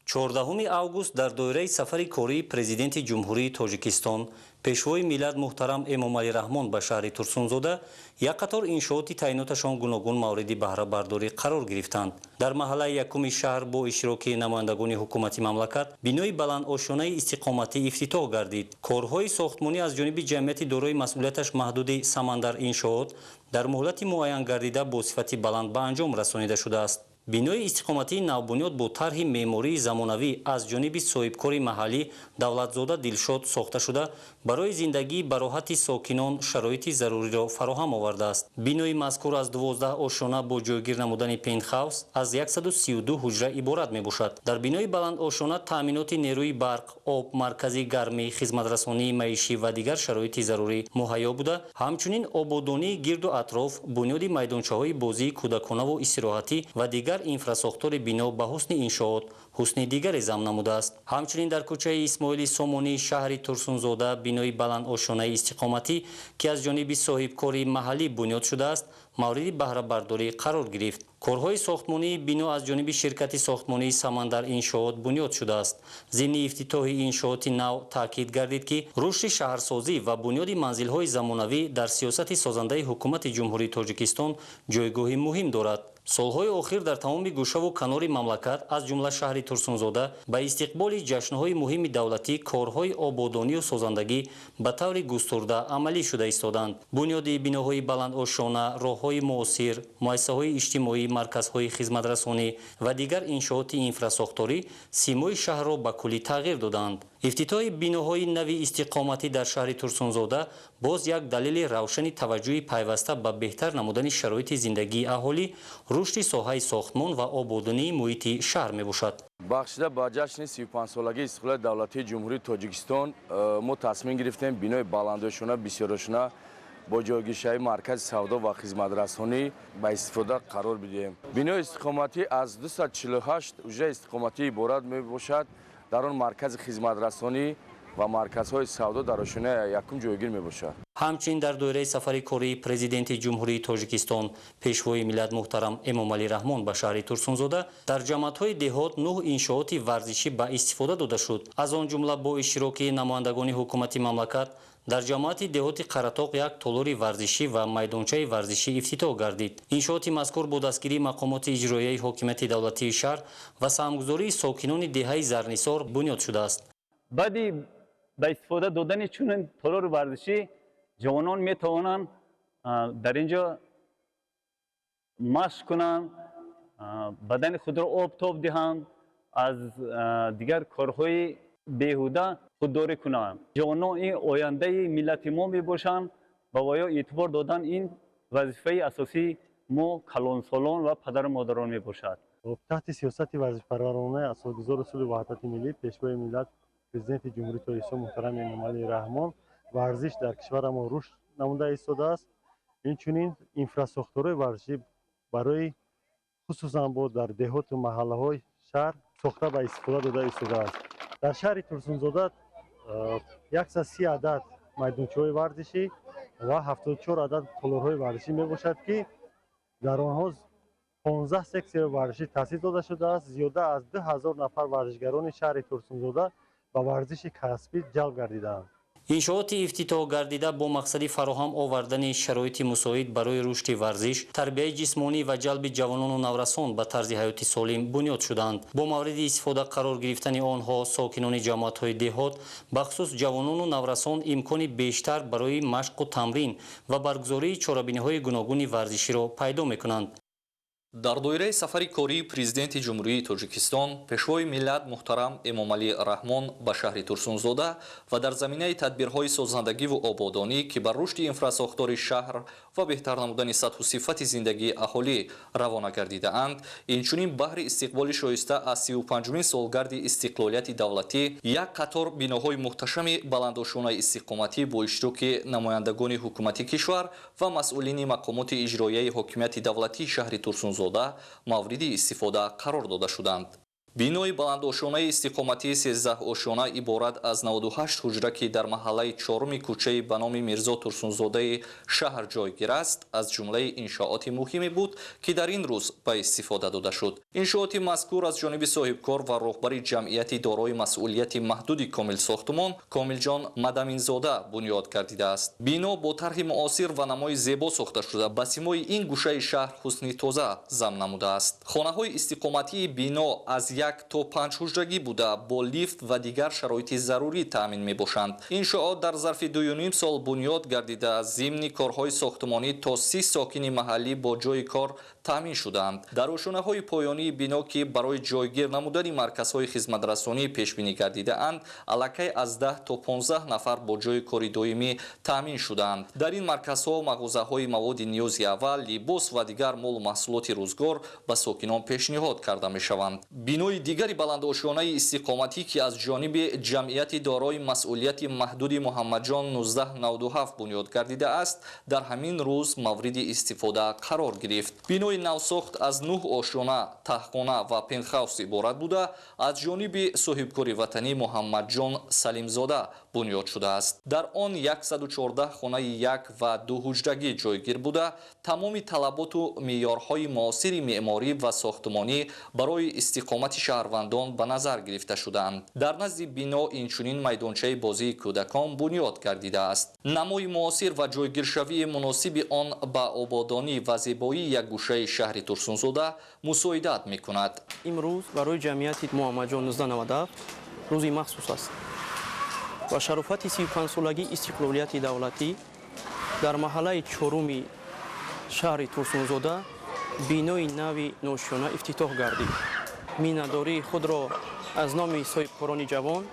14 август дар доираи сафари кории Президенти Ҷумҳурии Тоҷикистон, Пешвои миллат муҳтарам Эмомалӣ Раҳмон ба шаҳри Турсунзода як қатор иншооти таъиноташон гуногун мавриди баҳрабардорӣ қарор гирифтанд. Дар маҳаллаи якуми шаҳр бо иштироки намояндагони ҳукумати мамлакат бинои баландошёнаи истиқоматӣ ифтитоҳ гардид. Корҳои сохтмонӣ аз ҷониби ҷамъияти дорои масъулияташ маҳдуди Самандар иншоот дар муҳлати муайян гардида бо сифати баланд ба анҷом расонида шудааст. Бинои истиқоматии навбунёд бо тарҳи меъмории замонавӣ аз ҷониби соҳибкори маҳаллӣ Давлатзода Дилшод сохта шуда, барои зиндагии бароҳати сокинон шароити заруриро фароҳам овардааст. Бинои мазкур аз 12 ошёна бо ҷойгир намудани пентхаус аз 132 ҳуҷра иборат мебошад. Дар бинои баландошёна таъминоти нерӯи барқ, об, маркази гармӣ, хизматрасонии маишӣ ва дигар шароити зарурӣ муҳайё буда, ҳамчунин ободонии гирду атроф, бунёди майдончаҳои бозии кӯдаконаву истироҳатӣ ва дигар инфрасохтори бино ба ҳусни иншоот ҳусни дигаре зам намудааст. Ҳамчунин дар кӯчаи Исмоили Сомонии шаҳри Турсунзода бинои баландошёнаи истиқоматӣ, ки аз ҷониби соҳибкори маҳаллӣ бунёд шудааст, мавриди баҳрабардорӣ қарор гирифт. Корҳои сохтмонии бино аз ҷониби ширкати сохтмонии Самандар иншоот бунёд шудааст. Зимни ифтитоҳи иншооти нав таъкид гардид, ки рушди шаҳрсозӣ ва бунёди манзилҳои замонавӣ дар сиёсати созандаи ҳукумати Ҷумҳурии Тоҷикистон ҷойгоҳи муҳим дорад. Солҳои охир дар тамоми гӯшаву канори мамлакат, аз ҷумла шаҳри Турсунзода, ба истиқболи ҷашнҳои муҳими давлатӣ корҳои ободонию созандагӣ ба таври густурда амалӣ шуда истоданд. Бунёди биноҳои баландошёна, роҳҳои муосир, муассисаҳои иҷтимоӣ, марказҳои хизматрасонӣ ва дигар иншооти инфрасохторӣ симои шаҳрро ба куллӣ тағйир доданд. Ифтитоҳи биноҳои нави истиқоматӣ дар шаҳри Турсунзода боз як далели равшани таваҷҷӯҳи пайваста ба беҳтар намудани шароити зиндагии аҳолӣ, рушди соҳаи сохтмон ва ободонии муҳити шаҳр мебошад.
Бахшида ба ҷашни 35-солагии истиқлолияти давлатии Ҷумҳурии Тоҷикистон мо тасмим гирифтем бинои баландошёна, бисёрошёна бо ҷойгиршавии маркази савдо ва хизматрасонӣ ба истифода қарор бидиҳем. Бинои истиқоматӣ аз 248 ҳуҷраи истиқоматӣ иборат мебошад. Дар он маркази хизматрасонӣ ва марказҳои савдо дар ошёнаи якум ҷойгир мебошад.
Ҳамчунин дар доираи сафари кории Президенти Ҷумҳурии Тоҷикистон, Пешвои миллат муҳтарам Эмомалӣ Раҳмон ба шаҳри Турсунзода дар ҷамоатҳои деҳот 9 иншооти варзишӣ ба истифода дода шуд. Аз он ҷумла бо иштироки намояндагони ҳукумати мамлакат дар ҷамоати деҳоти Қаратоқ як толори варзишӣ ва майдончаи варзишӣ ифтитоҳ гардид. Иншооти мазкур бо дастгирии мақомоти иҷроияи ҳокимияти давлатии шаҳр ва саҳмгузории сокинони деҳаи Зарнисор бунёд шудааст.
Баъди ба истифода додани чунин толори варзишӣ ҷавонон метавонанд дар ин ҷо машқ кунанд, бадани худро об тоб диҳанд, аз дигар корҳои беҳуда худдорӣ кунанд. Ҷавонон ин ояндаи миллати мо мебошанд ва ба ё эътибор додан ин вазифаи асосии мо калонсолон ва падару модарон мебошад.
Таҳти сиёсати варзишпарваронаи асосгузори сулҳу ваҳдати миллӣ, Пешвои миллат, Президенти Ҷумҳурии Тоҷикистон муҳтарам Эмомалӣ Раҳмон варзиш дар кишварамон рушд намуда истодааст. Инчунин инфрасохторҳои варзишӣ барои хусусан бо дар деҳоту маҳаллаҳои шаҳр сохта ба истифода дода истодааст. Дар шаҳри Турсунзода 130 адад майдончаҳои варзишӣ ва 74 адад толорҳои варзишӣ мебошад, ки дар онҳо 15 сексияи варзишӣ таъсис дода шудааст. Зиёда аз 2000 нафар варзишгарони шаҳри Турсунзода ба варзиши касбӣ ҷалб гардидаанд.
Иншооти ифтитоҳ гардида бо мақсади фароҳам овардани шароити мусоид барои рушди варзиш, тарбияи ҷисмонӣ ва ҷалби ҷавонону наврасон ба тарзи ҳаёти солим бунёд шуданд. Бо мавриди истифода қарор гирифтани онҳо сокинони ҷамоатҳои деҳот, бахусус ҷавонону наврасон имкони бештар барои машқу тамрин ва баргузории чорабиниҳои гуногуни варзиширо пайдо мекунанд.
Дар доираи сафари кории Президенти Ҷумҳурии Тоҷикистон, Пешвои миллат муҳтарам Эмомалӣ Раҳмон ба шаҳри Турсунзода ва дар заминаи тадбирҳои созандагиву ободонӣ, ки бар рушди инфрасохтори шаҳр ва беҳтар намудани сатҳу сифати зиндагии аҳолӣ равона гардидаанд, инчунин баҳри истиқболи шоиста аз 35-умин солгарди истиқлолияти давлатӣ як қатор биноҳои муҳташами баландошонаи истиқоматӣ бо иштироки намояндагони ҳукумати кишвар ва масъулини мақомоти иҷроияи ҳокимияти давлатии шаҳри Турсунзода мавриди истифода қарор дода шуданд. Бинои баландошонаи истиқоматии 13 ошёна иборат аз 98 ҳуҷра, ки дар маҳаллаи чоруми кӯчаи ба номи Мирзо Турсунзодаи шаҳр ҷойгир аст, аз ҷумлаи иншооти муҳиме буд, ки дар ин рӯз ба истифода дода шуд. Иншооти мазкур аз ҷониби соҳибкор ва роҳбари ҷамъияти дорои масъулияти маҳдуди Комилсохтумон Комилҷон Мадаминзода бунёд гардидааст. Бино бо тарҳи муосир ва намои зебо сохта шуда, ба симои ин гӯшаи шаҳр ҳусни тоза зам намудааст. Хонаҳои истиқоматии бино аз 1 то 5 ҳуҷрагӣ буда, бо лифт ва дигар шароити зарурӣ таъмин мебошанд. Иншоот дар зарфи 2,5 сол бунёд гардида, зимни корҳои сохтмонӣ то 30 сокини маҳаллӣ бо ҷойи кор таъмин шудаанд. Дар ошёнаҳои поёнии бино, ки барои ҷойгир намудани марказҳои хизматрасонӣ пешбинӣ гардидаанд, аллакай аз 10 то 15 нафар бо ҷойи кори доимӣ таъмин шудаанд. Дар ин марказҳо мағозаҳои маводи ниёзи аввал, либос ва дигар молу маҳсулоти рӯзгор ба сокинон пешниҳод карда мешаванд. Бинои дигари баландошёнаи истиқоматӣ, ки аз ҷониби ҷамъияти дорои масъулияти маҳдуди Муҳаммадҷон 1997 бунёд гардидааст, дар ҳамин рӯз мавриди истифода қарор гирифт. Бинои навсохт аз нӯҳ ошёна, таҳхона ва пентхаус иборат буда, аз ҷониби соҳибкори ватанӣ Муҳаммадҷон Салимзода бунёд шудааст. Дар он 114 хонаи як ва ду ҳуҷрагӣ ҷойгир буда, тамоми талаботу меъёрҳои муосири меъморӣ ва сохтмонӣ барои истиқомати шаҳрвандон ба назар гирифта шудаанд. Дар назди бино инчунин майдончаи бозии кӯдакон бунёд гардидааст. Намои муосир ва ҷойгиршавии муносиби он ба ободонӣ ва зебоии як гӯшаи шаҳри Турсунзода мусоидат мекунад.
Имрӯз барои ҷамъияти Муҳаммадҷон 1997 рӯзи махсус аст. Ба шарофати 35-солагии истиқлолияти давлатӣ дар маҳаллаи чоруми шаҳри Турсунзода бинои нави ношёна ифтитоҳ гардид. Миннатдории худро аз номи соҳибкорони ҷавон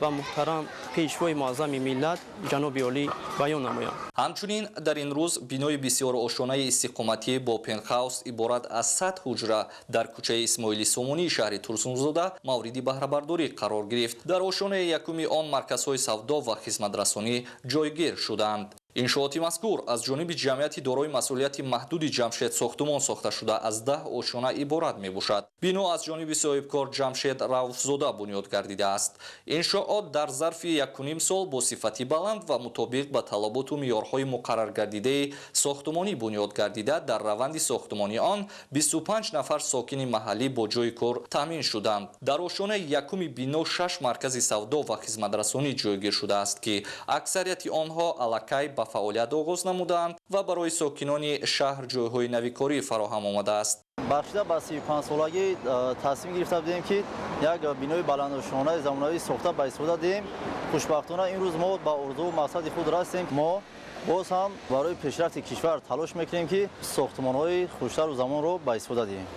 ба муҳтарам Пешвои муаззами миллат ҷаноби олӣ баён намоям.
Ҳамчунин дар ин рӯз бинои бисёрошонаи истиқоматӣ бо пентхаус иборат аз 100 ҳуҷра дар кӯчаи Исмоили Сомонии шаҳри Турсунзода мавриди баҳрабардорӣ қарор гирифт. Дар ошёнаи якуми он марказҳои савдо ва хизматрасонӣ ҷойгир шудаанд. Иншооти мазкур аз ҷониби ҷамъияти дорои масъулияти маҳдуди Ҷамшед сохтумон сохта шуда, аз 10 ошёна иборат мебошад. Бино аз ҷониби соҳибкор Ҷамшед Рауфзода бунёд гардидааст. Иншоот дар зарфи 1,5 сол бо сифати баланд ва мутобиқ ба талаботу меъёрҳои муқарраргардидаи сохтумонӣ бунёд гардида, дар раванди сохтумонии он 25 нафар сокини маҳаллӣ бо ҷойи кор таъмин шуданд. Дар ошёнаи якуми бино шаш маркази савдо ва хизматрасонӣ ҷойгир шудааст, ки аксарияти онҳо аллакай ба фаъолият оғоз намудаанд ва барои сокинони шаҳр ҷойҳои нави корӣ фароҳам омадааст.
Бахшида ба 35-солагӣ тасмим гирифта будем, ки як бинои баландошонаи замонавӣ сохта ба истифода диҳем. Хушбахтона, имрӯз мо ба орзуву мақсади худ расидем. Мо боз ҳам барои пешрафти кишвар талош мекунем, ки сохтмонҳои хуштару замонро ба истифода диҳем.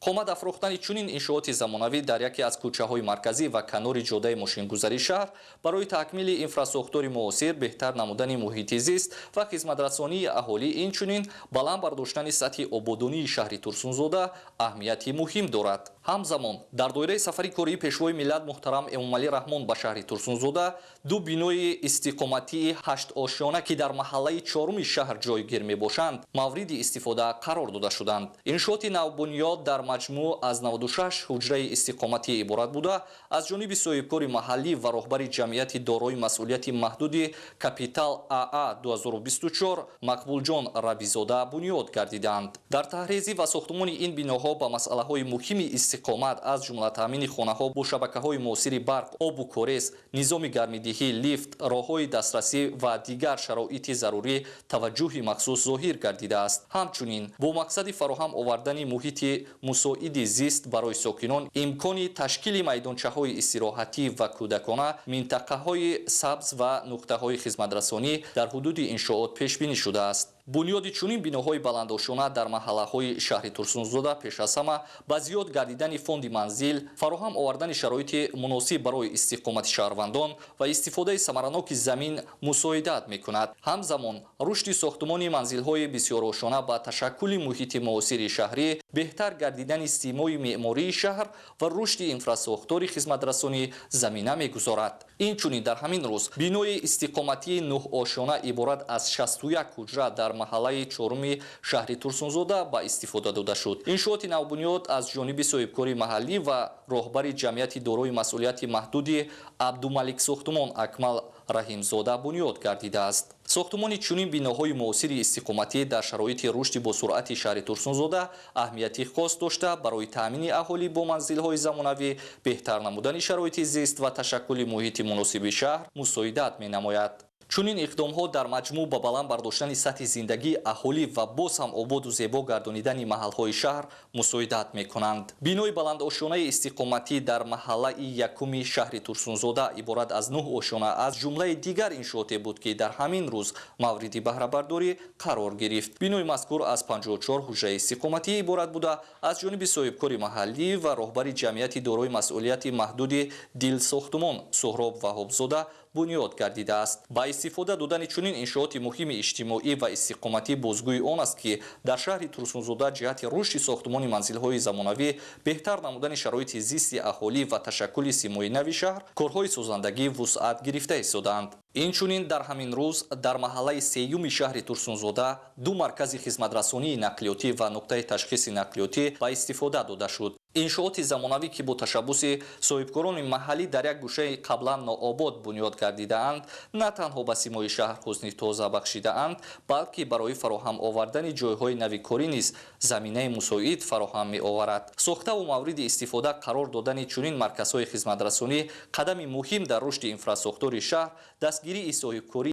Қомат афрохтани чунин иншооти замонавӣ дар яке аз кӯчаҳои марказӣ ва канори ҷодаи мошингузари шаҳр барои такмили инфрасохтори муосир, беҳтар намудани муҳити зист ва хизматрасонии аҳолӣ, инчунин баланд бардоштани сатҳи ободонии шаҳри Турсунзода аҳамияти муҳим дорад. Ҳамзамон дар доираи сафари кории Пешвои миллат муҳтарам Эмомалӣ Раҳмон ба шаҳри Турсунзода ду бинои истиқоматии ҳаштошёна, ки дар маҳаллаи чоруми шаҳр ҷойгир мебошанд, мавриди истифода қарор дода шуданд. Иншооти навбунёд дар маҷмӯъ аз 96 ҳуҷраи истиқоматӣ иборат буда, аз ҷониби соҳибкори маҳаллӣ ва роҳбари ҷамъияти дорои масъулияти маҳдуди Капитал АА 2024 Мақбулҷон Рабизода бунёд гардиданд. Дар таҳрезӣ ва сохтумони ин биноҳо ба масъалаҳои муҳими истиқомат, аз ҷумла таъмини хонаҳо бо шабакаҳои муосири барқ, обу корез, низоми гармидиҳӣ, лифт, роҳҳои дастрасӣ ва дигар шароити зарурӣ таваҷҷӯҳи махсус зоҳир гардидааст. Ҳамчунин бо мақсади фароҳам овардани муҳити мусоиди зист барои сокинон, имкони ташкили майдончаҳои истироҳатӣ ва кӯдакона, минтақаҳои сабз ва нуқтаҳои хизматрасонӣ дар ҳудуди иншоот пешбинӣ шудааст. Бунёди чунин биноҳои баландошёна дар маҳаллаҳои шаҳри Турсунзода пеш аз ҳама ба зиёд гардидани фонди манзил, фароҳам овардани шароити муносиб барои истиқомати шаҳрвандон ва истифодаи самараноки замин мусоидат мекунад. Ҳамзамон рушди сохтумони манзилҳои бисёрошона ба ташаккули муҳити муосири шаҳрӣ, беҳтар гардидани симои меъмории шаҳр ва рушди инфрасохтори хизматрасонӣ замина мегузорад. Инчунин дар ҳамин рӯз бинои истиқоматии нӯҳошёна иборат аз 61 ҳуҷра дар маҳаллаи чоруми шаҳри Турсунзода ба истифода дода шуд. Иншооти навбунёд аз ҷониби соҳибкори маҳаллӣ ва роҳбари ҷамъияти дорои масъулияти маҳдуди Абдумалик Сохтумон Акмал Раҳимзода бунёд гардидааст. Сохтумони чунин биноҳои муосири истиқоматӣ дар шароити рушди босуръати шаҳри Турсунзода аҳамияти хос дошта, барои таъмини аҳолӣ бо манзилҳои замонавӣ, беҳтар намудани шароити зист ва ташаккули муҳити муносиби шаҳр мусоидат менамояд. Чунин иқдомҳо дар маҷмӯъ ба баланд бардоштани сатҳи зиндагии аҳолӣ ва боз ҳам ободу зебо гардонидани маҳалҳои шаҳр мусоидат мекунанд. Бинои баландошёнаи истиқоматӣ дар маҳаллаи якуми шаҳри Турсунзода иборат аз 9 ошёна аз ҷумлаи дигар иншооте буд, ки дар ҳамин рӯз мавриди баҳрабардорӣ қарор гирифт. Бинои мазкур аз 54 ҳуҷраи истиқоматӣ иборат буда, аз ҷониби соҳибкори маҳаллӣ ва роҳбари ҷамъияти дорои масъулияти маҳдуди Дилсохтумон Суҳроб Ваҳобзода бунёд гардидааст. Ба истифода додани чунин иншооти муҳими иҷтимоӣ ва истиқоматӣ бозгӯи он аст, ки дар шаҳри Турсунзода ҷиҳати рушди сохтумони манзилҳои замонавӣ, беҳтар намудани шароити зисти аҳолӣ ва ташаккули симои нави шаҳр корҳои созандагӣ вусъат гирифта истодаанд. Инчунин дар ҳамин рӯз дар маҳаллаи сеюми шаҳри Турсунзода ду маркази хизматрасонии нақлиётӣ ва нуқтаи ташхиси нақлиётӣ ба истифода дода шуд. Иншооти замонавӣ, ки бо ташаббуси соҳибкорони маҳаллӣ дар як гӯшаи қаблан нообод бунёд гардидаанд, на танҳо ба симои шаҳр ҳусни тоза бахшидаанд, балки барои фароҳам овардани ҷойҳои нави корӣ низ заминаи мусоид фароҳам меоварад. Сохтаву мавриди истифода қарор додани чунин марказҳои хизматрасонӣ қадами муҳим дар рушди инфрасохтори шаҳр, дастгирии соҳибкории